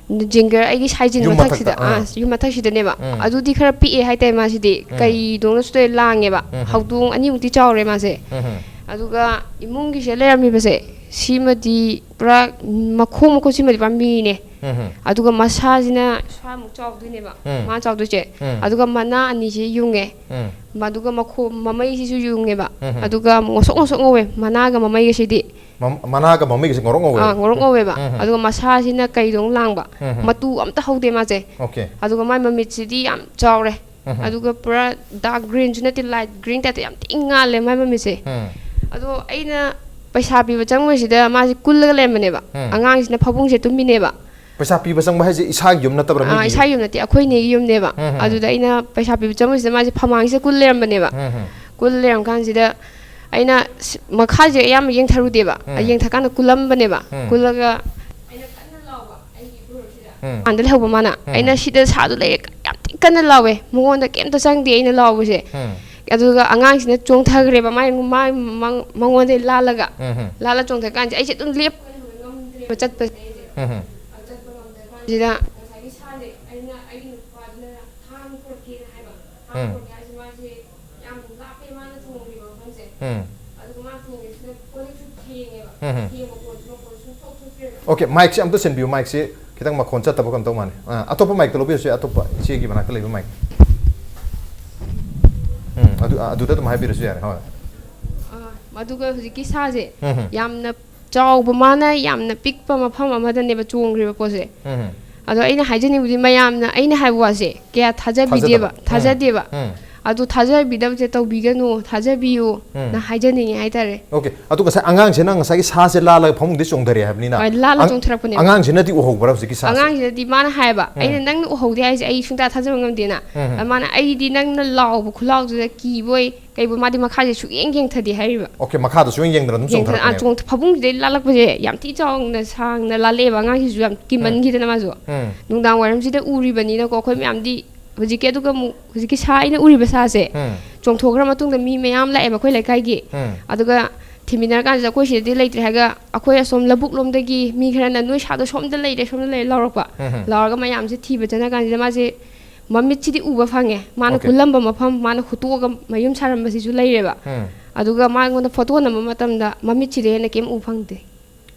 ꯖꯤꯡꯒꯔ ꯑꯩꯒꯤ ꯁꯥꯏꯖꯤꯟ ꯌꯨꯝ ꯃꯊꯛꯁꯤꯗ, ꯃꯊꯛꯇ, ꯑꯥ. ꯑꯥ, ꯌꯨꯝ ꯃꯊꯛꯁꯤꯗꯅꯦꯕ꯫ ꯎꯝ. ꯑꯗꯨꯗꯤ ꯈꯔ ꯄꯤꯛꯑꯦ ꯍꯥꯏꯇꯥꯔꯦ ꯃꯥꯁꯤꯗꯤ꯫ ꯎꯝ. ꯀꯩꯗꯧꯅꯁꯨ ꯇꯧꯔꯦ, ꯂꯥꯡꯉꯦꯕ꯫ ꯎꯝ. ꯍꯧꯗꯣꯡ ꯑꯅꯤꯃꯨꯛꯇꯤ ꯆꯥꯎꯔꯦ ꯃꯥꯁꯦ꯫ ꯎꯝ. ꯑꯗꯨꯒ ꯏꯃꯨꯡꯒꯤꯁꯤꯗ ꯂꯩꯔꯝꯃꯤꯕꯁꯦ, ꯁꯤꯃꯗꯤ ꯄꯨꯔꯥ ꯃꯈꯣꯡ ꯃꯈꯨꯠꯁꯤꯃꯗꯤ ꯄꯨꯔꯥ ꯃꯤꯅꯦ꯫ ꯎꯝ. ꯑꯗꯨꯒ ꯃꯁꯥꯁꯤꯅ ꯁ꯭ꯋꯥꯏꯃꯨꯛ ꯆꯥꯎꯗꯣꯏꯅꯦꯕ꯫ ꯎꯝ. ꯃꯥ ꯆꯥꯎꯗꯣꯏꯁꯦ꯫ ꯎꯝ. ꯑꯗꯨꯒ ꯃꯅꯥ ꯑꯅꯤꯁꯤ ꯌꯨꯡꯉꯦ꯫ ꯎꯝ. ꯑꯗꯨꯒ ꯃꯈꯣ-, ꯃꯃꯩꯁꯤꯁꯨ ꯌꯨꯡꯉꯦꯕ꯫ ꯎꯝ. ꯑꯗꯨꯒ ꯉꯧꯁꯣꯛ ꯉꯧꯁꯣꯛ ꯉꯧꯋꯦ ꯃꯅꯥꯒ ꯃꯃꯩꯒꯁꯤꯗꯤ꯫ ꯃ-, ꯃꯅꯥꯒ ꯃꯃꯩꯒꯁꯦ ꯉꯧꯔꯣꯛ ꯉꯧꯋꯦ꯫ ꯑꯥ, ꯉꯧꯔꯣꯛ ꯉꯧꯋꯦꯕ꯫ ꯎꯝ. ꯑꯗꯨꯒ ꯃꯁꯥꯁꯤꯅ ꯀꯩꯗꯧꯅ ꯂꯥꯡꯕ, ꯎꯝ. ꯃꯇꯨ ꯑꯝꯇ ꯍꯧꯗꯦ ꯃꯥꯁꯦ꯫ Okay. ꯑꯗꯨꯒ ꯃꯥꯏ ꯃꯃꯤꯠꯁꯤꯗꯤ ꯌꯥꯝ ꯆꯥꯎꯔꯦ꯫ ꯎꯝ. ꯑꯗꯨꯒ ꯄꯨꯔꯥ dark green ꯁꯨ ꯅꯠꯇꯦ, light green type ꯇ ꯌꯥꯝ ꯊꯤ ꯉꯥꯜꯂꯦ ꯃꯥꯏ ꯃꯃꯤꯠꯁꯦ꯫ ꯎꯝ. ꯑꯗꯣ ꯑꯩꯅ ꯄꯩꯁꯥ ꯄꯤꯕ ꯆꯪꯕꯁꯤꯗ ꯃꯥꯁꯦ ꯀꯨꯜꯂꯒ ꯂꯩꯔꯝꯕꯅꯦꯕ꯫ ꯎꯝ. ꯑꯉꯥꯡꯁꯤꯅ ꯐꯃꯨꯡꯁꯦ ꯇꯨꯝꯃꯤꯅꯦꯕ꯫ ꯄꯩꯁꯥ ꯄꯤꯕ ꯆꯪꯕ ꯍꯥꯏꯁꯦ ꯏꯁꯥꯒꯤ ꯌꯨꯝ ꯅꯠꯇꯕ꯭ꯔꯥ? ꯑꯥ, ꯃꯤꯒꯤ? ꯏꯁꯥꯒꯤ ꯌꯨꯝ ꯅꯠꯇꯦ, ꯑꯩꯈꯣꯏ ꯏꯅꯦꯒꯤ ꯌꯨꯝꯅꯦꯕ꯫ ꯎꯝ, ꯎꯝ. ꯑꯗꯨꯗ ꯑꯩꯅ ꯄꯩꯁꯥ ꯄꯤꯕ ꯆꯪꯕꯁꯤꯗ ꯃꯥꯁꯦ ꯐꯃꯥꯡꯁꯤꯗ ꯀꯨꯜ ꯂꯩꯔꯝꯕꯅꯦꯕ꯫ ꯎꯝ, ꯎꯝ. ꯀꯨꯜ ꯂꯩꯔꯝ ꯀꯥꯟꯁꯤꯗ ꯑꯩꯅ ꯁ-, ꯃꯈꯥꯁꯦ ꯑꯌꯥꯝꯕ ꯌꯦꯡꯊꯔꯨꯗꯦꯕ꯫ ꯎꯝ. ꯌꯦꯡꯊꯀꯥꯟꯗ ꯀꯨꯜꯂꯝꯕꯅꯦꯕ꯫ ꯎꯝ. ꯀꯨꯜꯂꯒ ꯑꯩꯅ ꯀꯟꯅ ꯂꯥꯎꯕ ꯑꯩꯒꯤ ꯏꯕꯨꯡꯁꯤꯗ꯫ ꯎꯝ. ꯃꯄꯥꯟꯗ ꯂꯩꯍꯧꯕ ꯃꯥꯅ꯫ ꯎꯝ. ꯑꯩꯅ ꯁꯤꯗ ꯁꯥꯗꯨ ꯂꯩꯔꯦ ꯌꯥꯝ ꯊꯤ ꯀꯟꯅ ꯂꯥꯎꯋꯦ꯫ ꯃꯉꯣꯟꯗ ꯀꯩꯝꯇ ꯆꯪꯗꯦ ꯑꯩꯅ ꯂꯥꯎꯕꯁꯦ꯫ ꯎꯝ. ꯑꯗꯨꯒ ꯑꯉꯥꯡꯁꯤꯅ ꯆꯣꯡꯊꯈ꯭ꯔꯦꯕ ꯃꯥꯏ ꯃꯥꯏ ꯃꯉꯣꯟꯗꯒꯤ ꯂꯥꯜꯂꯒ꯫ ꯎꯝ ꯍꯝ꯫ ꯂꯥꯜꯂ ꯆꯣꯡꯊꯔꯀꯥꯟꯁꯦ ꯑꯩꯁꯦ ꯑꯗꯨꯝ ꯂꯦꯞꯄ ꯉꯝꯗ꯭ꯔꯦꯕ ꯆꯠꯄꯁꯦ꯫ ꯎꯝ ꯍꯝ꯫ ꯁꯤꯗ ꯉꯁꯥꯏꯒꯤ ꯁꯥꯁꯦ ꯑꯩꯅ ꯑꯩꯒꯤ ꯅꯨꯄꯥꯗꯨꯅ ꯊꯥꯡ ꯄꯨꯔꯛꯀꯦꯅ ꯍꯥꯏꯕ꯫ ꯊꯥꯡ ꯎꯝ꯫ ꯄꯨꯔꯛꯀꯦ ꯍꯥꯏꯁꯦ ꯃꯥꯁꯦ ꯌꯥꯝ ꯂꯥꯞꯄꯦ ꯃꯥꯅ ꯆꯣꯡꯉꯝꯃꯤꯕ ꯃꯐꯝꯁꯦ꯫ ꯎꯝ꯫ ꯑꯗꯨꯒ ꯃꯥ ꯆꯣꯡꯉꯤꯁꯤꯅ ꯀꯣꯜꯂꯤꯛꯁꯨ ꯊꯦꯡꯉꯦꯕ꯫ ꯎꯝ ꯍꯝ꯫ ꯊꯦꯡꯕ ꯄꯣꯠꯁꯨ ꯃꯈꯣꯟ ꯁꯨꯡꯊꯣꯛ ꯊꯣꯛꯇ꯭ꯔꯦꯕ꯫ ꯑꯣꯀꯦ, ꯃꯥꯏꯛꯁꯦ ꯑꯝꯇ ꯁꯤꯟꯕꯤꯌꯨ, ꯃꯥꯏꯛꯁꯦ ꯈꯤꯇꯪ ꯃꯈꯣꯟ ꯆꯠꯇꯕ ꯀꯩꯅꯣ ꯇꯧ ꯃꯥꯜꯂꯦ꯫ ꯑꯥ, ꯑꯇꯣꯞꯄ ꯃꯥꯏꯛꯇ ꯂꯧꯕꯤꯔꯁꯨ ꯌꯥꯏ, ꯑꯇꯣꯞꯄ ꯏꯆꯦꯒꯤ ꯃꯅꯥꯛꯇ ꯂꯩꯕ ꯃꯥꯏꯛ꯫ ꯎꯝ, ꯑꯗꯨ, ꯑꯗꯨꯗ ꯑꯗꯨꯝ ꯍꯥꯏꯕꯤꯔꯁꯨ ꯌꯥꯔꯦ꯫ ꯍꯣꯏ꯫ ꯑꯥ, ꯑꯗꯨꯒ ꯍꯧꯖꯤꯛꯀꯤ ꯁꯥꯁꯦ ꯎꯝ ꯍꯝ꯫ ꯌꯥꯝꯅ ꯆꯥꯎꯕ, ꯃꯥꯅ ꯌꯥꯝꯅ ꯄꯤꯛꯄ ꯃꯐꯝ ꯑꯃꯗꯅꯦꯕ ꯆꯣꯡꯈ꯭ꯔꯤꯕ ꯄꯣꯠꯁꯦ꯫ ꯎꯝ ꯍꯝ꯫ ꯑꯗꯣ ꯑꯩꯅ ꯍꯥꯏꯖꯅꯤꯡꯕꯗꯤ ꯃꯌꯥꯝꯅ ꯑꯩꯅ ꯍꯥꯏꯕ ꯋꯥꯁꯦ ꯀꯌꯥ ꯊꯥꯖꯕꯤꯗꯦꯕ, ꯊꯥꯖꯗꯕ꯫ ꯎꯝ꯫ ꯊꯥꯖꯗꯦꯕ꯫ ꯎꯝ꯫ ꯑꯗꯨ ꯊꯥꯖꯕꯤꯗꯕꯁꯦ ꯇꯧꯕꯤꯒꯅꯨ, ꯊꯥꯖꯕꯤꯌꯨ ꯎꯝ꯫ ꯅ ꯍꯥꯏꯖꯅꯤꯡꯉꯤ ꯍꯥꯏꯇꯥꯔꯦ꯫ ꯑꯣꯀꯦ꯫ ꯑꯗꯨ ꯉꯁꯥꯏ ꯑꯉꯥꯡꯁꯤꯅ ꯉꯁꯥꯏꯒꯤ ꯁꯥꯁꯦ ꯂꯥꯜꯂꯒ ꯐꯃꯨꯡꯗ ꯆꯣꯡꯊꯔꯛꯑꯦ ꯍꯥꯏꯕꯅꯤꯅ꯫ ꯍꯣꯏ, ꯂꯥꯜꯂ ꯑꯪ-, ꯆꯣꯡꯊꯔꯛꯄꯅꯦꯕ꯫ ꯑꯉꯥꯡꯁꯤꯅꯗꯤ ꯎꯍꯧꯕ꯭ꯔꯥ ꯍꯧꯖꯤꯛꯀꯤ ꯁꯥꯁꯦ? ꯑꯉꯥꯡꯁꯤꯅꯗꯤ ꯃꯥꯅ ꯍꯥꯏꯌꯦꯕ, ꯎꯝ꯫ "ꯑꯩꯅ ꯅꯪꯅ ꯎꯍꯧꯗꯦ ꯍꯥꯏꯁꯦ ꯑꯩ ꯁꯨꯡꯊꯥ ꯊꯥꯖꯕ ꯉꯝꯗꯦꯅ"꯫ ꯎꯝ꯫ ꯑꯗ ꯃꯥꯅ, "ꯑꯩꯗꯤ ꯅꯪꯅ ꯂꯥꯎꯕ ꯈꯨꯂꯥꯎꯗꯨꯗ ꯀꯤꯕꯣꯏ ꯀꯩꯕꯣꯏ", ꯃꯥꯗꯤ ꯃꯈꯥꯁꯦ ꯁꯨꯛꯌꯦꯡ ꯌꯦꯡꯊꯗꯦ ꯍꯥꯏꯔꯤꯕ꯫ ꯑꯣꯀꯦ, ꯃꯈꯥꯗ ꯁꯨꯡꯌꯦꯡ ꯌꯦꯡꯗꯅ ꯑꯗꯨꯝ ꯌꯦꯡꯊ-, ꯑꯥ, ꯆꯣꯡꯊꯔꯛꯄꯅꯦꯕ꯫ ꯆꯣꯡꯊ-, ꯐꯃꯨꯡꯁꯤꯗꯩ ꯂꯥꯜꯂꯛꯄꯁꯦ ꯌꯥꯝ ꯊꯤ ꯆꯥꯎꯅ ꯁꯥꯡꯅ ꯂꯥꯜꯂꯛꯑꯦꯕ, ꯑꯉꯥꯡꯁꯤꯁꯨ ꯌꯥꯝ ꯎꯝ꯫ ꯀꯤꯃꯟꯈꯤꯗꯅ ꯃꯥꯁꯨ꯫ ꯎꯝ꯫ ꯅꯨꯡꯗꯥꯡ ꯋꯥꯏꯔꯝꯁꯤꯗ ꯎꯔꯤꯕꯅꯤꯅꯀꯣ ꯑꯩꯈꯣꯏ ꯃꯌꯥꯝꯗꯤ ꯍꯧꯖꯤꯛꯀꯤ, ꯑꯗꯨꯒ ꯑꯃꯨꯛ ꯍꯧꯖꯤꯛꯀꯤ ꯁꯥ ꯑꯩꯅ ꯎꯔꯤꯕ ꯁꯥꯁꯦ ꯎꯝ꯫ ꯆꯣꯡꯊꯣꯛꯈ꯭ꯔ ꯃꯇꯨꯡꯗ ꯃꯤ ꯃꯌꯥꯝ ꯂꯥꯛꯑꯦꯕ ꯑꯩꯈꯣꯏ ꯂꯩꯀꯥꯏꯒꯤ꯫ ꯎꯝ꯫ ꯑꯗꯨꯒ ꯊꯤꯃꯤꯟꯅꯔꯀꯥꯟꯁꯤꯗ ꯑꯩꯈꯣꯏ ꯁꯤꯗꯗꯤ ꯂꯩꯇ꯭ꯔꯦ ꯍꯥꯏꯔꯒ ꯑꯩꯈꯣꯏ ꯑꯁꯣꯝ ꯂꯧꯕꯨꯛ ꯂꯣꯝꯗꯒꯤ ꯃꯤ ꯈꯔꯅ "ꯅꯣꯏ ꯁꯥꯗꯣ ꯁꯣꯝꯗ ꯂꯩꯔꯦ, ꯁꯣꯝꯗ ꯂꯩꯔꯦ" ꯂꯥꯎꯔꯛꯄ꯫ ꯎꯝ ꯍꯝ꯫ ꯂꯥꯎꯔꯒ ꯃꯌꯥꯝꯁꯦ ꯊꯤꯕ ꯆꯠꯅ ꯀꯥꯟꯁꯤꯗ ꯃꯥꯁꯦ ꯃꯃꯤꯠꯁꯤꯗꯤ ꯎꯕ ꯐꯪꯉꯦ, ꯃꯥꯅ ꯑꯣꯀꯦ꯫ ꯀꯨꯜꯂꯝꯕ ꯃꯐꯝ ꯃꯥꯅ ꯍꯨꯠꯇꯣꯛꯑꯒ ꯃꯌꯨꯝ ꯁꯥꯔꯝꯕꯁꯤꯁꯨ ꯂꯩꯔꯦꯕ꯫ ꯎꯝ꯫ ꯑꯗꯨꯒ ꯃꯉꯣꯟꯗ ꯐꯣꯇꯣ ꯅꯝꯕ ꯃꯇꯝꯗ ꯃꯃꯤꯠꯁꯤꯗ ꯍꯦꯟꯅ ꯀꯩꯝ ꯎ ꯐꯪꯗꯦ꯫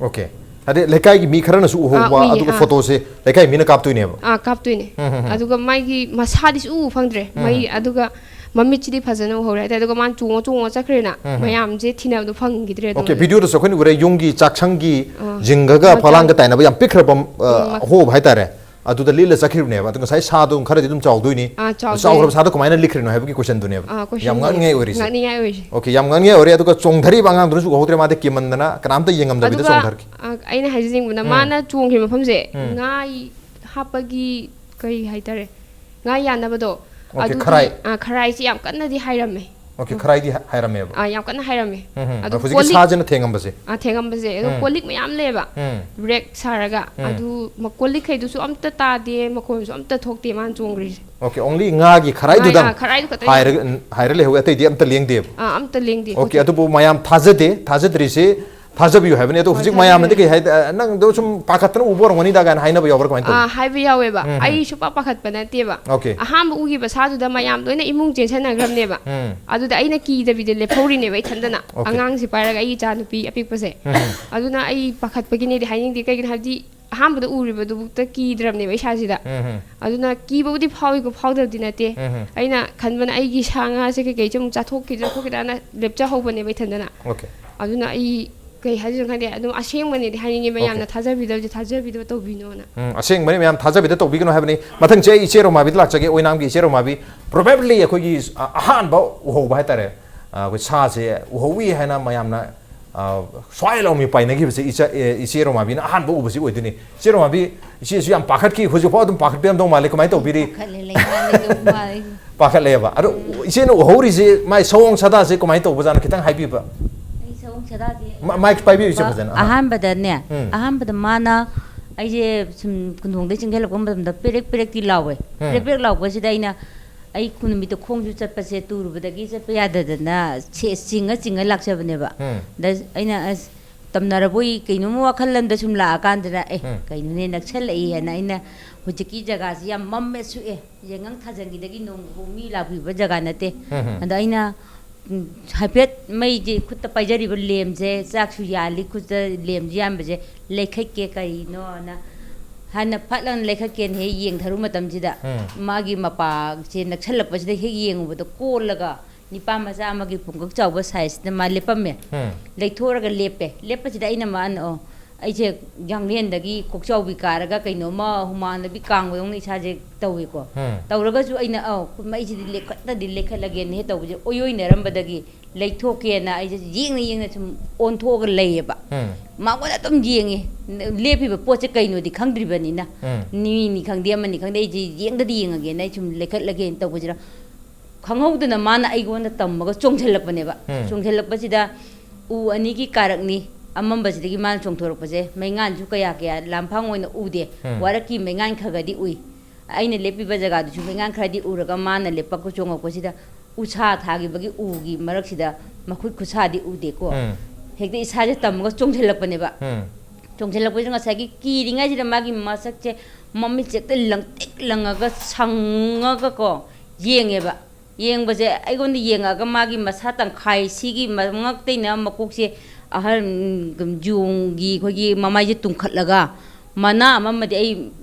ꯑꯣꯀꯦ꯫ ꯍꯥꯏꯗꯤ ꯂꯩꯀꯥꯏꯒꯤ ꯃꯤ ꯈꯔꯅꯁꯨ ꯎꯍꯧꯕ, ꯑꯥ, ꯎꯏꯌꯦ, ꯑꯗꯨꯒ ꯑꯥ꯫ ꯐꯣꯇꯣꯁꯦ ꯂꯩꯀꯥꯏ ꯃꯤꯅ ꯀꯥꯞꯇꯣꯏꯅꯦꯕ? ꯑꯥ, ꯀꯥꯞꯇꯣꯏꯅꯦ꯫ ꯎꯝ, ꯎꯝ, ꯎꯝ꯫ ꯑꯗꯨꯒ ꯃꯥꯒꯤ ꯃꯁꯥꯗꯤ ꯁꯨꯛꯎ ꯎ ꯐꯪꯗ꯭ꯔꯦ꯫ ꯎꯝ, ꯃꯩ, ꯎꯝ꯫ ꯑꯗꯨꯒ ꯃꯃꯤꯠꯁꯤꯗꯤ ꯐꯖꯅ ꯎꯍꯧꯔꯦ ꯍꯥꯏꯇꯥꯔꯦ꯫ ꯑꯗꯨꯒ ꯃꯥꯅ ꯆꯣꯡꯉ ꯆꯣꯡꯉ ꯆꯠꯈ꯭ꯔꯦꯅ, ꯎꯝ, ꯎꯝ꯫ ꯃꯌꯥꯝꯁꯦ ꯊꯤꯅꯕꯗꯣ ꯐꯪꯈꯤꯗ꯭ꯔꯦ ꯑꯗꯨꯝ ꯑꯣꯀꯦ, ꯑꯗꯨꯗ꯫ ꯚꯤꯗꯤꯑꯣꯗꯁꯨ ꯑꯩꯈꯣꯏꯅ ꯎꯔꯦ, ꯌꯨꯝꯒꯤ ꯆꯥꯛꯁꯪꯒꯤ ꯑꯥ꯫ ꯖꯤꯡꯒꯒ ꯃꯆꯥ-, ꯐꯂꯥꯡꯒ ꯇꯥꯏꯅꯕ ꯌꯥꯝ ꯄꯤꯛꯈ꯭ꯔꯕ, ꯑ, ꯎꯝ, ꯃ-, ꯑꯍꯣꯕ ꯍꯥꯏꯇꯥꯔꯦ꯫ ꯑꯗꯨꯗ ꯂꯤꯠꯂ ꯆꯠꯈꯤꯕꯅꯦꯕ꯫ ꯑꯗꯣ ꯉꯁꯥꯏ ꯁꯥꯗꯣ ꯈꯔꯗꯤ ꯑꯗꯨꯝ ꯆꯥꯎꯗꯣꯏꯅꯤ꯫ ꯑꯥ, ꯑꯗꯣ ꯆꯥꯎꯗꯣꯏꯅꯤ꯫ ꯆꯥꯎꯈ꯭ꯔꯕ ꯁꯥꯗꯣ ꯀꯃꯥꯏꯅ ꯂꯤꯠꯈ꯭ꯔꯤꯅꯣ ꯍꯥꯏꯕꯒꯤ ꯀꯣꯏꯁꯟꯗꯨꯅꯦꯕ꯫ ꯑꯥ, ꯀꯣꯏꯁꯟꯗꯨꯅꯦ꯫ ꯌꯥꯝ ꯉꯛꯅꯤꯡꯉꯥꯏ ꯑꯣꯏꯔꯤꯁꯦ꯫ ꯉꯛꯅꯤꯡꯉꯥꯏ ꯑꯣꯏꯔꯤꯁꯦ꯫ ꯑꯣꯀꯦ, ꯌꯥꯝ ꯉꯛꯅꯤꯡꯉꯥꯏ ꯑꯣꯏꯔꯦ꯫ ꯑꯗꯨꯒ ꯆꯣꯡꯊꯔꯤꯕ ꯑꯉꯥꯡꯗꯨꯅꯁꯨ ꯎꯍꯧꯗ꯭ꯔꯦ, ꯃꯥꯗꯤ ꯀꯤꯃꯟꯗꯅ ꯀꯅꯥꯝꯇ ꯌꯦꯡꯉꯝꯗꯕꯤꯗ ꯑꯗꯨꯒ, ꯆꯣꯡꯊꯔꯛꯈꯤ꯫ ꯑꯥ, ꯑꯩꯅ ꯍꯥꯏꯖꯅꯤꯡꯕꯅ ꯎꯝ꯫ ꯃꯥꯅ ꯆꯣꯡꯈꯤꯕ ꯃꯐꯝꯁꯦ ꯎꯝ꯫ ꯉꯥ ꯍꯥꯞꯄꯒꯤ ꯀꯔꯤ ꯍꯥꯏꯇꯥꯔꯦ, ꯉꯥ ꯌꯥꯟꯅꯕꯗꯣ, ꯑꯣꯀꯦ, ꯑꯗꯨꯒꯤ, ꯈꯔꯥꯏ꯫ ꯑꯥ, ꯈꯔꯥꯏꯁꯤ ꯌꯥꯝ ꯀꯟꯅꯗꯤ ꯍꯥꯏꯔꯝꯃꯦ꯫ ꯑꯣꯀꯦ, ꯈꯔꯥꯏꯗꯤ ꯍꯥꯏꯔꯝꯃꯦꯕ꯫ ꯑꯥ, ꯌꯥꯝ ꯀꯟꯅ ꯍꯥꯏꯔꯝꯃꯦ꯫ ꯎꯝ, ꯎꯝ꯫ ꯑꯗꯨ ꯍꯧꯖꯤꯛꯀꯤ ꯀꯣꯜ ꯂꯤꯛ- ꯁꯥꯁꯤꯅ ꯊꯦꯡꯉꯝꯕꯁꯦ꯫ ꯑꯥ, ꯊꯦꯡꯉꯝꯕꯁꯦ ꯑꯗꯣ꯫ ꯎꯝ꯫ ꯀꯣꯜ ꯂꯤꯛ ꯃꯌꯥꯝ ꯂꯩꯌꯦꯕ꯫ ꯎꯝ꯫ ꯔꯦꯛ ꯁꯥꯔꯒ꯫ ꯎꯝ꯫ ꯑꯗꯨ ꯃ- ꯀꯣꯜ ꯂꯤꯛꯈꯩꯗꯨꯁꯨ ꯑꯝꯇ ꯇꯥꯗꯦ, ꯃꯈꯣꯟꯁꯨ ꯑꯝꯇ ꯊꯣꯛꯇꯦ ꯃꯥꯅ ꯆꯣꯡꯈ꯭ꯔꯤꯁꯦ꯫ ꯑꯣꯀꯦ, only ꯉꯥꯒꯤ ꯈꯔꯥꯏꯗꯨꯗꯪ ꯉꯥ-, ꯑꯥ, ꯈꯔꯥꯏꯗꯨ ꯈꯛꯇꯪ꯫ ꯍꯥꯏꯔꯒ, ꯍꯥꯏꯔ ꯂꯩꯍꯧꯋꯦ, ꯑꯇꯩꯗꯤ ꯑꯝꯇ ꯂꯦꯡꯗꯦꯕ꯫ ꯑꯥ, ꯑꯝꯇ ꯂꯦꯡꯗꯦ꯫ ꯑꯣꯀꯦ, ꯑꯗꯨꯕꯨ ꯃꯌꯥꯝ ꯊꯥꯖꯗꯦ, ꯊꯥꯖꯗ꯭ꯔꯤꯁꯦ ꯊꯥꯖꯕꯤꯌꯨ ꯍꯥꯏꯕꯅꯤ꯫ ꯑꯗꯣ ꯍꯣꯏ, ꯍꯧꯖꯤꯛ ꯊꯥꯖꯕꯤꯌꯨ ꯃꯌꯥꯝꯅꯗꯤ ꯀꯩ ꯍꯥꯏꯕꯅꯤ꯫ ꯍꯥꯏ, ꯅꯪꯗꯣ ꯁꯨꯝ ꯄꯥꯈꯠꯇꯅ ꯎꯕ ꯑꯣꯏꯔꯝꯒꯅꯤꯗ ꯀꯥꯏꯅ ꯍꯥꯏꯅꯕ ꯌꯥꯎꯕ꯭ꯔꯥ, ꯀꯃꯥꯏꯅ ꯇꯧꯏ? ꯑꯥ, ꯍꯥꯏꯕ ꯌꯥꯎꯋꯦꯕ꯫ ꯎꯝ, ꯎꯝ꯫ ꯑꯩ ꯁꯨꯡꯄꯥ ꯄꯥꯈꯠꯄ ꯅꯠꯇꯦꯕ꯫ ꯑꯣꯀꯦ꯫ ꯑꯍꯥꯟꯕ ꯎꯈꯤꯕ ꯁꯥꯗꯨꯗ ꯃꯌꯥꯝ ꯂꯣꯏꯅ ꯏꯃꯨꯡ ꯆꯦꯟꯁꯟꯅꯈ꯭ꯔꯕꯅꯦꯕ꯫ ꯎꯝ꯫ ꯑꯗꯨꯗ ꯑꯩꯅ ꯀꯤꯗꯕꯤꯗ ꯂꯦꯞꯍꯧꯔꯤꯅꯦꯕ ꯏꯊꯟꯗꯅ꯫ ꯑꯣꯀꯦ꯫ ꯑꯉꯥꯡꯁꯦ ꯄꯥꯏꯔꯒ, ꯑꯩ ꯏꯆꯥ ꯅꯨꯄꯤ ꯑꯄꯤꯛꯄꯁꯦ꯫ ꯎꯝ, ꯎꯝ꯫ ꯑꯗꯨꯅ ꯑꯩ ꯄꯥꯈꯠꯄꯒꯤꯅꯦꯗꯤ ꯍꯥꯏꯅꯤꯡꯗꯦ, ꯀꯩꯒꯤꯅꯣ ꯍꯥꯏꯕꯗꯤ ꯑꯍꯥꯟꯕꯗ ꯎꯔꯤꯕꯗꯨꯕꯨꯛꯇ ꯀꯤꯗ꯭ꯔꯕꯅꯦꯕ ꯏꯁꯥꯁꯤꯗ꯫ ꯎꯝ, ꯎꯝ꯫ ꯑꯗꯨꯅ ꯀꯤꯕꯕꯨꯗꯤ ꯐꯥꯎꯏꯀꯣ, ꯐꯥꯎꯗꯕꯗꯤ ꯅꯠꯇꯦ꯫ ꯎꯝ, ꯎꯝ꯫ ꯑꯩꯅ ꯈꯟꯕꯅ ꯑꯩꯒꯤ ꯁꯥ ꯉꯥꯁꯦ ꯀꯩꯀꯩꯁꯦ ꯑꯃꯨꯛ ꯆꯥꯊꯣꯛꯈꯤꯗ꯭ꯔꯥ ꯈꯣꯠꯈꯤꯗ꯭ꯔꯥꯅ ꯂꯦꯞꯆꯍꯧꯕꯅꯦꯕ ꯏꯊꯟꯗꯅ꯫ ꯑꯣꯀꯦ꯫ ꯑꯗꯨꯅ ꯑꯩ ꯀꯩ ꯍꯥꯏꯗꯣꯏꯅꯣ ꯈꯪꯗꯦ, ꯑꯗꯨꯝ ꯑꯁꯦꯡꯕꯅꯦꯗꯤ ꯍꯥꯏꯅꯤꯡꯉꯦ, ꯃꯌꯥꯝꯅ꯫ ꯑꯣꯀꯦ꯫ ꯊꯥꯖꯕꯤꯗꯕꯁꯦ ꯊꯥꯖꯕꯤꯗꯕ ꯇꯧꯕꯤꯅꯣꯅ꯫ ꯎꯝ, ꯑꯁꯦꯡꯕꯅꯤ, ꯃꯌꯥꯝ ꯊꯥꯖꯕꯤꯗ ꯇꯧꯕꯤꯒꯅꯨ ꯍꯥꯏꯕꯅꯤ꯫ ꯃꯊꯪꯁꯦ ꯑꯩ ꯏꯆꯦ ꯔꯣꯃꯥꯕꯤꯗ ꯂꯥꯛꯆꯒꯦ, ꯑꯣꯏꯅꯥꯝꯒꯤ ꯏꯆꯦ ꯔꯣꯃꯥꯕꯤ꯫ Probably ꯑꯩꯈꯣꯏꯒꯤ, ꯑ-, ꯑꯍꯥꯟꯕ ꯎꯍꯧꯕ ꯍꯥꯏꯇꯥꯔꯦ, ꯑ, ꯑꯩꯈꯣꯏ ꯁꯥꯁꯦ ꯎꯍꯧꯋꯤ ꯍꯥꯏꯅ ꯃꯌꯥꯝꯅ, ꯑ, ꯁ꯭ꯋꯥꯏ ꯂꯥꯎꯃꯤ ꯄꯥꯏꯅꯈꯤꯕꯁꯦ ꯏꯆꯥ-, ꯑꯦ, ꯏꯆꯦ ꯔꯣꯃꯥꯕꯤꯅ ꯑꯍꯥꯟꯕ ꯎꯕꯁꯤ ꯑꯣꯏꯗꯣꯏꯅꯤ꯫ ꯏꯆꯦ ꯔꯣꯃꯥꯕꯤ, ꯏꯆꯦꯁꯨ ꯌꯥꯝ ꯄꯥꯈꯠꯈꯤ, ꯍꯧꯖꯤꯛꯐꯥꯎ ꯑꯗꯨꯝ ꯄꯥꯈꯠꯄꯤꯔꯝꯗꯧ ꯃꯥꯜꯂꯤ, ꯀꯃꯥꯏꯅ ꯇꯧꯕꯤꯔꯤ? ꯄꯥꯈꯠꯂꯦ, ꯂꯩꯅꯥ ꯂꯩꯅꯧ ꯃꯥꯜꯂꯦ꯫ ꯄꯥꯈꯠꯂꯦꯕ꯫ ꯑꯗꯣ ꯏꯆꯦꯅ ꯎꯍꯧꯔꯤꯁꯦ ꯃꯥꯏ ꯁꯑꯣꯡ ꯁꯥꯗꯥꯁꯦ ꯀꯃꯥꯏꯅ ꯇꯧꯕꯖꯥꯠꯅꯣ, ꯈꯤꯇꯪ ꯍꯥꯏꯕꯤꯕ꯫ ꯑꯩ ꯁꯑꯣꯡ ꯁꯥꯗꯥꯁꯦ ꯃ-, mic ꯄꯥꯏꯕꯤꯌꯨ ꯏꯆꯦ ꯐꯖꯅ꯫ ꯑꯍꯥ꯫ ꯑꯍꯥꯟꯕꯗꯅꯦ, ꯎꯝ꯫ ꯑꯍꯥꯟꯕꯗ ꯃꯥꯅ ꯑꯩꯁꯦ ꯁꯨꯝ ꯀꯨꯟꯗꯣꯡꯗꯩ ꯆꯦꯟꯈꯠꯂꯛꯄ ꯃꯇꯝꯗ ꯄꯦꯔꯦꯛ ꯄꯦꯔꯦꯛꯇꯤ ꯂꯥꯎꯋꯦ꯫ ꯎꯝ꯫ ꯄꯦꯔꯦꯛ ꯄꯦꯔꯦꯛ ꯂꯥꯎꯕꯁꯤꯗ ꯑꯩꯅ, ꯑꯩ ꯈꯨ-, ꯅꯨꯃꯤꯠꯇꯣ ꯈꯣꯡꯁꯨ ꯆꯠꯄꯁꯦ ꯇꯨꯔꯨꯕꯗꯒꯤ ꯆꯠꯄ ꯌꯥꯗꯗꯅ ꯁꯦ-, ꯆꯤꯡꯉ ꯆꯤꯡꯉ ꯂꯥꯛꯆꯕꯅꯦꯕ꯫ ꯎꯝ꯫ ꯑꯗ ꯑꯩꯅ, "ꯑꯁ, ꯇꯝꯅꯔꯕꯣꯏ ꯀꯩꯅꯣꯝ ꯋꯥꯈꯜ ꯑꯃꯗ ꯁꯨꯝ ꯂꯥꯛꯑꯀꯥꯟꯗꯅ, ꯑꯦ, ꯎꯝ꯫ ꯀꯩꯅꯣꯅꯦ ꯅꯛꯁꯜꯂꯛꯏ" ꯍꯥꯏꯅ ꯑꯩꯅ ꯍꯧꯖꯤꯛꯀꯤ ꯖꯒꯥꯁꯤ ꯌꯥꯝ ꯃꯝꯃꯦ ꯁꯨꯛꯑꯦ꯫ ꯌꯦꯡꯉꯪ ꯊꯥꯖꯟꯈꯤꯗꯒꯤ ꯅꯣꯡꯕꯨ ꯃꯤ ꯂꯥꯛꯄꯤꯕ ꯖꯒꯥ ꯅꯠꯇꯦ꯫ ꯎꯝ, ꯎꯝ꯫ ꯑꯗ ꯑꯩꯅ, ꯎꯝ, ꯍꯥꯏꯐꯦꯠ ꯃꯩꯁꯦ ꯈꯨꯠꯇ ꯄꯥꯏꯖꯔꯤꯕ ꯂꯦꯝꯁꯦ, ꯆꯥꯛꯁꯨ ꯌꯥꯜꯂꯤ, ꯈꯨꯠꯇ ꯂꯦꯝꯁꯦ ꯌꯥꯟꯕꯁꯦ ꯂꯩꯈꯠꯀꯦ ꯀꯔꯤꯅꯣꯅ ꯍꯥꯟꯅ ꯐꯠ ꯂꯥꯎꯅ ꯂꯩꯈꯠꯀꯦꯅ ꯍꯦꯛ ꯌꯦꯡꯊꯔꯨ ꯃꯇꯝꯁꯤꯗ ꯎꯝ꯫ ꯃꯥꯒꯤ ꯃꯄꯥꯁꯦ ꯅꯛꯁꯜꯂꯛꯄꯁꯤꯗ ꯍꯦꯛ ꯌꯦꯡꯉꯨꯕꯗ ꯀꯣꯜꯂꯒ ꯅꯤꯄꯥ ꯃꯆꯥ ꯑꯃꯒꯤ ꯄꯨꯡꯀꯛ ꯆꯥꯎꯕ sizeꯇ ꯃꯥ ꯂꯦꯞꯄꯝꯃꯦ꯫ ꯎꯝ꯫ ꯂꯩꯊꯣꯛꯑꯒ ꯂꯦꯞꯄꯦ꯫ ꯂꯦꯞꯄꯁꯤꯗ ꯑꯩꯅ ꯃꯥ, ꯑꯣ, ꯑꯩꯁꯦ ꯌꯥꯡꯂꯦꯟꯗꯒꯤ ꯀꯣꯛꯆꯥꯎꯕꯤ ꯀꯥꯔꯒ ꯀꯩꯅꯣꯝꯃ ꯍꯨꯃꯥꯡꯅꯕꯤ ꯀꯥꯡꯕꯗꯧꯅ ꯏꯁꯥꯁꯦ ꯇꯧꯏꯀꯣ꯫ ꯎꯝ꯫ ꯇꯧꯔꯒꯁꯨ ꯑꯩꯅ, ꯑꯧ, ꯃꯩꯁꯤꯗꯤ ꯂꯦꯛꯈꯠꯇꯗꯤ ꯂꯦꯛꯈꯠꯂꯒꯦꯅ ꯍꯦꯛ ꯇꯧꯕꯁꯦ ꯑꯣꯏꯌꯣꯏꯅꯔꯝꯕꯗꯒꯤ ꯂꯩꯊꯣꯛꯀꯦꯅ ꯑꯩꯁꯦ ꯌꯦꯡꯅ ꯌꯦꯡꯅ ꯁꯨꯝ ꯑꯣꯟꯊꯣꯛꯑꯒ ꯂꯩꯌꯦꯕ꯫ ꯎꯝ꯫ ꯃꯉꯣꯟꯗ ꯑꯗꯨꯝ ꯌꯦꯡꯉꯦ꯫ ꯂꯦꯞꯄꯤꯕ ꯄꯣꯠꯁꯦ ꯀꯩꯅꯣꯗꯤ ꯈꯪꯗ꯭ꯔꯤꯕꯅꯤꯅ꯫ ꯎꯝ꯫ ꯃꯤꯅꯤ ꯈꯪꯗꯦ, ꯑꯃꯅꯤ ꯈꯪꯗꯦ, ꯑꯩꯁꯦ ꯌꯦꯡꯗꯗꯤ ꯌꯦꯡꯉꯒꯦꯅ ꯑꯩ ꯁꯨꯝ ꯂꯩꯈꯠꯂꯒꯦꯅ ꯇꯧꯕꯁꯤꯗ ꯈꯪꯍꯧꯗꯅ ꯃꯥꯅ ꯑꯩꯉꯣꯟꯗ ꯇꯝꯃꯒ ꯆꯣꯡꯁꯤꯜꯂꯛꯄꯅꯦꯕ꯫ ꯎꯝ꯫ ꯆꯣꯡꯁꯤꯜꯂꯛꯄꯁꯤꯗ ꯎ ꯑꯅꯤꯒꯤ ꯀꯥꯔꯛꯅꯤ ꯑꯃꯝꯕꯁꯤꯗꯒꯤ ꯃꯥꯅ ꯆꯣꯡꯊꯣꯔꯛꯄꯁꯦ, ꯃꯩꯉꯥꯟꯁꯨ ꯀꯌꯥ ꯀꯌꯥ ꯂꯥꯝꯐꯥꯡ ꯑꯣꯏꯅ ꯎꯗꯦ꯫ ꯎꯝ꯫ ꯋꯥꯔꯛꯀꯤ ꯃꯩꯉꯥꯟ ꯈꯔ ꯈꯔꯗꯤ ꯎꯏ꯫ ꯑꯩꯅ ꯂꯦꯞꯄꯤꯕ ꯖꯒꯥꯗꯨꯁꯨ ꯃꯩꯉꯥꯟ ꯈꯔꯗꯤ ꯎꯔꯒ ꯃꯥꯅ ꯂꯦꯞꯄꯛꯄ ꯆꯣꯡꯉꯛꯄꯁꯤꯗ ꯎꯁꯥ ꯊꯥꯈꯤꯕꯒꯤ ꯎꯒꯤ ꯃꯔꯛꯁꯤꯗ ꯃꯈꯨꯠ ꯈꯨꯠꯁꯥꯗꯤ ꯎꯗꯦꯀꯣ꯫ ꯎꯝ꯫ ꯍꯦꯛꯇ ꯏꯁꯥꯁꯦ ꯇꯝꯃꯒ ꯆꯣꯡꯁꯤꯜꯂꯛꯄꯅꯦꯕ꯫ ꯎꯝ꯫ ꯆꯣꯡꯁꯤꯜꯂꯛꯄꯁꯤꯗ ꯉꯁꯥꯏꯒꯤ ꯀꯤꯔꯤꯉꯩꯁꯤꯗ ꯃꯥꯒꯤ ꯃꯁꯛꯁꯦ ꯃꯃꯤꯠꯁꯦ ꯍꯦꯛꯇ ꯂꯪꯇ꯭ꯔꯤꯛ ꯂꯪꯉꯒ ꯁꯪꯉꯒꯀꯣ ꯌꯦꯡꯉꯦꯕ꯫ ꯌꯦꯡꯕꯁꯦ ꯑꯩꯉꯣꯟꯗ ꯌꯦꯡꯉꯛꯑꯒ ꯃꯥꯒꯤ ꯃꯁꯥ ꯇꯪꯈꯥꯏ ꯁꯤꯒꯤ ꯃꯉꯛꯇꯩꯅ ꯃꯀꯣꯛꯁꯦ ꯑꯍꯜ, ꯎꯝ, ꯌꯣꯡꯒꯤ ꯑꯩꯈꯣꯏꯒꯤ ꯃꯃꯥꯏꯁꯦ ꯇꯨꯡꯈꯠꯂꯒ ꯃꯅꯥ ꯑꯃꯃꯗꯤ ꯑꯩ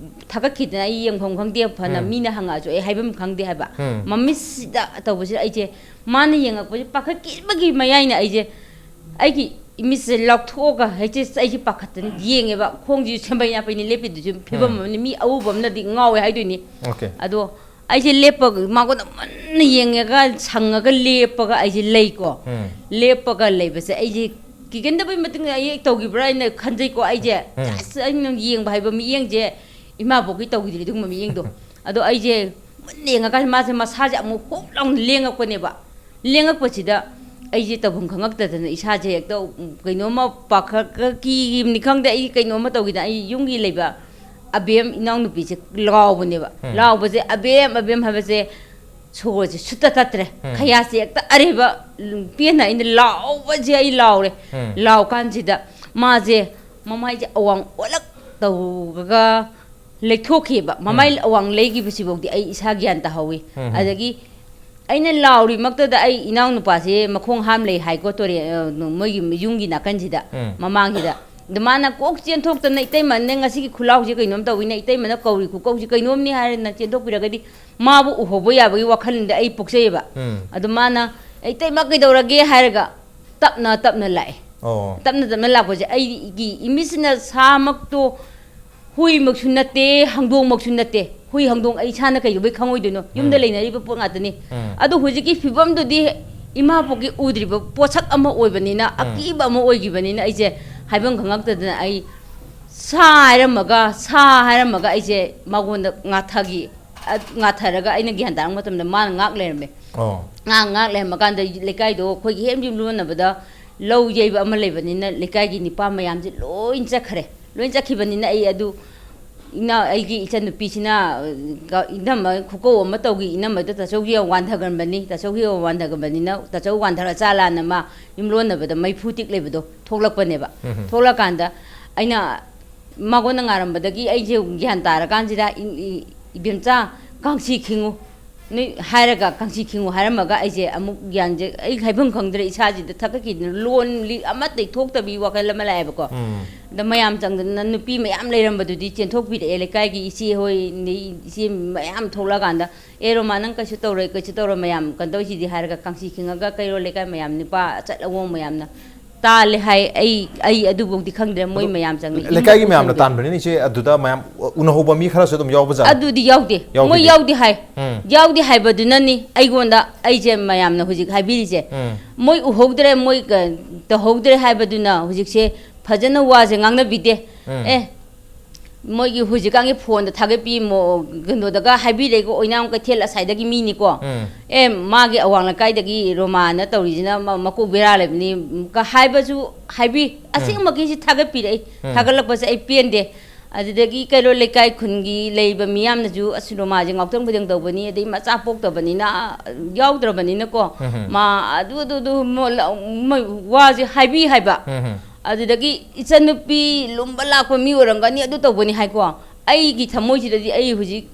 ꯊꯥꯒꯠꯈꯤꯗꯅ ꯑꯩ ꯌꯦꯡꯐꯝ ꯈꯪꯗꯦ, ꯐꯅ ꯎꯝ꯫ ꯃꯤꯅ ꯍꯪꯉꯛꯑꯁꯨ ꯑꯩ ꯍꯥꯏꯐꯝ ꯈꯪꯗꯦ ꯍꯥꯏꯕ꯫ ꯎꯝ꯫ ꯃꯃꯤꯠꯁꯤꯗ ꯇꯧꯕꯁꯤꯗ ꯑꯩꯁꯦ ꯃꯥꯅ ꯌꯦꯡꯉꯛꯄꯁꯦ ꯄꯥꯈꯠꯈꯤꯕꯒꯤ ꯃꯌꯥꯏꯅ ꯑꯩꯁꯦ ꯑꯩꯒꯤ ꯃꯤꯠꯁꯦ ꯂꯥꯎꯊꯣꯛꯑꯒ ꯍꯦꯛꯇ ꯑꯩꯁꯦ ꯄꯥꯈꯠꯇꯅ ꯌꯦꯡꯉꯦꯕ꯫ ꯈꯣꯡꯁꯤꯁꯨ ꯁꯦꯝꯕꯩ ꯅꯥꯄꯩꯅꯤ ꯂꯦꯞꯄꯤꯗꯨꯁꯨ ꯐꯤꯕꯝ ꯎꯝ꯫ ꯑꯃꯅꯤ, ꯃꯤ ꯑꯎꯕ ꯑꯃꯅꯗꯤ ꯉꯥꯎꯋꯦ ꯍꯥꯏꯗꯣꯏꯅꯤ꯫ Okay꯫ ꯑꯗꯣ ꯑꯩꯁꯦ ꯂꯦꯞꯄꯒ ꯃꯉꯣꯟꯗ ꯃꯨꯟꯅ ꯌꯦꯡꯉꯒ ꯁꯪꯉꯒ ꯂꯦꯞꯄꯒ ꯑꯩꯁꯦ ꯂꯩꯀꯣ꯫ ꯎꯝ꯫ ꯂꯦꯞꯄꯒ ꯂꯩꯕꯁꯦ ꯑꯩꯁꯦ ꯀꯤꯒꯟꯗꯕꯩ ꯃꯇꯤꯛ ꯑꯩ ꯇꯧꯈꯤꯕ꯭ꯔꯥ ꯍꯥꯏꯅ ꯈꯟꯖꯩꯀꯣ꯫ ꯑꯩꯁꯦ ꯎꯝ꯫ ꯑꯁ ꯑꯩꯅ ꯌꯦꯡꯕ ꯍꯥꯏꯕ ꯃꯤꯠꯌꯦꯡꯁꯦ ꯏꯃꯥꯕꯣꯛꯀꯤ ꯇꯧꯈꯤꯗ꯭ꯔꯤ ꯑꯗꯨꯒꯨꯝꯕ ꯃꯤꯠꯌꯦꯡꯗꯣ꯫ ꯑꯗꯣ ꯑꯩꯁꯦ ꯃꯨꯟꯅ ꯌꯦꯡꯉꯀꯥꯟꯗ ꯃꯥꯁꯦ ꯃꯁꯥꯁꯦ ꯑꯃꯨꯛ ꯍꯣꯞ ꯂꯥꯎꯅ ꯂꯦꯡꯉꯛꯄꯅꯦꯕ꯫ ꯂꯦꯡꯉꯛꯄꯁꯤꯗ ꯑꯩꯁꯦ ꯇꯧꯐꯝ ꯈꯪꯉꯛꯇꯗꯅ ꯏꯁꯥꯁꯦ ꯍꯦꯛꯇ ꯀꯩꯅꯣꯝꯃ ꯄꯥꯈꯠ ꯀꯤꯈꯤꯕꯅꯤ ꯈꯪꯗꯦ, ꯑꯩ ꯀꯩꯅꯣꯝꯃ ꯇꯧꯈꯤꯗꯅ ꯑꯩ ꯌꯨꯝꯒꯤ ꯂꯩꯕ ꯑꯕꯦꯝ ꯏꯅꯥꯎꯅꯨꯄꯤꯁꯦ ꯂꯥꯎꯕꯅꯦꯕ꯫ ꯎꯝ꯫ ꯂꯥꯎꯕꯁꯦ ꯑꯕꯦꯝ ꯑꯕꯦꯝ ꯍꯥꯏꯕꯁꯦ ꯁꯣꯔꯁꯦ ꯁꯨꯠꯇ ꯇꯠꯇ꯭ꯔꯦ꯫ ꯎꯝ꯫ ꯈꯌꯥꯁꯦ ꯍꯦꯛꯇ ꯑꯔꯦꯕ ꯄꯦꯟꯅ ꯑꯩꯅ ꯂꯥꯎꯕꯁꯦ ꯑꯩ ꯂꯥꯎꯔꯦ꯫ ꯎꯝ꯫ ꯂꯥꯎ ꯀꯥꯟꯁꯤꯗ ꯃꯥꯁꯦ ꯃꯃꯥꯏꯁꯦ ꯑꯋꯥꯡ ꯑꯣꯜꯂꯛ ꯇꯧꯔꯒ ꯂꯩꯊꯣꯛꯈꯤꯕ꯫ ꯃꯃꯥꯏ ꯎꯝ꯫ ꯑꯋꯥꯡ ꯂꯩꯈꯤꯕꯁꯤꯐꯥꯎꯗꯤ ꯑꯩ ꯏꯁꯥ ꯒ꯭ꯌꯥꯟ ꯇꯥꯍꯧꯋꯤ꯫ ꯎꯝ꯫ ꯑꯗꯒꯤ ꯑꯩꯅ ꯂꯥꯎꯔꯤꯃꯛꯇꯗ ꯑꯩ ꯏꯅꯥꯎꯅꯨꯄꯥꯁꯦ ꯃꯈꯣꯡ ꯍꯥꯝ ꯂꯩ ꯍꯥꯏꯀꯣ ꯇꯨꯔꯦꯟ, ꯑ, ꯃꯣꯏꯒꯤ ꯌꯨꯝꯒꯤ ꯅꯥꯀꯟꯁꯤꯗ, ꯎꯝ꯫ ꯃꯃꯥꯡꯁꯤꯗ꯫ ꯑꯗ ꯃꯥꯅ ꯀꯣꯛ ꯆꯦꯟꯊꯣꯛꯇꯅ "ꯏꯇꯩꯃ, ꯅꯪ ꯉꯁꯤꯒꯤ ꯈꯨꯂꯥꯎꯁꯦ ꯀꯩꯅꯣꯝ ꯇꯧꯋꯤꯅꯦ, ꯏꯇꯩꯃꯅ ꯀꯧꯔꯤ ꯈꯨꯀꯧꯁꯦ ꯀꯩꯅꯣꯝꯅꯤ" ꯍꯥꯏꯔꯅ ꯆꯦꯟꯊꯣꯛꯄꯤꯔꯒꯗꯤ ꯃꯥꯕꯨ ꯎꯍꯧꯕ ꯌꯥꯕꯒꯤ ꯋꯥꯈꯜꯗ ꯑꯩ ꯄꯣꯛꯆꯩꯌꯦꯕ꯫ ꯎꯝ꯫ ꯑꯗꯨ ꯃꯥꯅ "ꯏꯇꯩꯃ ꯀꯩꯗꯧꯔꯒꯦ?" ꯍꯥꯏꯔꯒ ꯇꯞꯅ ꯇꯞꯅ ꯂꯥꯛꯑꯦ꯫ ꯑꯣ꯫ ꯇꯞꯅ ꯇꯞꯅ ꯂꯥꯛꯄꯁꯦ ꯑꯩꯒꯤ ꯏꯃꯤꯠꯁꯤꯅ ꯁꯥꯃꯛꯇꯣ ꯍꯨꯏꯃꯛꯁꯨ ꯅꯠꯇꯦ, ꯍꯪꯗꯣꯡꯃꯛꯁꯨ ꯅꯠꯇꯦ꯫ ꯍꯨꯏ ꯍꯪꯗꯣꯡ ꯑꯩ ꯏꯁꯥꯅ ꯀꯩꯗꯧꯕꯩ ꯈꯪꯉꯣꯏꯗꯣꯏꯅꯣ? ꯌꯨꯝꯗ ꯎꯝ꯫ ꯂꯩꯅꯔꯤꯕ ꯄꯣꯠ ꯉꯥꯛꯇꯅꯤ꯫ ꯎꯝ꯫ ꯑꯗꯣ ꯍꯧꯖꯤꯛꯀꯤ ꯐꯤꯕꯝꯗꯨꯗꯤ ꯏꯃꯥꯄꯣꯛꯀꯤ ꯎꯗ꯭ꯔꯤꯕ ꯄꯣꯠꯁꯛ ꯑꯃ ꯑꯣꯏꯕꯅꯤꯅ, ꯎꯝ꯫ ꯑꯀꯤꯕ ꯑꯃ ꯑꯣꯏꯈꯤꯕꯅꯤꯅ ꯑꯩꯁꯦ ꯍꯥꯏꯐꯝ ꯈꯪꯉꯛꯇꯗꯅ ꯑꯩ ꯁꯥ ꯍꯥꯏꯔꯝꯃꯒ, ꯁꯥ ꯍꯥꯏꯔꯝꯃꯒ ꯑꯩꯁꯦ ꯃꯉꯣꯟꯗ ꯉꯥꯊꯈꯤ꯫ ꯑ, ꯉꯥꯊꯔꯒ ꯑꯩꯅ ꯒ꯭ꯌꯥꯟ ꯇꯥꯔꯛꯄ ꯃꯇꯝꯗ ꯃꯥꯅ ꯉꯥꯛ ꯂꯩꯔꯝꯃꯦ꯫ ꯑꯣ꯫ ꯉꯥꯏꯍꯥꯛ ꯉꯥꯏꯍꯥꯛ ꯂꯩꯔꯝꯃꯀꯥꯟꯗ ꯂꯩꯀꯥꯏꯗꯣ ꯑꯩꯈꯣꯏꯒꯤ ꯍꯦꯝ ꯌꯨꯝꯂꯣꯟꯅꯕꯗ ꯂꯧ ꯌꯩꯕ ꯑꯃ ꯂꯩꯕꯅꯤꯅ, ꯂꯩꯀꯥꯏꯒꯤ ꯅꯤꯄꯥ ꯃꯌꯥꯝꯁꯦ ꯂꯣꯏ ꯆꯠꯈ꯭ꯔꯦ꯫ ꯂꯣꯏ ꯆꯠꯈꯤꯕꯅꯤꯅ ꯑꯩ ꯑꯗꯨ, ꯏꯅꯥꯎ, ꯑꯩꯒꯤ ꯏꯆꯟꯅꯨꯄꯤꯁꯤꯅ, ꯑ, ꯏꯅꯝꯃ ꯈꯨꯀꯧ ꯑꯃ ꯇꯧꯈꯤ, ꯏꯅꯝꯃꯗ ꯇꯥꯆꯧꯒꯤ ꯌꯥꯝ ꯋꯥꯟꯊꯒꯟꯕꯅꯤ, ꯇꯥꯆꯧꯒꯤ ꯌꯥꯝ ꯋꯥꯟꯊꯒꯟꯕꯅꯤꯅ ꯇꯥꯆꯧ ꯋꯥꯟꯊꯔ ꯆꯥꯂꯥꯅ ꯃꯥ ꯌꯨꯝꯂꯣꯟꯅꯕꯗ ꯃꯩꯐꯨ ꯇꯤꯛ ꯂꯩꯕꯗꯣ ꯊꯣꯛꯂꯛꯄꯅꯦꯕ꯫ ꯎꯝ꯫ ꯊꯣꯛꯂꯛꯀꯥꯟꯗ ꯑꯩꯅ ꯃꯉꯣꯟꯗ ꯉꯥꯔꯝꯕꯗꯒꯤ ꯑꯩꯁꯦ ꯒ꯭ꯌꯥꯟ ꯇꯥꯔꯀꯥꯟꯁꯤꯗ, "ꯏ-, ꯏ-, ꯏꯕꯦꯝꯆꯥ, ꯀꯥꯡꯁꯤ ꯈꯤꯡꯉꯨ, ꯅꯣꯏ ꯍꯥꯏꯔꯒ ꯀꯥꯡꯁꯤ ꯈꯤꯡꯉꯨ" ꯍꯥꯏꯔꯝꯃꯒ ꯑꯩꯁꯦ ꯑꯃꯨꯛ ꯒ꯭ꯌꯥꯟꯁꯦ ꯑꯩ ꯍꯥꯏꯐꯝ ꯈꯪꯗ꯭ꯔꯦ, ꯏꯁꯥꯁꯤꯗ ꯊꯛꯀꯠꯈꯤꯗꯅ ꯂꯣꯟ ꯂꯤ ꯑꯃꯠꯇ ꯊꯣꯛꯇꯕꯤ ꯋꯥꯈꯜ ꯑꯃ ꯂꯥꯛꯑꯦꯕꯀꯣ꯫ ꯎꯝ꯫ ꯑꯗ ꯃꯌꯥꯝ ꯆꯪꯗꯅ ꯅꯨꯄꯤ ꯃꯌꯥꯝ ꯂꯩꯔꯝꯕꯗꯨꯗꯤ ꯆꯦꯟꯊꯣꯛꯄꯤꯔꯛꯑꯦ, ꯂꯩꯀꯥꯏꯒꯤ ꯏꯆꯦ ꯍꯣꯏ, ꯏꯆꯦ ꯃꯌꯥꯝ ꯊꯣꯛꯂꯛꯑꯀꯥꯟꯗ, "ꯑꯦ ꯔꯣꯃꯥ, ꯅꯪ ꯀꯩꯁꯨ ꯇꯧꯔꯣꯏ, ꯀꯩꯁꯨ ꯇꯧꯔꯣꯏ, ꯃꯌꯥꯝ ꯀꯩꯅꯣ ꯇꯧꯔꯤꯁꯤꯗꯤ" ꯍꯥꯏꯔꯒ ꯀꯥꯡꯁꯤ ꯈꯤꯡꯉꯒ ꯀꯩꯔꯣꯜ ꯂꯩꯀꯥꯏ ꯃꯌꯥꯝ, ꯅꯨꯄꯥ ꯑꯆꯠ ꯑꯋꯣꯡ ꯃꯌꯥꯝꯅ ꯇꯥꯜꯂꯦ ꯍꯥꯏ꯫ ꯑꯩ, ꯑꯩ ꯑꯗꯨꯐꯧꯗꯤ ꯈꯪꯗ꯭ꯔꯦ, ꯃꯣꯏ ꯑꯗꯣ ꯃꯌꯥꯝ ꯆꯪꯉꯤ, ꯂꯩꯀꯥꯏꯒꯤ ꯏꯃꯨꯡ ꯃꯌꯥꯝꯅ ꯈꯪꯗꯦ꯫ ꯇꯥꯟꯕꯅꯤꯅ ꯏꯆꯦ, ꯑꯗꯨꯗ ꯃꯌꯥꯝ ꯎꯅꯍꯧꯕ ꯃꯤ ꯈꯔꯁꯨ ꯑꯗꯨꯝ ꯌꯥꯎꯕꯖꯥꯠꯅꯤ? ꯑꯗꯨꯗꯤ ꯌꯥꯎꯗꯦ꯫ ꯌꯥꯎꯈꯤꯗꯦ꯫ ꯃꯣꯏ ꯌꯥꯎꯗꯦ ꯍꯥꯏ꯫ ꯎꯝ꯫ ꯌꯥꯎꯗꯦ ꯍꯥꯏꯕꯗꯨꯅꯅꯤ ꯑꯩꯉꯣꯟꯗ, ꯑꯩꯁꯦ ꯃꯌꯥꯝꯅ ꯍꯧꯖꯤꯛ ꯍꯥꯏꯕꯤꯔꯤꯁꯦ꯫ ꯎꯝ꯫ ꯃꯣꯏ ꯎꯍꯧꯗ꯭ꯔꯦ, ꯃꯣꯏ ꯀ-, ꯇꯧꯍꯧꯗ꯭ꯔꯦ ꯍꯥꯏꯕꯗꯨꯅ ꯍꯧꯖꯤꯛꯁꯦ ꯐꯖꯅ ꯋꯥꯁꯦ ꯉꯥꯡꯅꯕꯤꯗꯦ꯫ ꯎꯝ꯫ ꯑꯦ, ꯃꯣꯏꯒꯤ ꯍꯧꯖꯤꯛꯀꯥꯟꯒꯤ ꯐꯣꯟꯗ ꯊꯥꯒꯠꯄꯤ ꯃꯣ-, ꯀꯩꯅꯣꯗꯒ ꯍꯥꯏꯕꯤꯔꯛꯏꯀꯣ, "ꯑꯣꯏꯅꯥꯝ ꯀꯩꯊꯦꯜ ꯑꯁꯥꯏꯗꯒꯤ ꯃꯤꯅꯤꯀꯣ꯫ ꯎꯝ꯫ ꯑꯦ, ꯃꯥꯒꯤ ꯑꯋꯥꯡ ꯂꯩꯀꯥꯏꯗꯒꯤ ꯔꯣꯃꯥꯅ ꯇꯧꯔꯤꯁꯤꯅ ꯃ-, ꯃꯀꯣꯛ ꯕꯦꯔꯥ ꯂꯩꯕꯅꯤ" ꯀ ꯍꯥꯏꯕꯁꯨ ꯍꯥꯏꯕꯤ꯫ ꯎꯝ꯫ ꯑꯁꯦꯡꯕꯒꯤꯁꯤ ꯊꯥꯒꯠꯄꯤꯔꯛꯏ꯫ ꯎꯝ꯫ ꯊꯥꯒꯠꯂꯛꯄꯁꯦ ꯑꯩ ꯄꯦꯟꯗꯦ꯫ ꯑꯗꯨꯗꯒꯤ ꯀꯩꯔꯣꯜ ꯂꯩꯀꯥꯏ ꯈꯨꯟꯒꯤ ꯂꯩꯕ ꯃꯤꯌꯥꯝꯅꯁꯨ, "ꯑꯁ, ꯔꯣꯃꯥꯁꯦ ꯉꯥꯎꯇꯪ ꯐꯩꯗꯪ ꯇꯧꯕꯅꯤ, ꯑꯗꯩ ꯃꯆꯥ ꯄꯣꯛꯇꯕꯅꯤꯅ, ꯌꯥꯎꯗ꯭ꯔꯕꯅꯤꯅꯀꯣ, ꯎꯝ꯫ ꯃꯥ ꯑꯗꯨ, ꯑꯗꯨ, ꯑꯗꯨ, ꯃꯣ-, ꯂ-, ꯃꯣꯏ ꯋꯥꯁꯦ ꯍꯥꯏꯕꯤ" ꯍꯥꯏꯕ꯫ ꯎꯝ꯫ ꯑꯗꯨꯗꯒꯤ ꯏꯆꯟꯅꯨꯄꯤ ꯂꯨꯝꯕ ꯂꯥꯛꯄ ꯃꯤ ꯑꯣꯏꯔꯝꯒꯅꯤ, ꯑꯗꯨ ꯇꯧꯕꯅꯤ ꯍꯥꯏꯀꯣ꯫ ꯑꯩꯒꯤ ꯊꯃꯣꯏꯁꯤꯗꯗꯤ ꯑꯩ ꯍꯧꯖꯤꯛ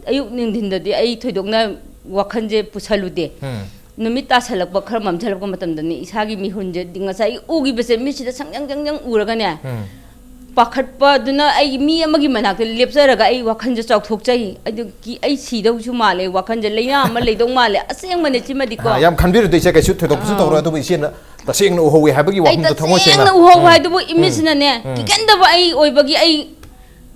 ꯑꯌꯨꯛ ꯅꯨꯡꯊꯤꯟꯗꯗꯤ ꯑꯩ ꯊꯣꯏꯗꯣꯛꯅ ꯋꯥꯈꯜꯁꯦ ꯄꯨꯁꯜꯂꯨꯗꯦ꯫ ꯎꯝ꯫ ꯅꯨꯃꯤꯠ ꯇꯥꯁꯜꯂꯛꯄ, ꯈꯔ ꯃꯝꯁꯤꯜꯂꯛꯄ ꯃꯇꯝꯗꯅꯤ ꯏꯁꯥꯒꯤ ꯃꯤꯍꯨꯟꯁꯦ ꯉꯁꯥꯏ ꯎꯈꯤꯕꯁꯦ ꯃꯤꯠꯁꯤꯗ ꯁꯪꯌꯪ ꯁꯪꯌꯪ ꯎꯔꯒꯅꯦ, ꯎꯝ꯫ ꯄꯥꯈꯠꯄꯗꯨꯅ ꯑꯩ ꯃꯤ ꯑꯃꯒꯤ ꯃꯅꯥꯛꯇ ꯂꯦꯞꯆꯔꯒ ꯑꯩ ꯋꯥꯈꯜꯁꯦ ꯆꯥꯎꯊꯣꯛꯆꯩ꯫ ꯑꯗꯨ ꯀꯤ-, ꯑꯩ ꯁꯤꯗꯧꯁꯨ ꯃꯥꯜꯂꯦ, ꯋꯥꯈꯜꯁꯦ ꯂꯥꯏꯅꯥ ꯑꯃ ꯂꯩꯗꯧ ꯃꯥꯜꯂꯦ꯫ ꯑꯁꯦꯡꯕꯅꯦ ꯁꯤꯃꯗꯤꯀꯣ꯫ ꯑꯥ, ꯌꯥꯝ ꯈꯟꯕꯤꯔꯨꯗꯦ ꯏꯆꯦ, ꯀꯩꯁꯨ ꯊꯣꯏꯗꯣꯛꯄꯁꯨ ꯑꯥ꯫ ꯇꯧꯔꯣꯏ, ꯑꯗꯨꯕꯨ ꯏꯆꯦꯅ ꯇꯁꯦꯡꯅ ꯎꯍꯧꯋꯤ ꯍꯥꯏꯕꯒꯤ ꯑꯩ ꯋꯥꯐꯝꯗꯣ ꯊꯃꯣꯏ ꯁꯦꯡꯅ꯫ ꯇꯁꯦꯡꯅ ꯎꯍꯧ ꯎꯝ꯫ ꯍꯥꯏꯗꯨꯕꯨ ꯎꯝ꯫ ꯏꯃꯤꯠꯁꯤꯅꯅꯦ, ꯎꯝ꯫ ꯀꯤꯒꯟꯗꯕ ꯑꯩ ꯑꯣꯏꯕꯒꯤ ꯑꯩ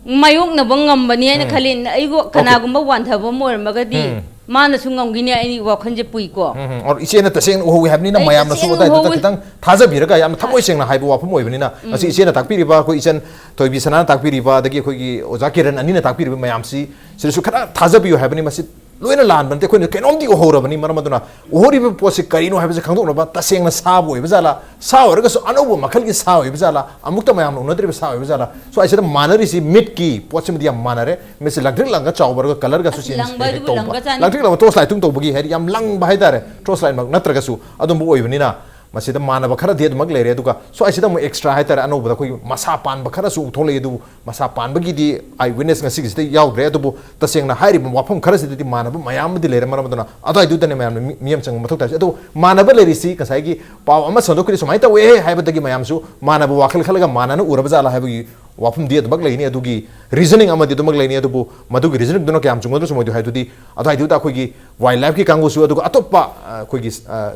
ꯃꯥꯌꯣꯛꯅꯕ ꯉꯝꯕꯅꯤ ꯍꯥꯏꯅ ꯎꯝ꯫ ꯈꯜꯂꯤ꯫ ꯑꯩꯕꯨ ꯑꯣꯀꯦ꯫ ꯀꯅꯥꯒꯨꯝꯕ ꯋꯥꯟꯊꯕ ꯑꯃ ꯑꯣꯏꯔꯝꯃꯒꯗꯤ ꯎꯝ꯫ ꯃꯥꯅꯁꯨ ꯉꯝꯈꯤꯅꯤ ꯑꯩ ꯋꯥꯈꯜꯁꯦ ꯄꯨꯏꯀꯣ꯫ ꯎꯝ, ꯎꯝ꯫ ꯑꯣꯔ ꯏꯆꯦꯅ ꯇꯁꯦꯡꯅ ꯎꯍꯧꯋꯤ ꯍꯥꯏꯕꯅꯤꯅ ꯑꯩ ꯃꯌꯥꯝꯅꯁꯨ ꯇꯁꯦꯡꯅ ꯑꯗꯥꯏꯗꯨꯗ ꯎꯍꯧꯋꯤ꯫ ꯈꯤꯇꯪ ꯊꯥꯖꯕꯤꯔꯒ ꯌꯥꯝꯅ ꯊꯃꯣꯏ ꯁꯦꯡꯅ ꯍꯥꯏꯕ ꯋꯥꯐꯝ ꯑꯣꯏꯕꯅꯤꯅ, ꯎꯝ꯫ ꯉꯁꯤ ꯏꯆꯦꯅ ꯇꯥꯛꯄꯤꯔꯤꯕ, ꯑꯩꯈꯣꯏ ꯏꯆꯟ ꯊꯣꯏꯕꯤ ꯁꯅꯥꯅ ꯇꯥꯛꯄꯤꯔꯤꯕ, ꯑꯗꯒꯤ ꯑꯩꯈꯣꯏꯒꯤ ꯑꯣꯖꯥ ꯀꯤꯔꯟ ꯑꯅꯤꯅ ꯇꯥꯛꯄꯤꯔꯤꯕ ꯃꯌꯥꯝꯁꯤ, ꯁꯤꯗꯁꯨ ꯈꯔ ꯊꯥꯖꯕꯤꯌꯨ ꯍꯥꯏꯕꯅꯤ꯫ ꯃꯁꯤ ꯂꯣꯏꯅ ꯂꯥꯟꯕ ꯅꯠꯇꯦ, ꯑꯩꯈꯣꯏꯅ ꯀꯩꯅꯣꯝꯗꯤ ꯎꯍꯧꯔꯕꯅꯤ꯫ ꯃꯔꯝ ꯑꯗꯨꯅ ꯎꯍꯧꯔꯤꯕ ꯄꯣꯠꯁꯤ ꯀꯔꯤꯅꯣ ꯍꯥꯏꯕꯁꯤ ꯈꯪꯗꯣꯛꯅꯕ, ꯇꯁꯦꯡꯅ ꯁꯥꯕꯨ ꯑꯣꯏꯕ ꯖꯥꯠꯂꯥ, ꯁꯥ ꯑꯣꯏꯔꯒꯁꯨ ꯑꯅꯧꯕ ꯃꯈꯜꯒꯤ ꯁꯥ ꯑꯣꯏꯕ ꯖꯥꯠꯂꯥ, ꯑꯃꯨꯛꯇ ꯃꯌꯥꯝꯅ ꯎꯅꯗ꯭ꯔꯤꯕ ꯁꯥ ꯑꯣꯏꯕ ꯖꯥꯠꯂꯥ, ꯁ꯭ꯋꯥꯏꯁꯤꯗ ꯃꯥꯟꯅꯔꯤꯁꯤ꯫ ꯃꯤꯠꯀꯤ ꯄꯣꯠꯁꯤꯃꯗꯤ ꯌꯥꯝ ꯃꯥꯟꯅꯔꯦ, ꯃꯤꯠꯁꯤ ꯂꯪꯇ꯭ꯔꯤꯛ ꯂꯪꯉ ꯆꯥꯎꯕꯔꯒ ꯀꯂꯔꯒꯁꯨ ꯑꯁ, ꯆꯦꯟꯖ ꯂꯪꯕ ꯍꯦꯛ ꯍꯥꯏꯗꯨꯕꯨ ꯇꯧꯕ꯫ ꯂꯪꯕꯖꯥꯠꯅꯤ꯫ ꯂꯪꯇ꯭ꯔꯤꯛ ꯂꯪꯕ ꯇꯣꯔꯆ ꯂꯥꯏꯠꯇꯨꯝ ꯇꯧꯕꯒꯤ ꯍꯥꯏꯗꯤ ꯌꯥꯝ ꯂꯪꯕ ꯍꯥꯏꯇꯥꯔꯦ, ꯇꯣꯔꯆ ꯂꯥꯏꯠꯃꯛ ꯅꯠꯇ꯭ꯔꯒꯁꯨ ꯑꯗꯨꯝꯕ ꯑꯣꯏꯕꯅꯤꯅ꯫ ꯃꯁꯤꯗ ꯃꯥꯟꯅꯕ ꯈꯔꯗꯤ ꯑꯗꯨꯃꯛ ꯂꯩꯔꯦ꯫ ꯑꯗꯨꯒ ꯁ꯭ꯋꯥꯏꯁꯤꯗ ꯑꯃꯨꯛ ꯑꯦꯛꯁꯇ꯭ꯔꯥ ꯍꯥꯏꯇꯥꯔꯦ, ꯑꯅꯧꯕꯗ ꯑꯩꯈꯣꯏꯒꯤ ꯃꯁꯥ ꯄꯥꯟꯕ ꯈꯔꯁꯨ ꯊꯣꯛꯂꯛꯏ꯫ ꯑꯗꯨꯕꯨ ꯃꯁꯥ ꯄꯥꯟꯕꯒꯤꯗꯤ ꯑꯥꯏ ꯋꯤꯠꯅꯦꯁ ꯉꯁꯤꯒꯤꯁꯤꯗ ꯌꯥꯎꯗ꯭ꯔꯦ꯫ ꯑꯗꯨꯕꯨ ꯇꯁꯦꯡꯅ ꯍꯥꯏꯔꯤꯕ ꯋꯥꯐꯝ ꯈꯔꯁꯤꯗꯗꯤ ꯃꯥꯟꯅꯕ ꯃꯌꯥꯝ ꯑꯃꯗꯤ ꯂꯩꯔꯦ꯫ ꯃꯔꯝ ꯑꯗꯨꯅ ꯑꯗꯨꯋꯥꯏꯗꯨꯗꯅꯦ ꯃꯌꯥꯝꯅ ꯃꯤ-, ꯃꯤꯠꯌꯦꯡ ꯆꯪꯕ ꯃꯊꯧ ꯇꯥꯏꯁꯦ꯫ ꯑꯗꯨꯕꯨ ꯃꯥꯟꯅꯕ ꯂꯩꯔꯤꯁꯤ ꯉꯁꯥꯏꯒꯤ ꯄꯥꯎ ꯑꯃ ꯁꯟꯗꯣꯛꯈꯤꯕꯗ ꯁꯨꯃꯥꯏꯅ ꯇꯧꯋꯦ ꯍꯥꯏꯕꯗꯒꯤ ꯃꯌꯥꯝꯁꯨ ꯃꯥꯟꯅꯕ ꯋꯥꯈꯜ ꯈꯜꯂꯒ ꯃꯥꯟꯅꯅ ꯎꯔꯕ ꯖꯥꯠꯂꯥ ꯍꯥꯏꯕꯒꯤ ꯋꯥꯐꯝꯗꯤ ꯑꯗꯨꯃꯛ ꯂꯩꯅꯤ꯫ ꯑꯗꯨꯒꯤ ꯔꯤꯖꯅꯤꯡ ꯑꯃꯗꯤ ꯑꯗꯨꯃꯛ ꯂꯩꯅꯤ꯫ ꯑꯗꯨꯕꯨ ꯃꯗꯨꯒꯤ ꯔꯤꯖꯅꯤꯡꯗꯨꯅ ꯀꯌꯥꯝ ꯆꯨꯝꯒꯗ꯭ꯔꯥ ꯆꯨꯝꯃꯣꯏꯗ꯭ꯔꯥ ꯍꯥꯏꯗꯨꯗꯤ ꯑꯗꯨꯋꯥꯏꯗꯨꯗ ꯑꯩꯈꯣꯏꯒꯤ ꯋꯥꯏꯜ ꯂꯥꯏꯐꯀꯤ ꯀꯥꯡꯕꯨꯁꯨ, ꯑꯗꯨꯒ ꯑꯇꯣꯞꯄ, ꯑ, ꯑꯩꯈꯣꯏꯒꯤ, ꯑ,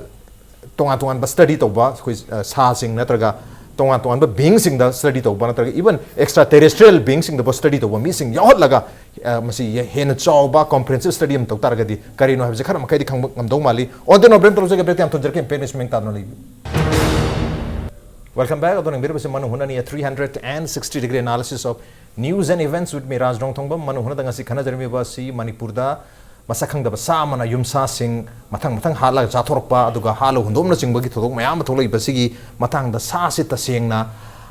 ꯇꯣꯉꯥꯟ ꯇꯣꯉꯥꯟꯕ ꯁ꯭ꯇꯗꯤ ꯇꯧꯕ ꯑꯩꯈꯣꯏ, ꯑ, ꯁꯥꯁꯤꯡ ꯅꯠꯇ꯭ꯔꯒ ꯇꯣꯉꯥꯟ ꯇꯣꯉꯥꯟꯕ ꯕꯤꯡꯁꯤꯡꯗ ꯁ꯭ꯇꯗꯤ ꯇꯧꯕ, ꯅꯠꯇ꯭ꯔꯒ ꯏꯚꯟ ꯑꯦꯛꯁꯇ꯭ꯔꯥ ꯇꯦꯔꯦꯁꯇ꯭ꯔꯤꯌꯦꯜ ꯕꯤꯡꯁꯤꯡꯗꯕꯨ ꯁ꯭ꯇꯗꯤ ꯇꯧꯕ ꯃꯤꯁꯤꯡ ꯌꯥꯎꯍꯜꯂꯒ, ꯑ, ꯃꯁꯤ ꯍꯦꯟꯅ ꯆꯥꯎꯕ ꯀꯣꯝꯄ꯭ꯔꯤꯍꯦꯟꯁꯤꯞ ꯁ꯭ꯇꯗꯤ ꯑꯃ ꯇꯧ ꯇꯥꯔꯒꯗꯤ ꯀꯔꯤꯅꯣ ꯍꯥꯏꯕꯁꯦ ꯈꯔ ꯃꯈꯩꯗꯤ ꯈꯪꯕ ꯉꯝꯗꯧ ꯃꯥꯜꯂꯤ꯫ On the note, break ꯇꯧꯖꯒꯦ꯫ Break ꯌꯥꯝ ꯊꯨꯖꯔꯛꯀꯦ꯫ ꯄꯦꯟ ꯁꯨꯃꯤꯡ ꯇꯥꯗꯨꯅ ꯂꯩꯕꯤꯌꯨ꯫ Welcome back. ꯑꯗꯣ ꯌꯦꯡꯕꯤꯔꯤꯕꯁꯤ ꯃꯅꯨ ꯍꯨꯅꯅꯤ, three hundred and sixty degree analysis of news and events with me, ꯔꯥꯖ ꯔꯣꯡꯊꯣꯡꯕꯝ꯫ ꯃꯅꯨ ꯍꯨꯅꯗ ꯉꯁꯤ ꯈꯟꯅꯖꯔꯝꯃꯤꯕ ꯑꯁꯤ ꯃꯅꯤꯄꯨꯔꯗ ꯃꯁꯛ ꯈꯪꯗꯕ ꯁꯥ ꯑꯃꯅ ꯌꯨꯝꯁꯥꯁꯤꯡ ꯃꯊꯪ ꯃꯊꯪ ꯍꯥꯠꯂꯒ ꯆꯥꯊꯣꯔꯛꯄ, ꯑꯗꯨꯒ ꯍꯥꯠꯂ ꯍꯨꯟꯗꯣꯛꯅꯆꯤꯡꯕꯒꯤ ꯊꯧꯗꯣꯛ ꯃꯌꯥꯝ ꯑꯃ ꯊꯣꯛꯂꯛꯏꯕꯁꯤꯒꯤ ꯃꯇꯥꯡꯗ꯫ ꯁꯥꯁꯤ ꯇꯁꯦꯡꯅ,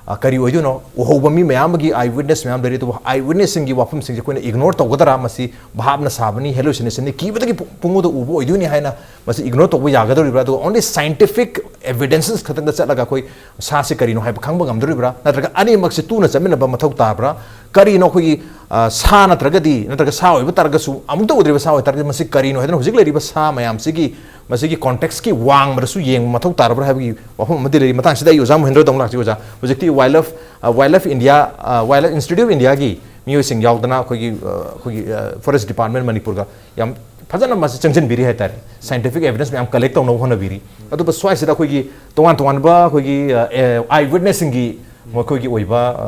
ꯑ, ꯀꯔꯤ ꯑꯣꯏꯗꯣꯏꯅꯣ? ꯎꯍꯧꯕ ꯃꯤ ꯃꯌꯥꯝ ꯑꯃꯒꯤ ꯑꯥꯏ ꯋꯤꯠꯅꯦꯁ ꯃꯌꯥꯝ ꯂꯩꯔꯤ, ꯑꯗꯨꯕꯨ ꯑꯥꯏ ꯋꯤꯠꯅꯦꯁꯁꯤꯡꯒꯤ ꯋꯥꯐꯝꯁꯤꯡꯁꯦ ꯑꯩꯈꯣꯏꯅ ꯏꯒꯅꯣꯔ ꯇꯧꯒꯗ꯭ꯔꯥ? ꯃꯁꯤ ꯚꯥꯞꯅ ꯁꯥꯕꯅꯤ, ꯍꯦꯂꯨꯁꯤꯅꯦꯁꯟꯅꯤ, ꯀꯤꯕꯗꯒꯤ ꯄꯨ-, ꯄꯨꯡꯉꯨꯗ ꯎꯕ ꯑꯣꯏꯗꯣꯏꯅꯤ ꯍꯥꯏꯅ ꯃꯁꯤ ꯏꯒꯅꯣꯔ ꯇꯧꯕ ꯌꯥꯒꯗꯧꯔꯤꯕ꯭ꯔꯥ? ꯑꯗꯨꯒ only scientific evidences ꯈꯛꯇꯪꯗ ꯆꯠꯂꯒ ꯑꯩꯈꯣꯏ ꯁꯥꯁꯤ ꯀꯔꯤꯅꯣ ꯍꯥꯏꯕ ꯈꯪꯕ ꯉꯝꯗꯣꯔꯤꯕ꯭ꯔꯥ? ꯅꯠꯇ꯭ꯔꯒ ꯑꯅꯤꯃꯛꯁꯦ ꯇꯨꯅ ꯆꯠꯃꯤꯟꯅꯕ ꯃꯊꯧ ꯇꯥꯕ꯭ꯔꯥ? ꯀꯔꯤꯅꯣ ꯑꯩꯈꯣꯏꯒꯤ, ꯑ, ꯁꯥ ꯅꯠꯇ꯭ꯔꯒꯗꯤ, ꯅꯠꯇ꯭ꯔꯒ ꯁꯥ ꯑꯣꯏꯕ ꯇꯥꯔꯒꯁꯨ, ꯑꯃꯨꯛꯇ ꯎꯗ꯭ꯔꯤꯕ ꯁꯥ ꯑꯣꯏ ꯇꯥꯔꯒꯗꯤ, ꯃꯁꯤ ꯀꯔꯤꯅꯣ ꯍꯥꯏꯗꯅ ꯍꯧꯖꯤꯛ ꯂꯩꯔꯤꯕ ꯁꯥ ꯃꯌꯥꯝꯁꯤꯒꯤ, ꯃꯁꯤꯒꯤ ꯀꯣꯟꯇꯦꯛꯁꯀꯤ ꯋꯥꯡꯃꯗꯁꯨ ꯌꯦꯡꯕ ꯃꯊꯧ ꯇꯥꯔꯕ꯭ꯔꯥ ꯍꯥꯏꯕꯒꯤ ꯋꯥꯐꯝ ꯑꯃꯗꯤ ꯂꯩꯔꯤ꯫ ꯃꯇꯥꯡꯁꯤꯗ ꯑꯩ ꯑꯣꯖꯥ ꯃꯣꯍꯦꯟꯗ꯭ꯔꯗ ꯑꯃꯨꯛ ꯂꯥꯛꯆꯒꯦ꯫ ꯑꯣꯖꯥ, ꯍꯧꯖꯤꯛꯇꯤ ꯋꯥꯏꯜ ꯂꯥꯏꯐ, ꯑ, ꯋꯥꯏꯜ ꯂꯥꯏꯐ ꯏꯟꯗꯤꯌꯥ, ꯑ, ꯋꯥꯏꯜ ꯂꯥꯏꯐ ꯏꯟꯁꯇꯤꯇ꯭ꯌꯨꯠ ꯑꯣꯐ ꯏꯟꯗꯤꯌꯥꯒꯤ ꯃꯤꯑꯣꯏꯁꯤꯡ ꯌꯥꯎꯗꯅ ꯑꯩꯈꯣꯏꯒꯤ, ꯑ, ꯑꯩꯈꯣꯏꯒꯤ, ꯑ, ꯐꯣꯔꯦꯁ ꯗꯤꯄꯥꯔꯠꯃꯦꯟ ꯃꯅꯤꯄꯨꯔꯒ ꯌꯥꯝ ꯐꯖꯅ ꯃꯁꯤ ꯆꯪꯁꯤꯟꯕꯤꯔꯤ ꯍꯥꯏꯇꯥꯔꯦ꯫ ꯁꯥꯏꯟꯇꯤꯐꯤꯛ ꯑꯦꯕꯤꯗꯦꯟꯁ ꯃꯌꯥꯝ ꯀꯂꯦꯛ ꯇꯧꯅꯕ ꯍꯣꯠꯅꯕꯤꯔꯤ꯫ ꯑꯗꯨꯒ ꯁ꯭ꯋꯥꯏꯁꯤꯗ ꯑꯩꯈꯣꯏꯒꯤ ꯇꯣꯉꯥꯟ ꯇꯣꯉꯥꯟꯕ ꯑꯩꯈꯣꯏꯒꯤ, ꯑ, ꯑꯦ, ꯑꯥꯏ ꯋꯤꯠꯅꯦꯁꯁꯤꯡꯒꯤ ꯃꯈꯣꯏꯒꯤ ꯑꯣꯏꯕ, ꯑ,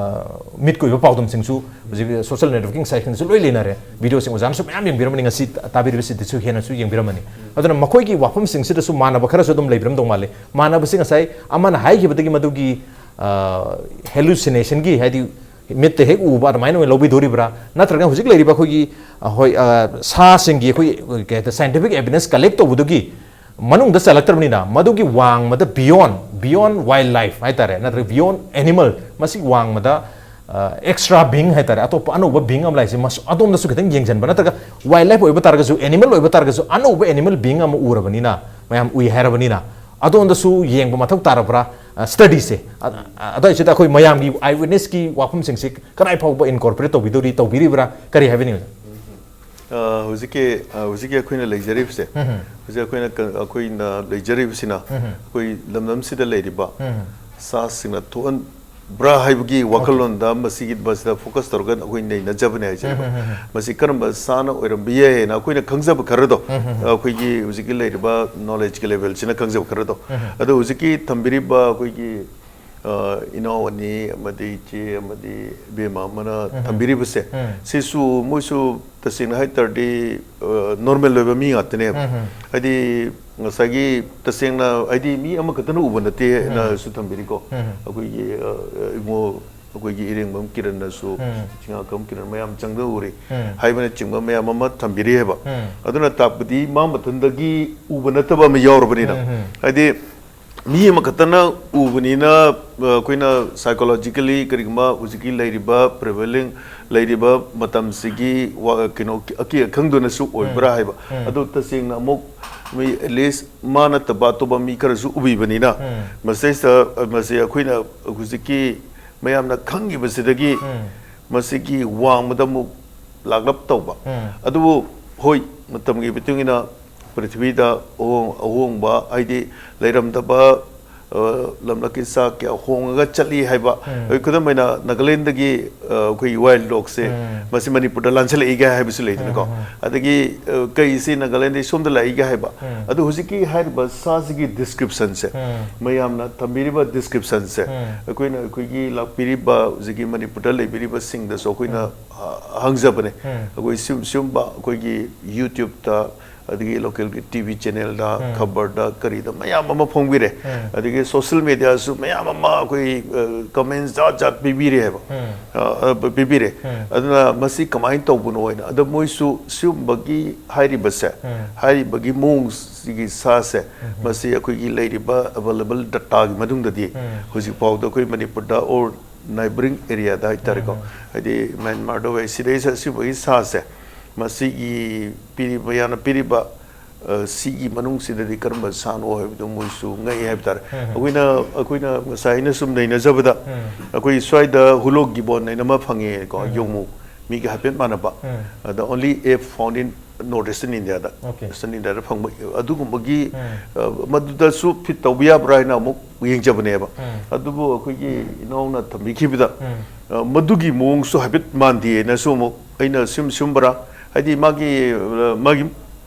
ꯃꯤꯠꯀꯤ ꯑꯣꯏꯕ ꯄꯥꯎꯗꯝꯁꯤꯡꯁꯨ ꯍꯧꯖꯤꯛ ꯁꯣꯁꯤꯌꯦꯜ ꯅꯦꯠꯋꯔꯀꯤꯡ ꯁꯥꯏꯠꯁꯤꯡꯁꯨ ꯂꯣꯏ ꯂꯩꯅꯔꯦ꯫ ꯚꯤꯗꯤꯑꯣꯁꯤꯡ ꯑꯣꯖꯥꯅꯁꯨ ꯃꯌꯥꯝ ꯌꯦꯡꯕꯤꯔꯝꯃꯅꯤ, ꯉꯁꯤ ꯇꯥꯕꯤꯔꯤꯕꯁꯤꯗꯁꯨ ꯍꯦꯟꯅꯁꯨ ꯌꯦꯡꯕꯤꯔꯝꯃꯅꯤ꯫ ꯑꯗꯨꯅ ꯃꯈꯣꯏꯒꯤ ꯋꯥꯐꯝꯁꯤꯡꯁꯤꯗꯁꯨ ꯃꯥꯟꯅꯕ ꯈꯔꯁꯨ ꯑꯗꯨꯝ ꯂꯩꯕꯤꯔꯝꯗꯧ ꯃꯥꯜꯂꯤ꯫ ꯃꯥꯟꯅꯕꯁꯤ ꯉꯁꯥꯏ ꯑꯃꯅ ꯍꯥꯏꯈꯤꯕꯗꯒꯤ ꯃꯗꯨꯒꯤ, ꯑ, ꯍꯦꯂꯨꯁꯤꯅꯦꯁꯟꯒꯤ, ꯍꯥꯏꯗꯤ ꯃꯤꯠꯇ ꯍꯦꯛ ꯎꯕ ꯑꯗꯨꯃꯥꯏꯅ ꯑꯣꯏꯅ ꯂꯧꯕꯤꯗꯣꯔꯤꯕ꯭ꯔꯥ? ꯅꯠꯇ꯭ꯔꯒ ꯍꯧꯖꯤꯛ ꯂꯩꯔꯤꯕ ꯑꯩꯈꯣꯏꯒꯤ, ꯑ, ꯍꯣꯏ, ꯑ, ꯁꯥꯁꯤꯡꯒꯤ ꯑꯩꯈꯣꯏ, ꯀꯩ ꯍꯥꯏꯇꯥꯔꯦ, scientific evidence collect ꯇꯧꯕꯗꯨꯒꯤ ꯃꯅꯨꯡꯗ ꯆꯜꯂꯛꯇ꯭ꯔꯕꯅꯤꯅ, ꯃꯗꯨꯒꯤ ꯋꯥꯡꯃꯗ beyond, beyond wildlife ꯍꯥꯏꯇꯥꯔꯦ, ꯅꯠꯇ꯭ꯔꯒ beyond animal, ꯃꯁꯤ ꯋꯥꯡꯃꯗ, ꯑ, extra being ꯍꯥꯏꯇꯥꯔꯦ, ꯑꯇꯣꯞꯄ ꯑꯅꯧꯕ being ꯑꯃ ꯂꯥꯛꯏꯁꯦ, ꯃꯁ-, ꯑꯗꯣꯝꯗꯁꯨ ꯈꯤꯇꯪ ꯌꯦꯡꯁꯤꯟꯕ, ꯅꯠꯇ꯭ꯔꯒ wildlife ꯑꯣꯏꯕ ꯇꯥꯔꯒꯁꯨ, animal ꯑꯣꯏꯕ ꯇꯥꯔꯒꯁꯨ, ꯑꯅꯧꯕ animal being ꯑꯃ ꯎꯔꯕꯅꯤꯅ, ꯃꯌꯥꯝ ꯎꯏ ꯍꯥꯏꯔꯕꯅꯤꯅ, ꯑꯗꯣꯝꯗꯁꯨ ꯌꯦꯡꯕ ꯃꯊꯧ ꯇꯥꯔꯕ꯭ꯔꯥ, ꯑ, study ꯁꯦ? ꯑ, ꯑ, ꯑꯗꯨꯏꯁꯤꯗ ꯑꯩꯈꯣꯏ ꯃꯌꯥꯝꯒꯤ eye witness ꯀꯤ ꯋꯥꯐꯝꯁꯤꯡꯁꯤ ꯀꯗꯥꯏ ꯐꯥꯎꯕ incorporate ꯇꯧꯕꯤꯗꯧꯔꯤ, ꯇꯧꯕꯤꯔꯤꯕ꯭ꯔꯥ, ꯀꯔꯤ ꯍꯥꯏꯕꯤꯅꯤꯡꯉꯤ? ꯑ, ꯍꯧꯖꯤꯛꯀꯤ, ꯑ, ꯍꯧꯖꯤꯛꯀꯤ ꯑꯩꯈꯣꯏꯅ ꯂꯩꯖꯔꯤꯕꯁꯦ, ꯎꯝ ꯍꯝ꯫ ꯍꯧꯖꯤꯛ ꯑꯩꯈꯣꯏꯅ ꯀ-, ꯑꯩꯈꯣꯏꯅ ꯂꯩꯖꯔꯤꯕꯁꯤꯅ, ꯎꯝ ꯍꯝ꯫ ꯑꯩꯈꯣꯏ ꯂꯝꯗꯝꯁꯤꯗ ꯂꯩꯔꯤꯕ ꯎꯝ ꯍꯝ꯫ ꯁꯥꯁꯤꯡꯅ ꯊꯣꯛꯍꯟꯕ꯭ꯔꯥ ꯍꯥꯏꯕꯒꯤ ꯑꯣꯀꯦ꯫ ꯋꯥꯈꯜꯂꯣꯟꯗ, ꯃꯁꯤꯒꯤ, ꯃꯁꯤꯗ focus ꯇꯧꯔꯒ ꯑꯩꯈꯣꯏ ꯅꯩꯅꯖꯕꯅꯦ ꯍꯥꯏꯖꯔꯤꯕ꯫ ꯎꯝ ꯍꯝ, ꯍꯝ, ꯍꯝ꯫ ꯃꯁꯤ ꯀꯔꯝꯕ ꯁꯥꯅ ꯑꯣꯏꯔꯝꯕ ꯌꯥꯏ ꯍꯥꯏꯅ ꯑꯩꯈꯣꯏꯅ ꯈꯪꯖꯕ ꯈꯔꯗꯣ, ꯎꯝ ꯍꯝ, ꯍꯝ꯫ ꯑꯩꯈꯣꯏꯒꯤ ꯍꯧꯖꯤꯛꯀꯤ ꯂꯩꯔꯤꯕ knowledge ꯀꯤ level ꯁꯤꯅ ꯈꯪꯖꯕ ꯈꯔꯗꯣ꯫ ꯎꯝ ꯍꯝ꯫ ꯑꯗꯣ ꯍꯧꯖꯤꯛꯀꯤ ꯊꯝꯕꯤꯔꯤꯕ ꯑꯩꯈꯣꯏꯒꯤ ꯑ, ꯏꯅꯥꯎ ꯑꯅꯤ ꯑꯃꯗꯤ ꯏꯆꯦ ꯑꯃꯗꯤ ꯏꯕꯦꯝꯃ ꯑꯃꯅ ꯎꯝ꯫ ꯊꯝꯕꯤꯔꯤꯕꯁꯦ, ꯎꯝ꯫ ꯁꯤꯁꯨ ꯃꯣꯏꯁꯨ ꯇꯁꯦꯡꯅ ꯍꯥꯏ ꯇꯥꯔꯗꯤ, ꯑ, normal ꯑꯣꯏꯕ ꯃꯤ ꯉꯥꯛꯇꯅꯦꯕ꯫ ꯎꯝ꯫ ꯍꯥꯏꯗꯤ ꯉꯁꯥꯏꯒꯤ ꯇꯁꯦꯡꯅ ꯍꯥꯏꯗꯤ ꯃꯤ ꯑꯃꯈꯛꯇꯅ ꯎꯕ ꯅꯠꯇꯦ ꯎꯝ꯫ ꯅꯁꯨ ꯊꯝꯕꯤꯔꯤꯀꯣ꯫ ꯎꯝ꯫ ꯑꯩꯈꯣꯏꯒꯤ, ꯑ, ꯏꯕꯨꯡꯉꯣ, ꯑꯩꯈꯣꯏꯒꯤ ꯏꯔꯦꯡꯕꯝ ꯀꯤꯔꯟꯅꯁꯨ, ꯎꯝ꯫ ꯆꯤꯡꯉꯥꯈꯝ ꯀꯤꯔꯟ ꯃꯌꯥꯝ ꯆꯪꯗꯅ ꯎꯔꯤ ꯎꯝ꯫ ꯍꯥꯏꯕꯅꯆꯤꯡꯕ ꯃꯌꯥꯝ ꯑꯃ ꯊꯝꯕꯤꯔꯤꯑꯕ꯫ ꯎꯝ꯫ ꯑꯗꯨꯅ ꯇꯥꯛꯄꯗꯤ ꯃꯥ ꯃꯊꯟꯗꯒꯤ ꯎꯕ ꯅꯠꯇꯕ ꯑꯃ ꯌꯥꯎꯔꯕꯅꯤꯅ꯫ ꯎꯝ, ꯎꯝ꯫ ꯍꯥꯏꯗꯤ ꯃꯤ ꯑꯃꯈꯛꯇꯅ ꯎꯕꯅꯤꯅ, ꯑ, ꯑꯩꯈꯣꯏꯅ psychologically ꯀꯔꯤꯒꯨꯝꯕ ꯍꯧꯖꯤꯛꯀꯤ ꯂꯩꯔꯤꯕ prevailing ꯂꯩꯔꯤꯕ ꯃꯇꯝꯁꯤꯒꯤ ꯋꯥ-, ꯀꯩꯅꯣ, ꯑꯀꯤ ꯑꯈꯪꯗꯨꯅꯁꯨ ꯑꯣꯏꯕ꯭ꯔꯥ ꯎꯝ, ꯍꯥꯏꯕ꯫ ꯎꯝ꯫ ꯑꯗꯨ ꯇꯁꯦꯡꯅ ꯑꯃꯨꯛ ꯃꯤ at least ꯃꯥ ꯅꯠꯇꯕ ꯑꯇꯣꯞꯄ ꯃꯤ ꯈꯔꯁꯨ ꯎꯕꯤꯕꯅꯤꯅ, ꯎꯝ꯫ ꯃꯁꯤꯗꯩꯁꯤꯗ, ꯑ, ꯃꯁꯤ ꯑꯩꯈꯣꯏꯅ ꯍꯧꯖꯤꯛꯀꯤ ꯃꯌꯥꯝꯅ ꯈꯪꯉꯤꯕꯁꯤꯗꯒꯤ ꯎꯝ꯫ ꯃꯁꯤꯒꯤ ꯋꯥꯡꯃꯗ ꯑꯃꯨꯛ ꯂꯥꯛꯂꯞ ꯇꯧꯕ꯫ ꯎꯝ꯫ ꯑꯗꯨꯕꯨ ꯍꯣꯏ, ꯃꯇꯝꯒꯤ ꯃꯇꯨꯡ ꯏꯟꯅ ꯄ꯭ꯔꯤꯊꯤꯕꯤꯗ ꯑꯍꯣꯡ-, ꯑꯍꯣꯡꯕ, ꯍꯥꯏꯗꯤ ꯂꯩꯔꯝꯗꯕ, ꯑ, ꯂꯝꯂꯛꯀꯤ ꯆꯥꯛ ꯀꯌꯥ ꯍꯣꯡꯉꯒ ꯆꯠꯂꯤ ꯍꯥꯏꯕ꯫ ꯎꯝ꯫ ꯑꯩ ꯈꯨꯗꯝ ꯑꯣꯏꯅ ꯅꯥꯒꯥꯂꯦꯟꯗꯒꯤ, ꯑ, ꯑꯩꯈꯣꯏꯒꯤ wild dog ꯁꯦ ꯎꯝ꯫ ꯃꯁꯤ ꯃꯅꯤꯄꯨꯔꯗ ꯂꯥꯟꯁꯤꯜꯂꯛꯏꯒ ꯍꯥꯏꯕꯁꯨ ꯂꯩꯗꯅꯀꯣ꯫ ꯎꯝ, ꯎꯝ꯫ ꯑꯗꯒꯤ, ꯑ, ꯀꯩꯁꯤ ꯅꯥꯒꯥꯂꯦꯟꯗꯒꯤ ꯁꯣꯝꯗ ꯂꯥꯛꯏꯒ ꯍꯥꯏꯕ꯫ ꯎꯝ꯫ ꯑꯗꯨ ꯍꯧꯖꯤꯛꯀꯤ ꯍꯥꯏꯔꯤꯕ ꯁꯥꯁꯤꯒꯤ description ꯁꯦ, ꯎꯝ꯫ ꯃꯌꯥꯝꯅ ꯊꯝꯕꯤꯔꯤꯕ description ꯁꯦ, ꯎꯝ꯫ ꯑꯩꯈꯣꯏꯅ ꯑꯩꯈꯣꯏꯒꯤ ꯂꯥꯛꯄꯤꯔꯤꯕ ꯍꯧꯖꯤꯛꯀꯤ ꯃꯅꯤꯄꯨꯔꯗ ꯂꯩꯕꯤꯔꯤꯕꯁꯤꯡꯗꯁꯨ ꯑꯩꯈꯣꯏꯅ, ꯎꯝ꯫ ꯑ, ꯍꯪꯖꯕꯅꯦ꯫ ꯎꯝ꯫ ꯑꯩꯈꯣꯏ ꯁꯤꯒꯨꯝ-, ꯁꯤꯒꯨꯝꯕ ꯑꯩꯈꯣꯏꯒꯤ YouTube ꯇ ꯑꯗꯒꯤ ꯂꯣꯀꯦꯜꯒꯤ ꯇꯤ ꯚꯤ ꯆꯦꯅꯦꯜꯗ, ꯎꯝ꯫ ꯈꯕꯔꯗ, ꯀꯔꯤꯗ ꯃꯌꯥꯝ ꯑꯃ ꯐꯣꯡꯕꯤꯔꯦ꯫ ꯎꯝ꯫ ꯑꯗꯒꯤ ꯁꯣꯁꯤꯌꯦꯜ ꯃꯦꯗꯤꯌꯥꯁꯨ ꯃꯌꯥꯝ ꯑꯃ ꯑꯩꯈꯣꯏ, ꯑ, ꯀꯃꯦꯟꯁ ꯖꯥꯠ ꯖꯥꯠ ꯄꯤꯕꯤꯔꯦ ꯍꯥꯏꯕ꯫ ꯎꯝ꯫ ꯑ, ꯑ, ꯄꯤꯕꯤꯔꯦ꯫ ꯎꯝ꯫ ꯑꯗꯨꯅ ꯃꯁꯤ ꯀꯃꯥꯏꯅ ꯇꯧꯕꯅꯣ ꯍꯥꯏꯅ꯫ ꯑꯗꯣ ꯃꯣꯏꯁꯨ ꯁꯤꯒꯨꯝꯕꯒꯤ ꯍꯥꯏꯔꯤꯕꯁꯦ, ꯎꯝ꯫ ꯍꯥꯏꯔꯤꯕꯒꯤ ꯃꯑꯣꯡꯁꯤꯒꯤ ꯁꯥꯁꯦ, ꯎꯝ꯫ ꯃꯁꯤ ꯑꯩꯈꯣꯏꯒꯤ ꯂꯩꯔꯤꯕ ꯑꯦꯕꯥꯏꯂꯦꯕꯜ ꯗꯇꯥꯒꯤ ꯃꯅꯨꯡꯗꯗꯤ ꯎꯝ꯫ ꯍꯧꯖꯤꯛ ꯐꯥꯎꯗ ꯑꯩꯈꯣꯏ ꯃꯅꯤꯄꯨꯔꯗ ꯑꯣꯔ ꯅꯥꯏꯕꯔꯤꯡ ꯑꯦꯔꯤꯌꯥꯗ ꯍꯥꯏꯇꯥꯔꯦꯀꯣ, ꯎꯝ꯫ ꯍꯥꯏꯗꯤ ꯃ꯭ꯌꯥꯟꯃꯥꯔꯗ ꯑꯣꯏ, ꯁꯤꯗꯩꯁꯤꯗ ꯑꯁꯤꯒꯨꯝꯕꯒꯤ ꯁꯥꯁꯦ, ꯃꯁꯤꯒꯤ ꯄꯤꯔꯤꯕ, ꯃꯌꯥꯝꯅ ꯄꯤꯔꯤꯕ, ꯑ, ꯁꯤꯒꯤ ꯃꯅꯨꯡꯁꯤꯗꯗꯤ ꯀꯔꯝꯕ ꯁꯥꯅꯣ ꯍꯥꯏꯕꯗꯨ ꯃꯣꯏꯁꯨ ꯉꯛꯏ ꯍꯥꯏꯕ ꯇꯥꯔꯦ꯫ ꯎꯝ꯫ ꯑꯩꯈꯣꯏꯅ, ꯑꯩꯈꯣꯏꯅ ꯉꯁꯥꯏ ꯑꯩꯅ ꯁꯨꯝ ꯅꯩꯅꯖꯕꯗ, ꯎꯝ꯫ ꯑꯩꯈꯣꯏ ꯁ꯭ꯋꯥꯏꯗ ꯍꯨꯂꯣꯛ ꯒꯤꯕꯣꯟ ꯍꯥꯏꯅ ꯑꯃ ꯐꯪꯉꯦꯀꯣ, ꯎꯝ꯫ ꯌꯣꯡꯃꯨ, ꯃꯤꯒ ꯍꯥꯏꯐꯦꯠ ꯃꯥꯟꯅꯕ꯫ ꯎꯝ꯫ ꯑꯗ only ape found in North Eastern India the, Okay. Western India ꯗ ꯐꯪꯕ ꯑꯗꯨꯒꯨꯝꯕꯒꯤ, ꯎꯝ꯫ ꯑ, ꯃꯗꯨꯗꯁꯨ ꯐꯤꯠ ꯇꯧꯕ ꯌꯥꯕ꯭ꯔꯥ ꯍꯥꯏꯅ ꯑꯃꯨꯛ ꯌꯦꯡꯖꯕꯅꯦꯕ꯫ ꯎꯝ꯫ ꯑꯗꯨꯕꯨ ꯑꯩꯈꯣꯏꯒꯤ ꯏꯅꯥꯎꯅ ꯊꯝꯕꯤꯈꯤꯕꯗ, ꯎꯝ꯫ ꯑ, ꯃꯗꯨꯒꯤ ꯃꯑꯣꯡꯁꯨ ꯍꯥꯏꯐꯦꯠ ꯃꯥꯟꯗꯦꯅꯁꯨ ꯑꯃꯨꯛ ꯑꯩꯅ ꯁꯨꯝ ꯁꯨꯝꯕꯔꯥ, ꯍꯥꯏꯗꯤ ꯃꯥꯒꯤ, ꯑ, ꯃꯥꯒꯤ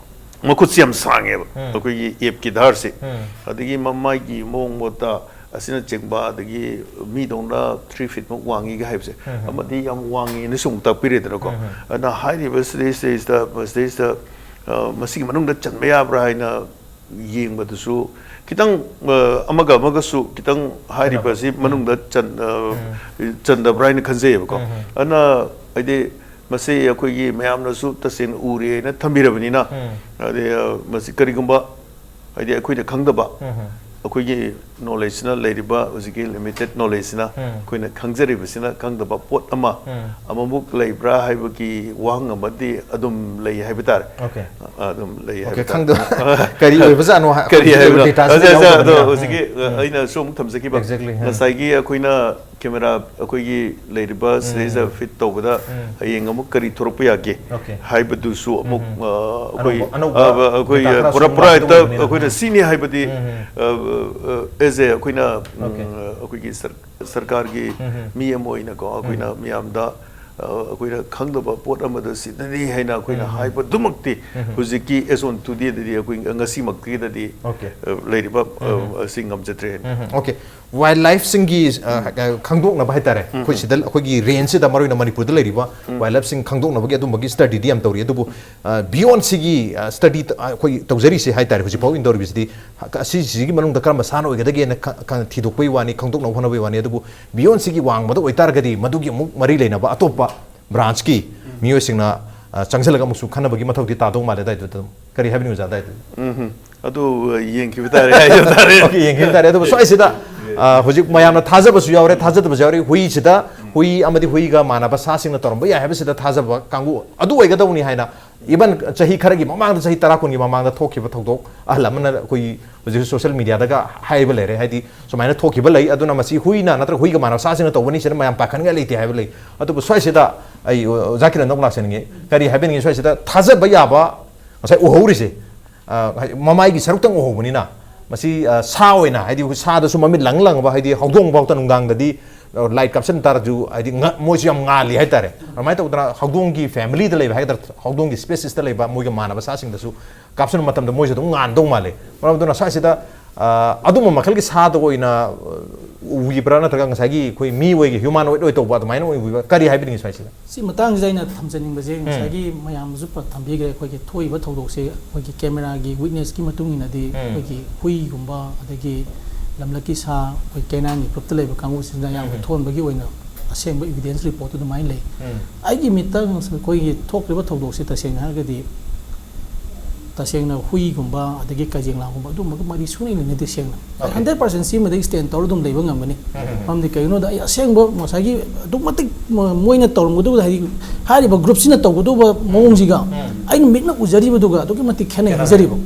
ꯃꯈꯨꯠꯁꯤ ꯌꯥꯝ ꯁꯥꯡꯉꯦꯕ, ꯎꯝ꯫ ꯑꯩꯈꯣꯏꯒꯤ ape ꯀꯤ ꯙꯥꯔꯁꯤ꯫ ꯎꯝ꯫ ꯑꯗꯒꯤ ꯃꯃꯥꯏꯒꯤ ꯃꯑꯣꯡ ꯃꯇꯧ ꯑꯁꯤꯅꯆꯤꯡꯕ, ꯑꯗꯒꯤ ꯃꯤꯗꯧꯅ three feet ꯃꯨꯛ ꯋꯥꯡꯉꯤꯒ ꯍꯥꯏꯕꯁꯦ, ꯎꯝ꯫ ꯑꯃꯗꯤ ꯌꯥꯝ ꯋꯥꯡꯉꯦꯅꯁꯨ ꯑꯃꯨꯛ ꯇꯥꯛꯄꯤꯔꯦꯗꯅꯀꯣ꯫ ꯎꯝ꯫ ꯑꯗꯨꯅ ꯍꯥꯏꯔꯤꯕ ꯁꯤꯗꯩꯁꯤꯗꯩꯁꯤꯗ, ꯃꯁꯤꯗꯩꯁꯤꯗ, ꯑ, ꯃꯁꯤꯒꯤ ꯃꯅꯨꯡꯗ ꯆꯟꯕ ꯌꯥꯕ꯭ꯔꯥ ꯍꯥꯏꯅ ꯌꯦꯡꯕꯗꯨꯁꯨ ꯈꯤꯇꯪ, ꯑ, ꯑꯃꯒ ꯑꯃꯒꯁꯨ ꯈꯤꯇꯪ ꯍꯥꯏꯔꯤꯕ ꯈꯦꯠꯅꯕ꯫ ꯑꯁꯤ ꯎꯝ꯫ ꯃꯅꯨꯡꯗ ꯆꯟ-, ꯑ, ꯎꯝ꯫ ꯆꯟꯗꯕ꯭ꯔꯥ ꯍꯥꯏꯅ ꯈꯟꯖꯩꯌꯦꯕꯀꯣ꯫ ꯎꯝ, ꯎꯝ꯫ ꯑꯗꯨꯅ ꯍꯥꯏꯗꯤ ꯃꯁꯤ ꯑꯩꯈꯣꯏꯒꯤ ꯃꯌꯥꯝꯅꯁꯨ ꯇꯁꯦꯡꯅ ꯎꯔꯦ ꯍꯥꯏꯅ ꯊꯝꯕꯤꯔꯕꯅꯤꯅ, ꯎꯝ꯫ ꯑꯗꯩ, ꯑ, ꯃꯁꯤ ꯀꯔꯤꯒꯨꯝꯕ ꯍꯥꯏꯗꯤ ꯑꯩꯈꯣꯏꯅ ꯈꯪꯗꯕ, ꯎꯝ, ꯎꯝ꯫ ꯑꯩꯈꯣꯏꯒꯤ ꯅꯣꯂꯦꯖꯁꯤꯅ ꯂꯩꯔꯤꯕ ꯍꯧꯖꯤꯛꯀꯤ ꯂꯤꯃꯤꯇꯦꯠ ꯅꯣꯂꯦꯖꯁꯤꯅ ꯎꯝ꯫ ꯑꯩꯈꯣꯏꯅ ꯈꯪꯖꯔꯤꯕꯁꯤꯅ ꯈꯪꯗꯕ ꯄꯣꯠ ꯑꯃ ꯎꯝ꯫ ꯑꯃꯃꯨꯛ ꯂꯩꯕ꯭ꯔꯥ ꯍꯥꯏꯕꯒꯤ ꯋꯥꯍꯪ ꯑꯃꯗꯤ ꯑꯗꯨꯝ ꯂꯩ ꯍꯥꯏꯕ ꯇꯥꯔꯦ꯫ Okay꯫ ꯑ, ꯑꯗꯨꯝ ꯂꯩ okay, ꯍꯥꯏꯕ ꯇꯥꯔꯦ꯫ ꯈꯪꯗꯕ ꯀꯔꯤ ꯑꯣꯏꯕꯖꯥꯠꯅꯣ ꯍꯥꯏ-, ꯀꯔꯤ ꯍꯧꯖꯤꯛꯀꯤ ꯍꯥꯏꯕꯅꯣ? ꯗꯦꯇꯥꯁꯤꯗ ꯑꯗ, ꯑꯗ, ꯑꯗꯣ ꯌꯥꯎꯗꯕꯅꯤꯅ꯫ ꯍꯧꯖꯤꯛꯀꯤ, ꯎꯝ꯫ ꯑꯩꯅꯁꯨ ꯑꯃꯨꯛ ꯊꯝꯖꯈꯤꯕ, exactly, ꯎꯝ꯫ ꯉꯁꯥꯏꯒꯤ ꯑꯩꯈꯣꯏꯅ ꯀꯦꯃꯦꯔꯥ ꯑꯩꯈꯣꯏꯒꯤ ꯂꯩꯔꯤꯕ ꯎꯝ꯫ ꯁꯤꯗꯩꯁꯤꯗ ꯐꯤꯠ ꯇꯧꯕꯗ ꯎꯝ꯫ ꯍꯌꯦꯡ ꯑꯃꯨꯛ ꯀꯔꯤ ꯊꯣꯔꯛꯄ ꯌꯥꯒꯦ okay꯫ ꯍꯥꯏꯕꯗꯨꯁꯨ ꯑꯃꯨꯛ, ꯎꯝ꯫ ꯑ, ꯑꯩꯈꯣꯏ, ꯑꯅꯧꯕ ꯑ, ꯑꯩꯈꯣꯏ, data ꯈꯔꯁꯨ ꯄꯨꯔꯥ, ꯑꯃꯨꯛ ꯄꯨꯔꯥ ꯂꯥꯛꯀꯗꯧꯕ ꯍꯦꯛꯇ ꯑꯣꯏꯕꯅꯤꯅ꯫ ꯑꯩꯈꯣꯏꯅ ꯁꯤꯅꯤ ꯍꯥꯏꯕꯗꯤ, ꯎꯝ꯫ ꯑ, ꯑ, as a ꯑꯩꯈꯣꯏꯅ, ꯎꯝ, okay꯫ ꯑꯩꯈꯣꯏꯒꯤ ꯁꯔ-, ꯁꯔꯀꯥꯔꯒꯤ ꯎꯝ, ꯎꯝ꯫ ꯃꯤ ꯑꯃ ꯑꯣꯏꯅꯀꯣ, ꯑꯩꯈꯣꯏꯅ ꯎꯝ꯫ ꯃꯤꯌꯥꯝꯗ ꯑꯩꯈꯣꯏꯅ ꯈꯪꯗꯕ ꯄꯣꯠ ꯑꯃꯗ ꯁꯤꯗꯅꯤ ꯍꯥꯏꯅ ꯑꯩꯈꯣꯏꯅ ꯍꯥꯏꯕꯗꯨꯃꯛꯇꯤ ꯍꯧꯖꯤꯛꯀꯤ as on today ꯗꯗꯤ ꯑꯩꯈꯣꯏ ꯉꯁꯤꯃꯛꯀꯤꯗꯗꯤ Okay. ꯂꯩꯔꯤꯕ ꯑꯁꯤ ꯉꯝꯖꯗ꯭ꯔꯦ꯫ ꯎꯝ, okay. ꯋꯥꯏꯜ ꯂꯥꯏꯐꯁꯤꯡꯒꯤ ꯈꯪꯗꯣꯛꯅꯕ ꯍꯥꯏꯇꯥꯔꯦ, ꯑꯩꯈꯣꯏ ꯁꯤꯗ, ꯑꯩꯈꯣꯏꯒꯤ ꯔꯦꯟꯖꯁꯤꯗ, ꯃꯔꯨꯑꯣꯏꯅ ꯃꯅꯤꯄꯨꯔꯗ ꯂꯩꯔꯤꯕ ꯋꯥꯏꯜ ꯂꯥꯏꯐꯁꯤꯡ ꯈꯪꯗꯣꯛꯅꯕꯒꯤ ꯑꯗꯨꯝꯕꯒꯤ ꯁ꯭ꯇꯗꯤꯗꯤ ꯌꯥꯝ ꯇꯧꯔꯤ꯫ ꯑꯗꯨꯕꯨ ꯕꯤꯌꯣꯟ ꯁꯤꯒꯤ ꯁ꯭ꯇꯗꯤ ꯑꯩꯈꯣꯏ ꯇꯧꯖꯔꯤꯁꯦ ꯍꯥꯏꯇꯥꯔꯦ, ꯍꯧꯖꯤꯛ ꯐꯥꯎꯒꯤ ꯇꯧꯔꯤꯕꯁꯤꯗꯤ ꯑꯁꯤꯁꯤꯒꯤ ꯃꯅꯨꯡꯗ ꯀꯔꯝꯕ ꯁꯥꯅ ꯑꯣꯏꯒꯗꯒꯦꯅ ꯊꯤꯗꯣꯛꯄꯒꯤ ꯋꯥꯅꯤ, ꯈꯪꯗꯣꯛꯅꯕ ꯍꯣꯠꯅꯕꯒꯤ ꯋꯥꯅꯤ꯫ ꯑꯗꯨꯕꯨ ꯕꯤꯌꯣꯟ ꯁꯤꯒꯤ ꯋꯥꯡꯃꯗ ꯑꯣꯏꯇꯥꯔꯒꯗꯤ ꯃꯗꯨꯒꯤ ꯑꯃꯨꯛ ꯃꯔꯤ ꯂꯩꯅꯕ ꯑꯇꯣꯞꯄ ꯕ꯭ꯔꯥꯟꯁꯀꯤ ꯃꯤꯑꯣꯏꯁꯤꯡꯅ ꯆꯪꯁꯤꯜꯂꯒ ꯑꯃꯨꯛꯁꯨ ꯈꯟꯅꯕꯒꯤ ꯃꯊꯧꯗꯤ ꯇꯥꯗꯧ ꯃꯥꯜꯂꯦ꯫ ꯑꯗꯨꯋꯥꯏꯗꯨꯗ ꯑꯗꯨꯝ ꯀꯔꯤ ꯍꯥꯏꯕꯤꯅꯤꯡꯕ ꯑꯣꯖꯥ? ꯑꯗꯨꯋꯥꯏꯗꯨ ꯎꯝ, ꯑꯗꯨ ꯌꯦꯡꯈꯤꯕ ꯇꯥꯔꯦ, ꯍꯥꯏꯖꯕ ꯇꯥꯔꯦ꯫ Okay, ꯌꯦꯡꯈꯤꯕ ꯇꯥꯔꯦ꯫ ꯑꯗꯨꯕꯨ ꯁ꯭ꯋꯥꯏꯁꯤꯗ ꯍꯧꯖꯤꯛ ꯃꯌꯥꯝꯅ ꯊꯥꯖꯕꯁꯨ ꯌꯥꯎꯔꯦ, ꯊꯥꯖꯗꯕꯁꯨ ꯌꯥꯎꯔꯦ꯫ ꯍꯨꯏꯁꯤꯗ, ꯍꯨꯏ ꯑꯃꯗꯤ ꯍꯨꯏꯒ ꯃꯥꯟꯅꯕ ꯁꯥꯁꯤꯡꯅ ꯇꯧꯔꯝꯕ ꯌꯥꯏ ꯍꯥꯏꯕꯁꯤꯗ ꯊꯥꯖꯕ ꯀꯥꯡꯕꯨ ꯑꯗꯨ ꯑꯣꯏꯒꯗꯧꯅꯤ ꯍꯥꯏꯅ, even ꯆꯍꯤ ꯈꯔꯒꯤ ꯃꯃꯥꯡꯗ, ꯆꯍꯤ ꯇꯔꯥ ꯀꯨꯟꯒꯤ ꯃꯃꯥꯡꯗ ꯊꯣꯛꯈꯤꯕ ꯊꯧꯗꯣꯛ, ꯑꯍꯜ ꯑꯃꯅ ꯑꯩꯈꯣꯏ ꯍꯧꯖꯤꯛ ꯁꯣꯁꯤꯌꯦꯜ ꯃꯤꯗꯤꯌꯥꯗꯒ ꯍꯥꯏꯕ ꯂꯩꯔꯦ, ꯍꯥꯏꯗꯤ ꯁꯨꯃꯥꯏꯅ ꯊꯣꯛꯈꯤꯕ ꯂꯩ, ꯑꯗꯨꯅ ꯃꯁꯤ ꯍꯨꯏꯅ ꯅꯠꯇ꯭ꯔꯒ ꯍꯨꯏꯒ ꯃꯥꯟꯅꯕ ꯁꯥꯁꯤꯡꯅ ꯇꯧꯕꯅꯤ, ꯁꯤꯗ ꯃꯌꯥꯝ ꯄꯥꯈꯠꯅꯤꯡꯉꯥꯏ ꯂꯩꯇꯦ ꯍꯥꯏꯕ ꯂꯩ꯫ ꯑꯗꯨꯕꯨ ꯁ꯭ꯋꯥꯏꯁꯤꯗ ꯑꯩ ꯑꯣꯖꯥ ꯀꯤꯔꯟꯗ ꯑꯃꯨꯛ ꯂꯥꯛꯆꯅꯤꯡꯉꯤ꯫ ꯀꯔꯤ ꯍꯥꯏꯕꯤꯅꯤꯡꯉꯤ? ꯁ꯭ꯋꯥꯏꯁꯤꯗ ꯊꯥꯖꯕ ꯌꯥꯕ ꯉꯁꯥꯏ ꯎꯍꯧꯔꯤꯁꯦ, ꯃꯃꯥꯏꯒꯤ ꯁꯔꯨꯛꯇꯪ ꯎꯍꯧꯕꯅꯤꯅ, ꯃꯁꯤ ꯁꯥ ꯑꯣꯏꯅ, ꯍꯥꯏꯗꯤ ꯑꯩꯈꯣꯏ ꯁꯥꯗꯁꯨ ꯃꯃꯤꯠ ꯂꯪ ꯂꯪꯉꯕ, ꯍꯥꯏꯗꯤ ꯍꯧꯗꯣꯡꯐꯥꯎꯗ ꯅꯨꯡꯗꯥꯡꯗꯗꯤ ꯂꯥꯏꯠ ꯀꯥꯞꯁꯤꯟ ꯇꯥꯔꯁꯨ, ꯍꯥꯏꯗꯤ ꯃꯣꯏꯁꯨ ꯌꯥꯝ ꯉꯥꯜꯂꯤ ꯍꯥꯏꯇꯥꯔꯦ꯫ ꯑꯗꯨꯃꯥꯏꯅ ꯇꯧꯗꯅ ꯍꯧꯗꯣꯡꯒꯤ ꯐꯦꯃꯤꯂꯤꯗ ꯂꯩꯕ ꯍꯥꯏꯒꯗ꯭ꯔꯥ, ꯍꯧꯗꯣꯡꯒꯤ ꯁ꯭ꯄꯦꯁꯤꯁꯇ ꯂꯩꯕ ꯃꯣꯏꯒ ꯃꯥꯟꯅꯕ ꯁꯥꯁꯤꯡꯗꯁꯨ ꯀꯥꯞꯁꯤꯟꯕ ꯃꯇꯝꯗ ꯃꯣꯏꯁꯨ ꯑꯗꯨꯝ ꯉꯥꯟꯗꯧ ꯃꯥꯜꯂꯤ꯫ ꯃꯔꯝ ꯑꯗꯨꯅ ꯁ꯭ꯋꯥꯏꯁꯤꯗ ꯑꯗꯨꯝꯕ ꯃꯈꯜꯒꯤ ꯁꯥꯗ ꯑꯣꯏꯅ ꯎꯕꯤꯕ꯭ꯔꯥ, ꯅꯠꯇ꯭ꯔꯒ ꯉꯁꯥꯏꯒꯤ ꯑꯩꯈꯣꯏ ꯃꯤ ꯑꯣꯏꯒꯤ ꯍ꯭ꯌꯨꯃꯥꯟ ꯑꯣꯏꯠ ꯑꯣꯏ ꯇꯧꯕ ꯑꯗꯨꯃꯥꯏꯅ ꯑꯣꯏꯕꯤꯕ꯭ꯔꯥ? ꯀꯔꯤ ꯍꯥꯏꯕꯤꯅꯤꯡꯉꯤ ꯁ꯭ꯋꯥꯏꯁꯤꯗ? ꯁꯤ ꯃꯇꯥꯡꯁꯤꯗ ꯑꯩꯅ ꯊꯝꯖꯅꯤꯡꯕꯁꯦ, ꯉꯁꯥꯏꯒꯤ ꯃꯌꯥꯝꯁꯨ ꯄ-, ꯊꯝꯕꯤꯈ꯭ꯔꯦ꯫ ꯑꯩꯈꯣꯏꯒꯤ ꯊꯣꯛꯏꯕ ꯊꯧꯗꯣꯛꯁꯦ ꯑꯩꯈꯣꯏꯒꯤ ꯀꯦꯃꯦꯔꯥꯒꯤ ꯋꯤꯠꯅꯦꯁꯀꯤ ꯃꯇꯨꯡ ꯏꯟꯅꯗꯤ ꯑꯩꯈꯣꯏꯒꯤ ꯍꯨꯏꯒꯨꯝꯕ, ꯑꯗꯒꯤ ꯂꯝꯂꯛꯀꯤ ꯁꯥ, ꯑꯩꯈꯣꯏ ꯀꯦꯅꯥꯏꯟꯒꯤ ꯒ꯭ꯔꯨꯞꯇ ꯂꯩꯕ ꯀꯥꯡꯕꯨꯁꯤꯡꯁꯤꯅ ꯑꯌꯥꯝꯕ ꯊꯣꯛꯍꯟꯕꯒꯤ ꯑꯣꯏꯅ ꯑꯁꯦꯡꯕ ꯏꯕꯤꯗꯦꯟꯁ ꯔꯤꯄꯣꯔꯠꯇꯨ ꯑꯗꯨꯃꯥꯏꯅ ꯂꯩ꯫ ꯑꯩꯒꯤ ꯃꯤꯠꯇ ꯉꯁ-, ꯑꯩꯈꯣꯏꯒꯤ ꯊꯣꯛꯈ꯭ꯔꯤꯕ ꯊꯧꯗꯣꯛꯁꯦ ꯇꯁꯦꯡꯅ ꯍꯥꯏꯔꯒꯗꯤ ꯇꯁꯦꯡꯅ ꯍꯨꯏꯒꯨꯝꯕ ꯑꯗꯒꯤ ꯀꯩꯖꯦꯡꯂꯥꯡꯒꯨꯝꯕ ꯑꯗꯨꯝꯕꯒ ꯃꯔꯤ ꯁꯨꯡꯂꯩ ꯂꯩꯅꯗꯦ꯫ ꯁꯦꯡꯅ ꯑꯩ ꯍꯟꯗ꯭ꯔꯦꯠ ꯄꯥꯔꯁꯦꯟ ꯁꯤꯃꯗ ꯑꯩ ꯁ꯭ꯇꯦꯟ ꯇꯧꯔ ꯑꯗꯨꯝ ꯂꯩꯕ ꯉꯝꯒꯅꯤ꯫ ꯃꯔꯝꯗꯤ ꯀꯩꯒꯤꯅꯣꯗ ꯑꯩ ꯑꯁꯦꯡꯕ ꯉꯁꯥꯏꯒꯤ ꯑꯗꯨꯛ ꯃꯇꯤꯛ ꯃ-, ꯃꯣꯏꯅ ꯇꯧꯔꯝꯒꯗꯕꯗ, ꯍꯥꯏꯗꯤ ꯍꯥꯏꯔꯤꯕ ꯒ꯭ꯔꯨꯞꯁꯤꯅ ꯇꯧꯒꯗꯧꯕ ꯃꯑꯣꯡꯁꯤꯒ ꯑꯩꯅ ꯃꯤꯠꯅ ꯎꯖꯔꯤꯕꯗꯨꯒ ꯑꯗꯨꯛꯀꯤ ꯃꯇꯤꯛ ꯈꯦꯠꯅꯩ ꯍꯥꯏꯖꯔꯤꯕ꯫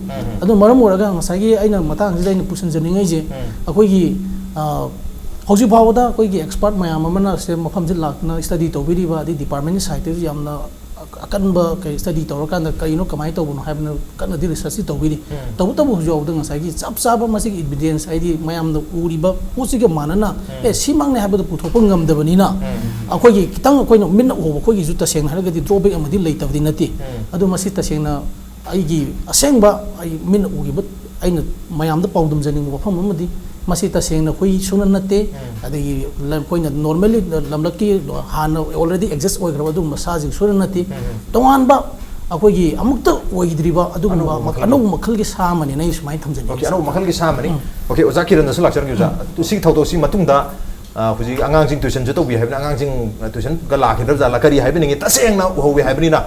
ꯑꯗꯨꯅ ꯃꯔꯝ ꯑꯣꯏꯔꯒ ꯉꯁꯥꯏꯒꯤ ꯑꯩꯅ ꯃꯇꯥꯡꯁꯤꯗ ꯑꯩꯅ ꯄꯨꯁꯤꯟꯖꯅꯤꯡꯉꯤꯁꯦ, ꯑꯩꯈꯣꯏꯒꯤ, ꯑ, ꯍꯧꯖꯤꯛ ꯐꯥꯎꯕꯗ ꯑꯩꯈꯣꯏꯒꯤ ꯑꯦꯛꯁꯄꯥꯔꯠ ꯃꯌꯥꯝ ꯑꯃꯅ ꯁꯦ ꯃꯐꯝꯁꯤ ꯂꯥꯛꯇꯨꯅ ꯁ꯭ꯇꯗꯤ ꯇꯧꯕꯤꯔꯤꯕ, ꯑꯗꯩ ꯗꯤꯄꯥꯔꯠꯃꯦꯟꯒꯤ ꯁꯥꯏꯠꯇꯁꯨ ꯌꯥꯝꯅ ꯑꯀꯟꯕ ꯀꯩ ꯁ꯭ꯇꯗꯤ ꯇꯧꯔꯀꯥꯟꯗ ꯀꯩꯅꯣ ꯀꯃꯥꯏꯅ ꯇꯧꯕꯅꯣ ꯍꯥꯏꯕꯅ ꯀꯟꯅꯗꯤ ꯔꯤꯁꯔꯁꯇꯤ ꯇꯧꯕꯤꯔꯤ꯫ ꯎꯝ꯫ ꯇꯧꯕꯇꯕꯨ ꯍꯧꯖꯤꯛ ꯐꯥꯎꯗ ꯉꯁꯥꯏꯒꯤ ꯆꯞ ꯆꯥꯕ ꯃꯁꯤꯒꯤ ꯏꯚꯤꯗꯦꯟꯁ ꯍꯥꯏꯗꯤ ꯃꯌꯥꯝꯅ ꯎꯔꯤꯕ ꯄꯣꯠꯁꯤꯒ ꯃꯥꯟꯅꯅ, ꯎꯝ꯫ "ꯑꯦ, ꯁꯤꯃꯛꯅꯦ" ꯍꯥꯏꯕꯗꯨ ꯄꯨꯊꯣꯛꯄ ꯉꯝꯗꯕꯅꯤꯅ, ꯎꯝ꯫ ꯑꯩꯈꯣꯏꯒꯤ ꯈꯤꯇꯪ ꯑꯩꯈꯣꯏꯅ ꯃꯤꯠꯅ ꯎꯍꯧꯕ ꯑꯩꯈꯣꯏꯒꯤꯁꯨ ꯇꯁꯦꯡꯅ ꯍꯥꯏꯔꯒꯗꯤ ꯗ꯭ꯔꯣꯕꯦꯛ ꯑꯃꯗꯤ ꯂꯩꯇꯕꯗꯤ ꯅꯠꯇꯦ꯫ ꯎꯝ꯫ ꯑꯗꯨ ꯃꯁꯤ ꯇꯁꯦꯡꯅ ꯑꯩꯒꯤ ꯑꯁꯦꯡꯕ ꯑꯩ ꯃꯤꯠꯅ ꯎꯈꯤꯕ ꯑꯩꯅ ꯃꯌꯥꯝꯗ ꯄꯥꯎꯗꯝꯖꯅꯤꯡꯕ ꯋꯥꯐꯝ ꯑꯃꯗꯤ ꯃꯁꯤ ꯇꯁꯦꯡꯅ ꯍꯨꯏ ꯁꯨꯅ ꯅꯠꯇꯦ꯫ ꯎꯝ꯫ ꯑꯗꯒꯤ ꯂꯝ-, ꯑꯩꯈꯣꯏꯅ normally ꯂꯝꯂꯛꯀꯤ ꯍꯥꯟꯅ already exist ꯑꯣꯏꯈ꯭ꯔꯕ ꯑꯗꯨꯒꯨꯝꯕ ꯁꯥꯁꯤꯡ ꯁꯨꯅ ꯅꯠꯇꯦ꯫ ꯎꯝ꯫ ꯇꯣꯉꯥꯟꯕ ꯑꯩꯈꯣꯏꯒꯤ ꯑꯃꯨꯛꯇ ꯑꯣꯏꯗ꯭ꯔꯤꯕ ꯑꯗꯨꯒꯨꯝꯕ ꯑꯅꯧꯕ ꯃꯈꯜ꯫ ꯑꯅꯧꯕ ꯃꯈꯜꯒꯤ ꯁꯥ ꯑꯃꯅꯦꯅ ꯑꯩ ꯁꯨꯃꯥꯏꯅ ꯊꯝꯖꯅꯤꯡꯉꯤ꯫ ꯑꯣꯀꯦ, ꯑꯅꯧꯕ ꯃꯈꯜꯒꯤ ꯁꯥ ꯑꯃꯅꯤ꯫ ꯎꯝ꯫ ꯑꯣꯀꯦ, ꯑꯣꯖꯥ ꯀꯤꯔꯟꯗꯁꯨ ꯂꯥꯛꯆꯔꯒꯦ, ꯑꯣꯖꯥ꯫ ꯎꯝ꯫ ꯁꯤꯒꯤ ꯊꯧꯗꯣꯛꯁꯤ ꯃꯇꯨꯡꯗ, ꯑ, ꯍꯧꯖꯤꯛ ꯑꯉꯥꯡꯁꯤꯡ ꯇ꯭ꯌꯨꯁꯟꯁꯨ ꯇꯧꯕꯤ ꯍꯥꯏꯕꯅꯤ, ꯑꯉꯥꯡꯁꯤꯡ, ꯑ, ꯇ꯭ꯌꯨꯁꯟꯒ ꯂꯥꯛꯈꯤꯗ꯭ꯔꯕ ꯖꯥꯠꯂꯥ, ꯀꯔꯤ ꯍꯥꯏꯕꯤꯅꯤꯡꯉꯤ? ꯇꯁꯦꯡꯅ ꯎꯍꯧꯋꯤ ꯍꯥꯏꯕꯅꯤꯅ,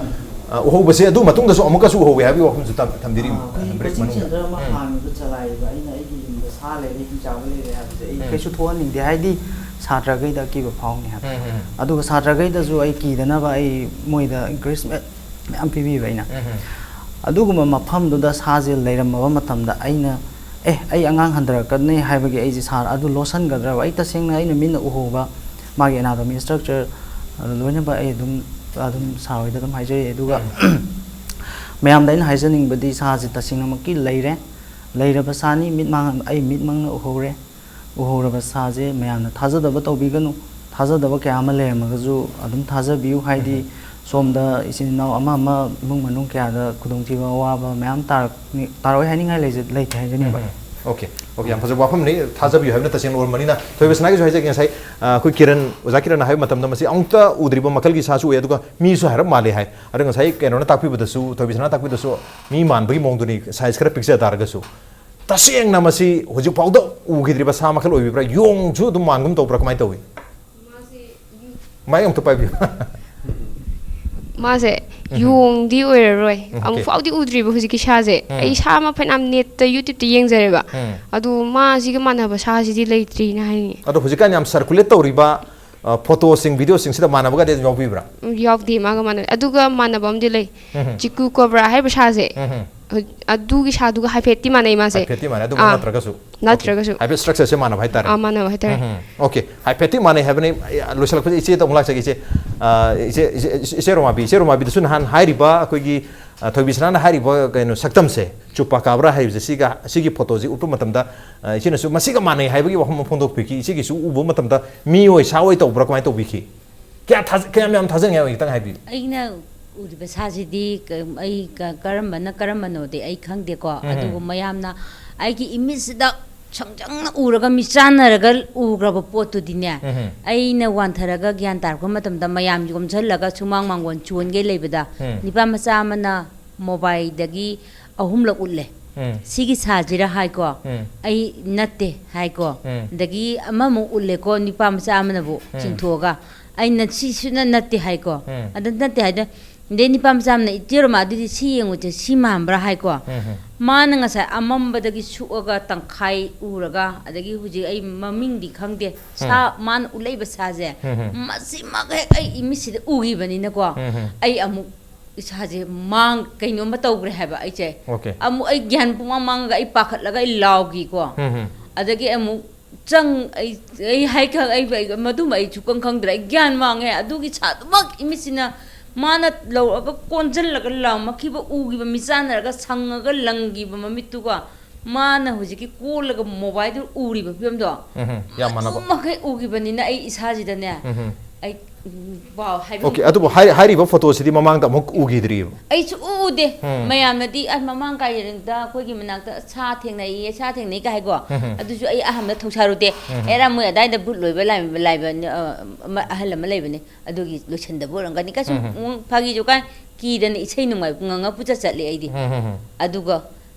ꯑ, ꯎꯍꯧꯕꯁꯦ ꯑꯗꯨ ꯃꯇꯨꯡꯗꯁꯨ ꯑꯃꯨꯛꯀꯁꯨ ꯎꯍꯧꯋꯤ ꯍꯥꯏꯕꯒꯤ ꯋꯥꯐꯝꯁꯨ ꯊꯝ-, ꯊꯝꯕꯤꯔꯤ꯫ ꯑꯥ, ꯑꯩꯈꯣꯏꯒꯤ break coaching ꯃꯅꯨꯡꯗ꯫ Center ꯑꯃ ꯎꯝ꯫ ꯍꯥꯡꯉꯤꯕ, ꯆꯂꯥꯏꯔꯤꯕ, ꯑꯩꯅ ꯑꯩꯒꯤ ꯌꯨꯝꯗ ꯁꯥ ꯂꯩꯔꯦ, ꯍꯤ ꯆꯥꯕ ꯂꯩꯔꯦ ꯍꯥꯏꯕꯁꯦ ꯑꯩ ꯎꯝ꯫ ꯀꯩꯁꯨ ꯊꯣꯛꯍꯟꯅꯤꯡꯗꯦ, ꯍꯥꯏꯗꯤ ꯁꯥꯇ꯭ꯔꯈꯩꯗ ꯑꯀꯤꯕ ꯐꯥꯎꯅꯤ ꯍꯥꯏꯕ꯫ ꯎꯝ, ꯎꯝ꯫ ꯑꯗꯨꯒ ꯁꯥꯇ꯭ꯔꯈꯩꯗꯁꯨ ꯑꯩ ꯀꯤꯗꯅꯕ ꯑꯩ ꯃꯣꯏꯗ encouragement ꯃꯌꯥꯝ ꯄꯤꯕꯤꯕ ꯑꯩꯅ꯫ ꯎꯝ, ꯎꯝ꯫ ꯑꯗꯨꯒꯨꯝꯕ ꯃꯐꯝꯗꯨꯗ ꯁꯥꯁꯦ ꯂꯩꯔꯝꯃꯕ ꯃꯇꯝꯗ ꯑꯩꯅ, "ꯑꯦ, ꯑꯩ ꯑꯉꯥꯡ ꯍꯟꯊꯔꯛꯀꯅꯤ" ꯍꯥꯏꯕꯒꯤ ꯑꯩꯁꯦ ꯁꯥ ꯑꯗꯨ ꯂꯣꯠꯁꯟꯒꯗ꯭ꯔꯕ? ꯑꯩ ꯇꯁꯦꯡꯅ ꯑꯩꯅ ꯃꯤꯠꯅ ꯎꯍꯧꯕ ꯃꯥꯒꯤ anatomy structure, ꯑ, ꯂꯣꯏꯅꯃꯛ ꯑꯩ ꯑꯗꯨꯝ, ꯑꯗꯨꯝ ꯁꯥꯔ ꯍꯣꯏꯗ ꯑꯗꯨꯝ ꯍꯥꯏꯖꯔꯤ꯫ ꯑꯗꯨꯒ ꯎꯝ꯫ ꯃꯌꯥꯝꯗ ꯑꯩꯅ ꯍꯥꯏꯖꯅꯤꯡꯕꯗꯤ ꯁꯥꯁꯦ ꯇꯁꯦꯡꯅꯃꯛꯀꯤ ꯂꯩꯔꯦ꯫ ꯂꯩꯔꯕ ꯁꯥꯅꯤ, ꯃꯤꯠꯃꯥꯡ-, ꯑꯩ ꯃꯤꯠꯃꯛꯅ ꯎꯍꯧꯔꯦ꯫ ꯎꯍꯧꯔꯕ ꯁꯥꯁꯦ ꯃꯌꯥꯝꯅ ꯊꯥꯖꯗꯕ ꯇꯧꯕꯤꯒꯅꯨ꯫ ꯊꯥꯖꯗꯕ ꯀꯌꯥ ꯑꯃ ꯂꯩꯔꯝꯃꯒꯁꯨ ꯑꯗꯨꯝ ꯊꯥꯖꯕꯤꯌꯨ, ꯍꯥꯏꯗꯤ ꯎꯝ꯫ ꯁꯣꯝꯗ ꯏꯆꯤꯟ ꯏꯅꯥꯎ ꯑꯃ ꯑꯃ ꯏꯃꯨꯡ ꯃꯅꯨꯡ ꯀꯌꯥꯗ ꯈꯨꯗꯣꯡꯊꯤꯕ ꯑꯋꯥꯕ ꯃꯌꯥꯝ ꯇꯥꯔꯛꯅꯤ-, ꯇꯥꯔꯛꯑꯣꯏ ꯍꯥꯏꯅꯤꯡꯉꯥꯏ ꯂꯩꯖ-, ꯂꯩꯇꯦ ꯍꯥꯏꯖꯅꯤꯡꯕ꯫ ꯎꯝ, ꯎꯝ꯫ ꯑꯣꯀꯦ, ꯑꯣꯀꯦ, ꯌꯥꯝ ꯐꯖꯕ ꯋꯥꯐꯝꯅꯤ꯫ ꯊꯥꯖꯕꯤꯌꯨ ꯍꯥꯏꯕꯅ ꯇꯁꯦꯡꯅ ꯑꯣꯏꯔꯝꯕꯅꯤꯅ, ꯊꯣꯏꯕ ꯁꯅꯥꯒꯤꯁꯨ ꯍꯥꯏꯖꯒꯦ, ꯉꯁꯥꯏ, ꯑ, ꯑꯩꯈꯣꯏ ꯀꯤꯔꯟ, ꯑꯣꯖꯥ ꯀꯤꯔꯟꯅ ꯍꯥꯏꯕ ꯃꯇꯝꯗ ꯃꯁꯤ ꯑꯃꯨꯛꯇ ꯎꯗ꯭ꯔꯤꯕ ꯃꯈꯜꯒꯤ ꯁꯥꯁꯨ ꯎꯏ, ꯑꯗꯨꯒ ꯃꯤꯁꯨ ꯍꯥꯏꯔꯞ ꯃꯥꯜꯂꯤ ꯍꯥꯏ꯫ ꯑꯗꯣ ꯉꯁꯥꯏ ꯀꯩꯅꯣꯅ ꯇꯥꯛꯄꯤꯕꯗꯁꯨ, ꯊꯣꯏꯕꯤ ꯁꯅꯥꯅ ꯇꯥꯛꯄꯤꯕꯗꯁꯨ ꯃꯤ ꯃꯥꯟꯕꯒꯤ ꯃꯑꯣꯡꯗꯨꯅꯤ, ꯁꯥꯏꯖ ꯈꯔ ꯄꯤꯛꯆ ꯇꯥꯔꯒꯁꯨ꯫ ꯇꯁꯦꯡꯅ ꯃꯁꯤ ꯍꯧꯖꯤꯛ ꯐꯥꯎꯗ ꯎꯈꯤꯗ꯭ꯔꯤꯕ ꯁꯥ ꯃꯈꯜ ꯑꯣꯏꯕꯤꯕ꯭ꯔꯥ? ꯌꯣꯡꯁꯨ ꯑꯗꯨꯝ ꯃꯥꯟꯒꯨꯝ ꯇꯧꯕ꯭ꯔꯥ? ꯀꯃꯥꯏꯅ ꯇꯧꯏ? ꯃꯥꯏ ꯑꯝꯇ ꯄꯥꯏꯕꯤꯌꯨ꯫ ꯃꯥꯁꯦ ꯎꯝ꯫ ꯌꯣꯡꯗꯤ ꯑꯣꯏꯔꯔꯣꯏ꯫ ꯎꯝ, ꯑꯃꯨꯛ ꯑꯣꯀꯦ꯫ ꯐꯥꯎꯗꯤ ꯎꯗ꯭ꯔꯤꯕ ꯍꯧꯖꯤꯛꯀꯤ ꯁꯥꯁꯦ꯫ ꯎꯝ꯫ ꯑꯩ ꯁꯥ ꯑꯃ ꯐꯅꯌꯥꯝ ꯅꯦꯠꯇ, YouTube-ꯇ ꯌꯦꯡꯖꯔꯦꯕ꯫ ꯎꯝ꯫ ꯑꯗꯨ ꯃꯥꯁꯤꯒ ꯃꯥꯟꯅꯕ ꯁꯥꯁꯤꯗꯤ ꯂꯩꯇ꯭ꯔꯤꯅ ꯍꯥꯏꯅꯤꯡꯉꯦ꯫ ꯑꯗꯣ ꯍꯧꯖꯤꯛꯀꯥꯟ ꯌꯥꯝ circulate ꯇꯧꯔꯤꯕ, ꯑ, ꯐꯣꯇꯣꯁꯤꯡ, ꯚꯤꯗꯤꯑꯣꯁꯤꯡꯁꯤꯗ ꯃꯥꯟꯅꯕꯒꯗꯤ ꯑꯗꯨꯝ ꯌꯥꯎꯕꯤꯕ꯭ꯔꯥ? ꯎꯝ, ꯌꯥꯎꯗꯦ, ꯃꯥꯒ ꯃꯥꯟꯅꯗꯦ꯫ ꯑꯗꯨꯒ ꯃꯥꯟꯅꯕ ꯑꯃꯗꯤ ꯂꯩ꯫ ꯎꯝ꯫ ꯆꯤꯀꯨ ꯀꯣꯕ꯭ꯔꯥ ꯍꯥꯏꯔꯤꯕ ꯁꯥꯁꯦ꯫ ꯎꯝ꯫ ꯍꯧ-, ꯑꯗꯨꯒꯤ ꯁꯥꯗꯨꯒ ꯍꯥꯏꯐꯦꯠꯇꯤ ꯃꯥꯟꯅꯩ ꯃꯥꯁꯦ꯫ ꯍꯥꯏꯐꯦꯠꯇꯤ ꯃꯥꯟꯅꯩ, ꯑꯗꯨꯃꯛ ꯑꯥ꯫ ꯅꯠꯇ꯭ꯔꯒꯁꯨ? ꯅꯠꯇ꯭ꯔꯒꯁꯨ꯫ ꯑꯣꯀꯦ꯫ ꯍꯥꯏꯐꯦꯠ structure-ꯁꯦ ꯃꯥꯟꯅꯕ ꯍꯥꯏꯇꯥꯔꯦ꯫ ꯑꯥ, ꯃꯥꯟꯅꯕ ꯍꯥꯏꯇꯥꯔꯦ꯫ ꯎꯝ, ꯎꯝ꯫ ꯑꯣꯀꯦ꯫ ꯍꯥꯏꯐꯦꯠꯇꯤ ꯃꯥꯟꯅꯩ ꯍꯥꯏꯕꯅꯤ꯫ ꯑꯩ, ꯂꯣꯏꯁꯤꯜꯂꯛꯄꯁꯦ ꯏꯆꯦꯗ ꯑꯃꯨꯛ ꯂꯥꯛꯆꯒꯦ, ꯏꯆꯦ꯫ ꯑ, ꯏꯆꯦ, ꯏꯆꯦ, ꯏꯆꯦ ꯔꯣꯃꯥꯕꯤ, ꯏꯆꯦ ꯔꯣꯃꯥꯕꯤꯗꯁꯨ ꯅꯍꯥꯟ ꯍꯥꯏꯔꯤꯕ ꯑꯩꯈꯣꯏꯒꯤ, ꯑ, ꯊꯣꯏꯕꯤ ꯁꯅꯥꯅ ꯍꯥꯏꯔꯤꯕ ꯀꯩꯅꯣ ꯁꯛꯇꯝꯁꯦ, ꯆꯨꯄꯥꯀꯥꯕ꯭ꯔꯥ ꯍꯥꯏꯕꯁꯦ, ꯁꯤꯒ, ꯁꯤꯒꯤ ꯐꯣꯇꯣꯁꯤ ꯎꯠꯄ ꯃꯇꯝꯗ, ꯑ, ꯏꯆꯦꯅꯁꯨ ꯃꯁꯤꯒ ꯃꯥꯟꯅꯩ ꯍꯥꯏꯕꯒꯤ ꯋꯥꯐꯝ ꯑꯃ ꯐꯣꯡꯗꯣꯛꯄꯤꯈꯤ꯫ ꯏꯆꯦꯒꯤꯁꯨ ꯎꯕ ꯃꯇꯝꯗ ꯃꯤ ꯑꯣꯏ ꯁꯥ ꯑꯣꯏ ꯇꯧꯕ꯭ꯔꯥ, ꯀꯃꯥꯏꯅ ꯇꯧꯕꯤꯈꯤ? ꯀꯌꯥ ꯊꯥꯖ-, ꯀꯌꯥꯝ ꯌꯥꯝ ꯊꯥꯖꯅꯤꯡꯉꯥꯏ ꯑꯣꯏ? ꯈꯤꯇꯪ ꯍꯥꯏꯕꯤꯌꯨ꯫ ꯑꯩꯅ ꯎꯔꯤꯕ ꯁꯥꯁꯤꯗꯤ ꯀ-, ꯑꯩ ꯀ-, ꯀꯔꯝꯕꯅ ꯀꯔꯝꯕꯅꯣꯗꯤ ꯑꯩ ꯈꯪꯗꯦꯀꯣ꯫ ꯎꯝ꯫ ꯑꯗꯨꯕꯨ ꯃꯌꯥꯝꯅ ꯑꯩꯒꯤ ꯏꯃꯤꯠꯁꯤꯗ ꯁꯪꯁꯪꯅ ꯎꯔꯒ ꯃꯤꯠꯆꯥꯟꯅꯔꯒ ꯎꯈ꯭ꯔꯕ ꯄꯣꯠꯇꯨꯗꯤꯅꯦ, ꯎꯝ꯫ ꯑꯩꯅ ꯋꯥꯟꯊꯔꯒ ꯒ꯭ꯌꯥꯟ ꯇꯥꯔꯛꯄ ꯃꯇꯝꯗ ꯃꯌꯥꯝ ꯌꯣꯝꯁꯤꯜꯂꯒ ꯁꯨꯃꯥꯡ ꯃꯥꯡꯒꯣꯟ ꯆꯣꯟꯒꯦ ꯂꯩꯕꯗ, ꯎꯝ꯫ ꯅꯤꯄꯥ ꯃꯆꯥ ꯑꯃꯅ ꯃꯣꯕꯥꯏꯜꯗꯒꯤ ꯑꯍꯨꯝꯂꯛ ꯎꯠꯂꯦ꯫ ꯎꯝ꯫ "ꯁꯤꯒꯤ ꯁꯥꯁꯤꯔ?" ꯍꯥꯏꯀꯣ꯫ ꯎꯝ꯫ "ꯑꯩ ꯅꯠꯇꯦ" ꯍꯥꯏꯀꯣ꯫ ꯎꯝ꯫ ꯑꯗꯒꯤ ꯑꯃꯃꯨꯛ ꯎꯠꯂꯦꯀꯣ, ꯅꯤꯄꯥ ꯃꯆꯥ ꯑꯃꯅꯕꯨ ꯎꯝ꯫ ꯆꯤꯡꯊꯣꯛꯑꯒ, "ꯑꯩꯅ ꯁꯤ ꯁꯨꯅ ꯅꯠꯇꯦ" ꯍꯥꯏꯀꯣ꯫ ꯎꯝ꯫ ꯑꯗ ꯅꯠꯇꯦ ꯍꯥꯏꯗ, ꯑꯗꯩ ꯅꯤꯄꯥ ꯃꯆꯥ ꯑꯃꯅ, "ꯏꯆꯦ ꯔꯣꯃꯥ, ꯑꯗꯨꯗꯤ ꯁꯤ ꯌꯦꯡꯉꯨꯁꯦ, ꯁꯤ ꯃꯥꯟꯕ꯭ꯔꯥ?" ꯍꯥꯏꯀꯣ꯫ ꯎꯝ꯫ ꯃꯥꯅ ꯉꯁꯥꯏ ꯑꯃꯝꯕꯗꯒꯤ ꯁꯨꯛꯑꯒ ꯇꯪꯈꯥꯏ ꯎꯔꯒ, ꯑꯗꯒꯤ ꯍꯧꯖꯤꯛ ꯑꯩ ꯃꯃꯤꯡꯗꯤ ꯈꯪꯗꯦ, ꯁꯥ, ꯎꯝ꯫ ꯃꯥꯅ ꯎꯠꯂꯛꯏꯕ ꯁꯥꯁꯦ, ꯎꯝ꯫ ꯃꯁꯤꯃꯛ ꯍꯦꯛ ꯑꯩ ꯏꯃꯤꯠꯁꯤꯗ ꯎꯈꯤꯕꯅꯤꯅꯀꯣ, ꯎꯝ꯫ ꯑꯩ ꯑꯃꯨꯛ ꯏꯁꯥꯁꯦ ꯃꯥꯡ-, ꯀꯩꯅꯣꯝꯃ ꯇꯧꯈ꯭ꯔꯦ ꯍꯥꯏꯕ ꯑꯩꯁꯦ꯫ Okay꯫ ꯑꯃꯨꯛ ꯑꯩ ꯒ꯭ꯌꯥꯟ ꯄꯨꯡꯃꯥꯡ ꯃꯥꯡꯉꯒ ꯑꯩ ꯄꯥꯈꯠꯂꯒ ꯑꯩ ꯂꯥꯎꯈꯤꯀꯣ꯫ ꯎꯝ꯫ ꯑꯗꯒꯤ ꯑꯃꯨꯛ ꯆꯪ-, ꯑꯩ, ꯑꯩ ꯍꯥꯏ-, ꯑꯩ, ꯑꯩ, ꯃꯗꯨꯃ ꯑꯩ ꯁꯨꯛꯈꯪ ꯈꯪꯗ꯭ꯔꯦ꯫ ꯑꯩ ꯒ꯭ꯌꯥꯟ ꯃꯥꯡꯉꯦ꯫ ꯑꯗꯨꯒꯤ ꯁꯥꯗꯨꯃꯛ ꯏꯃꯤꯠꯁꯤꯅ ꯃꯥꯅ ꯂꯧꯔꯒ ꯀꯣꯟꯁꯤꯜꯂꯒ ꯂꯥꯎꯃꯛꯈꯤꯕ ꯎꯈꯤꯕ, ꯃꯤꯠ ꯆꯥꯟꯅꯔꯒ ꯁꯪꯉꯒ ꯂꯪꯈꯤꯕ ꯃꯃꯤꯠꯇꯨꯒ ꯃꯥꯅ ꯍꯧꯖꯤꯛꯀꯤ ꯀꯣꯜꯂꯒ ꯃꯣꯕꯥꯏꯜꯗꯨ ꯎꯔꯤꯕ ꯐꯤꯕꯝꯗꯣ, ꯎꯝ, ꯌꯥꯝ ꯃꯥꯟꯅꯕ꯫ ꯑꯗꯨꯃꯛ ꯍꯦꯛ ꯎꯈꯤꯕꯅꯤꯅ ꯑꯩ ꯏꯁꯥꯁꯤꯗꯅꯦ, ꯎꯝ꯫ ꯑꯩ, ꯎꯝ, ꯄꯥꯎ ꯍꯥꯏꯐꯝ Okay, ꯑꯗꯨꯕꯨ ꯍꯥꯏ-, ꯍꯥꯏꯔꯤꯕ ꯐꯣꯇꯣꯁꯤꯗꯤ ꯃꯃꯥꯡꯗ ꯑꯃꯨꯛ ꯎꯈꯤꯗ꯭ꯔꯤꯕ꯫ ꯑꯩ ꯁꯨꯛꯎ ꯎꯗꯦ꯫ ꯎꯝ꯫ ꯃꯌꯥꯝꯅꯗꯤ, "ꯑꯁ, ꯃꯃꯥꯡ ꯀꯥꯏꯔꯦꯟꯗ ꯑꯩꯈꯣꯏꯒꯤ ꯃꯅꯥꯛꯇ ꯁꯥ ꯊꯦꯡꯅꯩꯌꯦ, ꯁꯥ ꯊꯦꯡꯅꯩ" ꯀꯥꯏ ꯍꯥꯏꯀꯣ꯫ ꯎꯝ꯫ ꯑꯗꯨꯁꯨ ꯑꯩ ꯑꯍꯝꯗ ꯊꯧꯁꯥꯔꯨꯗꯦ꯫ ꯎꯝ꯫ ꯑꯦꯔꯥ, ꯃꯣꯏ ꯑꯗꯥꯏꯗ ꯚꯨꯠ ꯂꯣꯏꯕ ꯂꯥꯏꯕ, ꯂꯥꯏꯕ, ꯑ, ꯑꯃ, ꯑꯍꯜ ꯑꯃ ꯂꯩꯕꯅꯦ, ꯑꯗꯨꯒꯤ ꯂꯣꯏꯁꯟꯗꯕ ꯑꯣꯏꯔꯝꯒꯅꯤ꯫ ꯀꯩꯁꯨ ꯎꯝ꯫ ꯎꯝ, ꯐꯥꯒꯤ ꯖꯣꯀꯥꯏ ꯀꯤꯗꯅ ꯏꯁꯩ ꯅꯣꯡꯃꯥꯏ ꯉꯪꯉ ꯄꯨꯆꯠ ꯆꯠꯂꯦ ꯑꯩꯗꯤ꯫ ꯎꯝ, ꯎꯝ, ꯎꯝ꯫ ꯑꯗꯨꯒ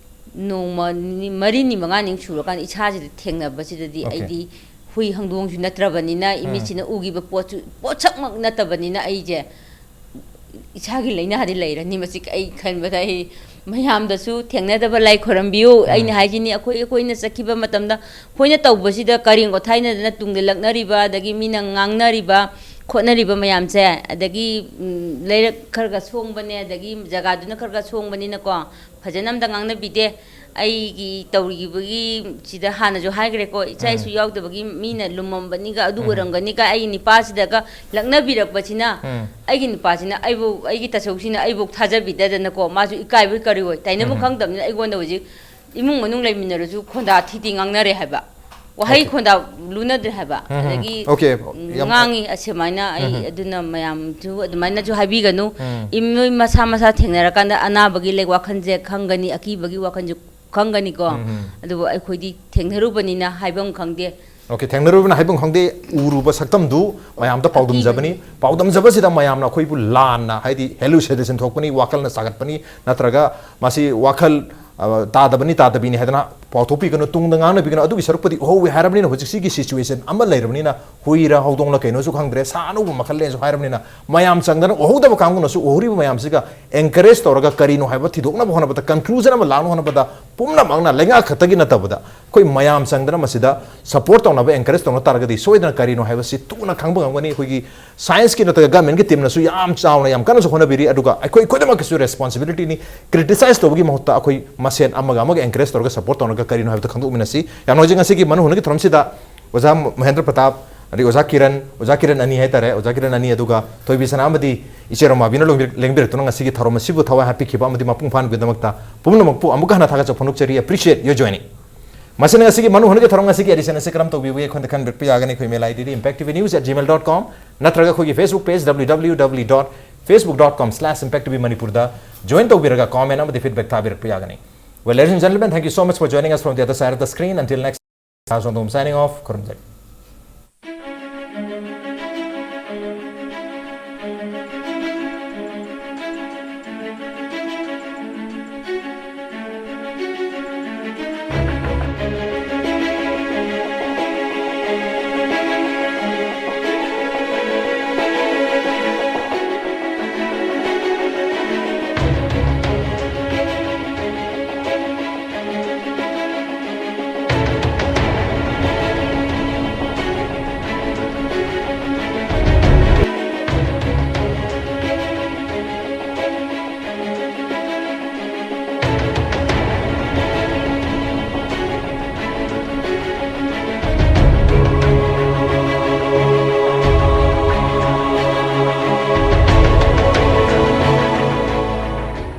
ꯅꯣꯡꯃ ꯅꯤ-, ꯃꯔꯤꯅꯤ ꯃꯉꯥꯅꯤ ꯁꯨꯔꯀꯥꯟꯗ ꯏꯁꯥꯁꯤꯗ ꯊꯦꯡꯅꯕꯁꯤꯗꯗꯤ Okay꯫ ꯑꯩꯗꯤ ꯍꯨꯏ ꯍꯪꯗꯣꯡꯁꯨ ꯅꯠꯇ꯭ꯔꯕꯅꯤꯅ, ꯎꯝ꯫ ꯏꯃꯤꯠꯁꯤꯅ ꯎꯈꯤꯕ ꯄꯣꯠꯁꯨ, ꯄꯣꯠꯁꯛꯃꯛ ꯅꯠꯇꯕꯅꯤꯅ ꯑꯩꯁꯦ ꯏꯁꯥꯒꯤ ꯂꯥꯏꯅꯥꯗꯤ ꯂꯩꯔꯅꯤ꯫ ꯃꯁꯤ ꯑꯩ ꯈꯟꯕꯗ ꯑꯩ ꯃꯌꯥꯝꯗꯁꯨ ꯊꯦꯡꯅꯗꯕ ꯂꯥꯏ ꯈꯣꯏꯔꯝꯕꯤꯌꯨ꯫ ꯎꯝ꯫ ꯑꯩꯅ ꯍꯥꯏꯁꯤꯅꯤ, ꯑꯩꯈꯣꯏ, ꯑꯩꯈꯣꯏꯅ ꯆꯠꯈꯤꯕ ꯃꯇꯝꯗ ꯑꯩꯈꯣꯏꯅ ꯇꯧꯕꯁꯤꯗ ꯀꯔꯦꯝ ꯀꯊꯥꯏꯅꯗꯅ ꯇꯨꯡꯗ ꯂꯛꯅꯔꯤꯕ, ꯑꯗꯒꯤ ꯃꯤꯅ ꯉꯥꯡꯅꯔꯤꯕ ꯈꯣꯠꯅꯔꯤꯕ ꯃꯌꯥꯝꯁꯦ, ꯑꯗꯒꯤ, ꯎꯝ, ꯂꯩꯔꯛ ꯈꯔ ꯈꯔ ꯁꯣꯡꯕꯅꯦ, ꯑꯗꯒꯤ ꯖꯒꯥꯗꯨꯅ ꯈꯔ ꯈꯔ ꯁꯣꯡꯕꯅꯤꯅꯀꯣ, ꯐꯖꯅ ꯑꯝꯇ ꯉꯥꯡꯅꯕꯤꯗꯦ꯫ ꯑꯩꯒꯤ ꯇꯧꯔꯤꯕꯒꯤ ꯁꯤꯗ ꯍꯥꯟꯅꯁꯨ ꯍꯥꯏꯈ꯭ꯔꯦꯀꯣ, ꯏꯆꯥ ꯏꯁꯨ ꯌꯥꯎꯗꯕꯒꯤ ꯃꯤꯅ ꯂꯨꯝꯃꯝꯕꯅꯤꯒ ꯑꯗꯨ ꯑꯣꯏꯔꯝꯒꯅꯤꯒ ꯑꯩꯒꯤ ꯅꯨꯄꯥꯁꯤꯗꯒ ꯂꯛꯅꯕꯤꯔꯛꯄꯁꯤꯅ, ꯎꯝ꯫ ꯑꯩꯒꯤ ꯅꯨꯄꯥꯁꯤꯅ ꯑꯩꯕꯨ, ꯑꯩꯒꯤ ꯇꯥꯆꯧꯁꯤꯅ ꯑꯩꯕꯨ ꯊꯥꯖꯕꯤꯗꯗꯅꯀꯣ, ꯃꯥꯁꯨ ꯏꯀꯥꯏꯕꯣꯏ ꯀꯔꯤꯑꯣꯏ ꯇꯥꯏꯅꯐꯝ ꯎꯝ꯫ ꯈꯪꯗꯕꯅꯤꯅ ꯑꯩꯉꯣꯟꯗ ꯍꯧꯖꯤꯛ ꯏꯃꯨꯡ ꯃꯅꯨꯡ ꯂꯩꯃꯤꯟꯅꯔꯁꯨ ꯈꯣꯟꯗꯥ ꯊꯤ ꯊꯤ ꯉꯥꯡꯅꯔꯦ ꯍꯥꯏꯕ, ꯋꯥꯍꯩ Okay. ꯈꯣꯟꯗꯥ ꯂꯨꯅꯗ꯭ꯔꯦ ꯍꯥꯏꯕ꯫ ꯎꯝ꯫ ꯑꯗꯒꯤ Okay. ꯎꯝ, ꯌꯥꯝ ꯉꯥꯡꯉꯤ ꯑꯁꯨꯃꯥꯏꯅ ꯑꯩ ꯎꯝ꯫ ꯑꯗꯨꯅ ꯃꯌꯥꯝꯁꯨ ꯑꯗꯨꯃꯥꯏꯅꯁꯨ ꯍꯥꯏꯕꯤꯒꯅꯨ꯫ ꯎꯝ꯫ ꯏꯝ-, ꯅꯣꯏ ꯃꯁꯥ ꯃꯁꯥ ꯊꯦꯡꯅꯔꯀꯥꯟꯗ ꯑꯅꯥꯕꯒꯤ ꯂꯩ ꯋꯥꯈꯜꯁꯦ ꯈꯪꯒꯅꯤ, ꯑꯀꯤꯕꯒꯤ ꯋꯥꯈꯜꯁꯨ ꯈꯪꯒꯅꯤꯀꯣ꯫ ꯎꯝ꯫ ꯑꯗꯨꯕꯨ ꯑꯩꯈꯣꯏꯗꯤ ꯊꯦꯡꯅꯔꯨꯕꯅꯤꯅ ꯍꯥꯏꯐꯝ ꯈꯪꯗꯦ꯫ Okay, ꯊꯦꯡꯅꯔꯨꯕꯅ ꯍꯥꯏꯐꯝ ꯈꯪꯗꯦ, ꯎꯔꯨꯕ ꯁꯛꯇꯝꯗꯨ ꯃꯌꯥꯝꯗ ꯄꯥꯎꯗꯝꯖꯕꯅꯤ꯫ ꯄꯥꯎꯗꯝꯖꯕꯁꯤꯗ ꯃꯌꯥꯝꯅ ꯑꯩꯈꯣꯏꯕꯨ ꯂꯥꯟꯅ, ꯍꯥꯏꯗꯤ hallucination ꯊꯣꯛꯄꯅꯤ, ꯋꯥꯈꯜꯅ ꯁꯥꯒꯠꯄꯅꯤ, ꯅꯠꯇ꯭ꯔꯒ ꯃꯁꯤ ꯋꯥꯈꯜ, ꯑ, ꯇꯥꯗꯕꯅꯤ, ꯇꯥꯗꯕꯤꯅꯤ ꯍꯥꯏꯗꯅ ꯄꯥꯎꯊꯣꯛꯄꯤꯒꯅꯨ, ꯇꯨꯡꯗ ꯉꯥꯡꯅꯕꯤꯒꯅꯨ꯫ ꯑꯗꯨꯒꯤ ꯁꯔꯨꯛꯄꯨꯗꯤ ꯎꯍꯧꯋꯦ ꯍꯥꯏꯔꯕꯅꯤꯅ ꯍꯧꯖꯤꯛ ꯁꯤꯒꯤ situation ꯑꯃ ꯂꯩꯔꯕꯅꯤꯅ ꯍꯨꯏꯔ ꯍꯧꯗꯣꯡꯂ ꯀꯩꯅꯣꯁꯨ ꯈꯪꯗ꯭ꯔꯦ, ꯁꯥ ꯑꯅꯧꯕ ꯃꯈꯜ ꯂꯩꯅꯁꯨ ꯍꯥꯏꯔꯕꯅꯤꯅ ꯃꯌꯥꯝ ꯆꯪꯗꯅ ꯎꯍꯧꯗꯕ ꯀꯥꯡꯕꯨꯅꯁꯨ ꯎꯍꯧꯔꯤꯕ ꯃꯌꯥꯝꯁꯤꯒ encourage ꯇꯧꯔꯒ ꯀꯔꯤꯅꯣ ꯍꯥꯏꯕ ꯊꯤꯗꯣꯛꯅꯕ ꯍꯣꯠꯅꯕꯗ, conclusion ꯑꯃ ꯂꯥꯛꯅꯕ ꯍꯣꯠꯅꯕꯗ ꯄꯨꯝꯅꯃꯛꯅ ꯂꯩꯉꯥꯛ ꯈꯛꯇꯒꯤ ꯅꯠꯇꯕꯗ ꯑꯩꯈꯣꯏ ꯃꯌꯥꯝ ꯆꯪꯗꯅ ꯃꯁꯤꯗ support ꯇꯧꯅꯕ, encourage ꯇꯧꯅ ꯇꯥꯔꯒꯗꯤ ꯁꯣꯏꯗꯅ ꯀꯔꯤꯅꯣ ꯍꯥꯏꯕꯁꯤ ꯊꯨꯅ ꯈꯪꯕ ꯉꯝꯒꯅꯤ꯫ ꯑꯩꯈꯣꯏꯒꯤ science ꯀꯤ ꯅꯠꯇ꯭ꯔꯒ government ꯀꯤ team ꯅꯁꯨ ꯌꯥꯝ ꯆꯥꯎꯅ ꯌꯥꯝ ꯀꯟꯅꯁꯨ ꯍꯣꯠꯅꯕꯤꯔꯤ, ꯑꯗꯨꯒ ꯑꯩꯈꯣꯏ ꯈꯨꯗꯤꯡꯃꯛꯀꯤꯁꯨ responsibility ꯅꯤ꯫ Criticize ꯇꯧꯕꯒꯤ ꯃꯍꯨꯠꯇ ꯑꯩꯈꯣꯏ ꯃꯁꯦꯟ ꯑꯃꯒ ꯑꯃꯒ encourage ꯇꯧꯔꯒ support ꯇꯧꯅꯒ ꯀꯔꯤꯅꯣ ꯍꯥꯏꯕꯗꯨ ꯈꯪꯗꯣꯛꯃꯤꯟꯅꯁꯤ꯫ ꯌꯥꯝꯅ ꯍꯧꯖꯤꯛ ꯉꯁꯤꯒꯤ ꯃꯅꯨ ꯍꯨꯟꯒꯤ ꯊꯧꯔꯝꯁꯤꯗ ꯑꯣꯖꯥ ꯃꯍꯦꯟꯗ꯭ꯔ ꯄ꯭ꯔꯇꯥꯞ, ꯑꯗꯩ ꯑꯣꯖꯥ ꯀꯤꯔꯟ, ꯑꯣꯖꯥ ꯀꯤꯔꯟ ꯑꯅꯤ ꯍꯥꯏꯇꯥꯔꯦ, ꯑꯣꯖꯥ ꯀꯤꯔꯟ ꯑꯅꯤ, ꯑꯗꯨꯒ ꯊꯣꯏꯕꯤ ꯁꯅꯥ ꯑꯃꯗꯤ ꯏꯆꯦ ꯔꯣꯃꯥꯕꯤꯅ ꯂꯣꯡꯕꯤꯔ-, ꯂꯦꯡꯕꯤꯔꯛꯇꯨꯅ ꯉꯁꯤꯒꯤ ꯊꯧꯔꯝ ꯑꯁꯤꯕꯨ ꯊꯋꯥꯏ ꯍꯥꯞꯄꯤꯈꯤꯕ ꯑꯃꯗꯤ ꯃꯄꯨꯡ ꯐꯥꯍꯟꯕꯒꯤꯗꯃꯛꯇ ꯄꯨꯝꯅꯃꯛꯄꯨ ꯑꯃꯨꯛꯀ ꯍꯟꯅ ꯊꯥꯒꯠꯆꯕ ꯐꯣꯡꯗꯣꯛꯆꯔꯤ꯫ Appreciate your joining. ꯃꯁꯤꯅ ꯉꯁꯤꯒꯤ ꯃꯅꯨ ꯍꯨꯟꯒꯤ ꯊꯧꯔꯝ ꯉꯁꯤꯒꯤ edition ꯑꯁꯤ ꯀꯔꯝ ꯇꯧꯕꯤꯕꯒꯦ ꯑꯩꯈꯣꯏꯗ ꯈꯟꯕꯤꯔꯛꯄ ꯌꯥꯒꯅꯤ꯫ ꯑꯩꯈꯣꯏ email ID D impact T V news at gmail dot com ꯅꯠꯇ꯭ꯔꯒ ꯑꯩꯈꯣꯏꯒꯤ Facebook page W W W dot facebook dot com slash impact T V Manipur ꯗ join ꯇꯧꯕꯤꯔꯒ comment ꯑꯃꯗꯤ feedback ꯊꯥꯕꯤꯔꯛꯄ ꯌꯥꯒꯅꯤ꯫ Well, ladies and gentlemen, thank you so much for joining us from the other side of the screen. Until next, signing off. ꯈꯨꯔꯨꯝꯖꯔꯤ꯫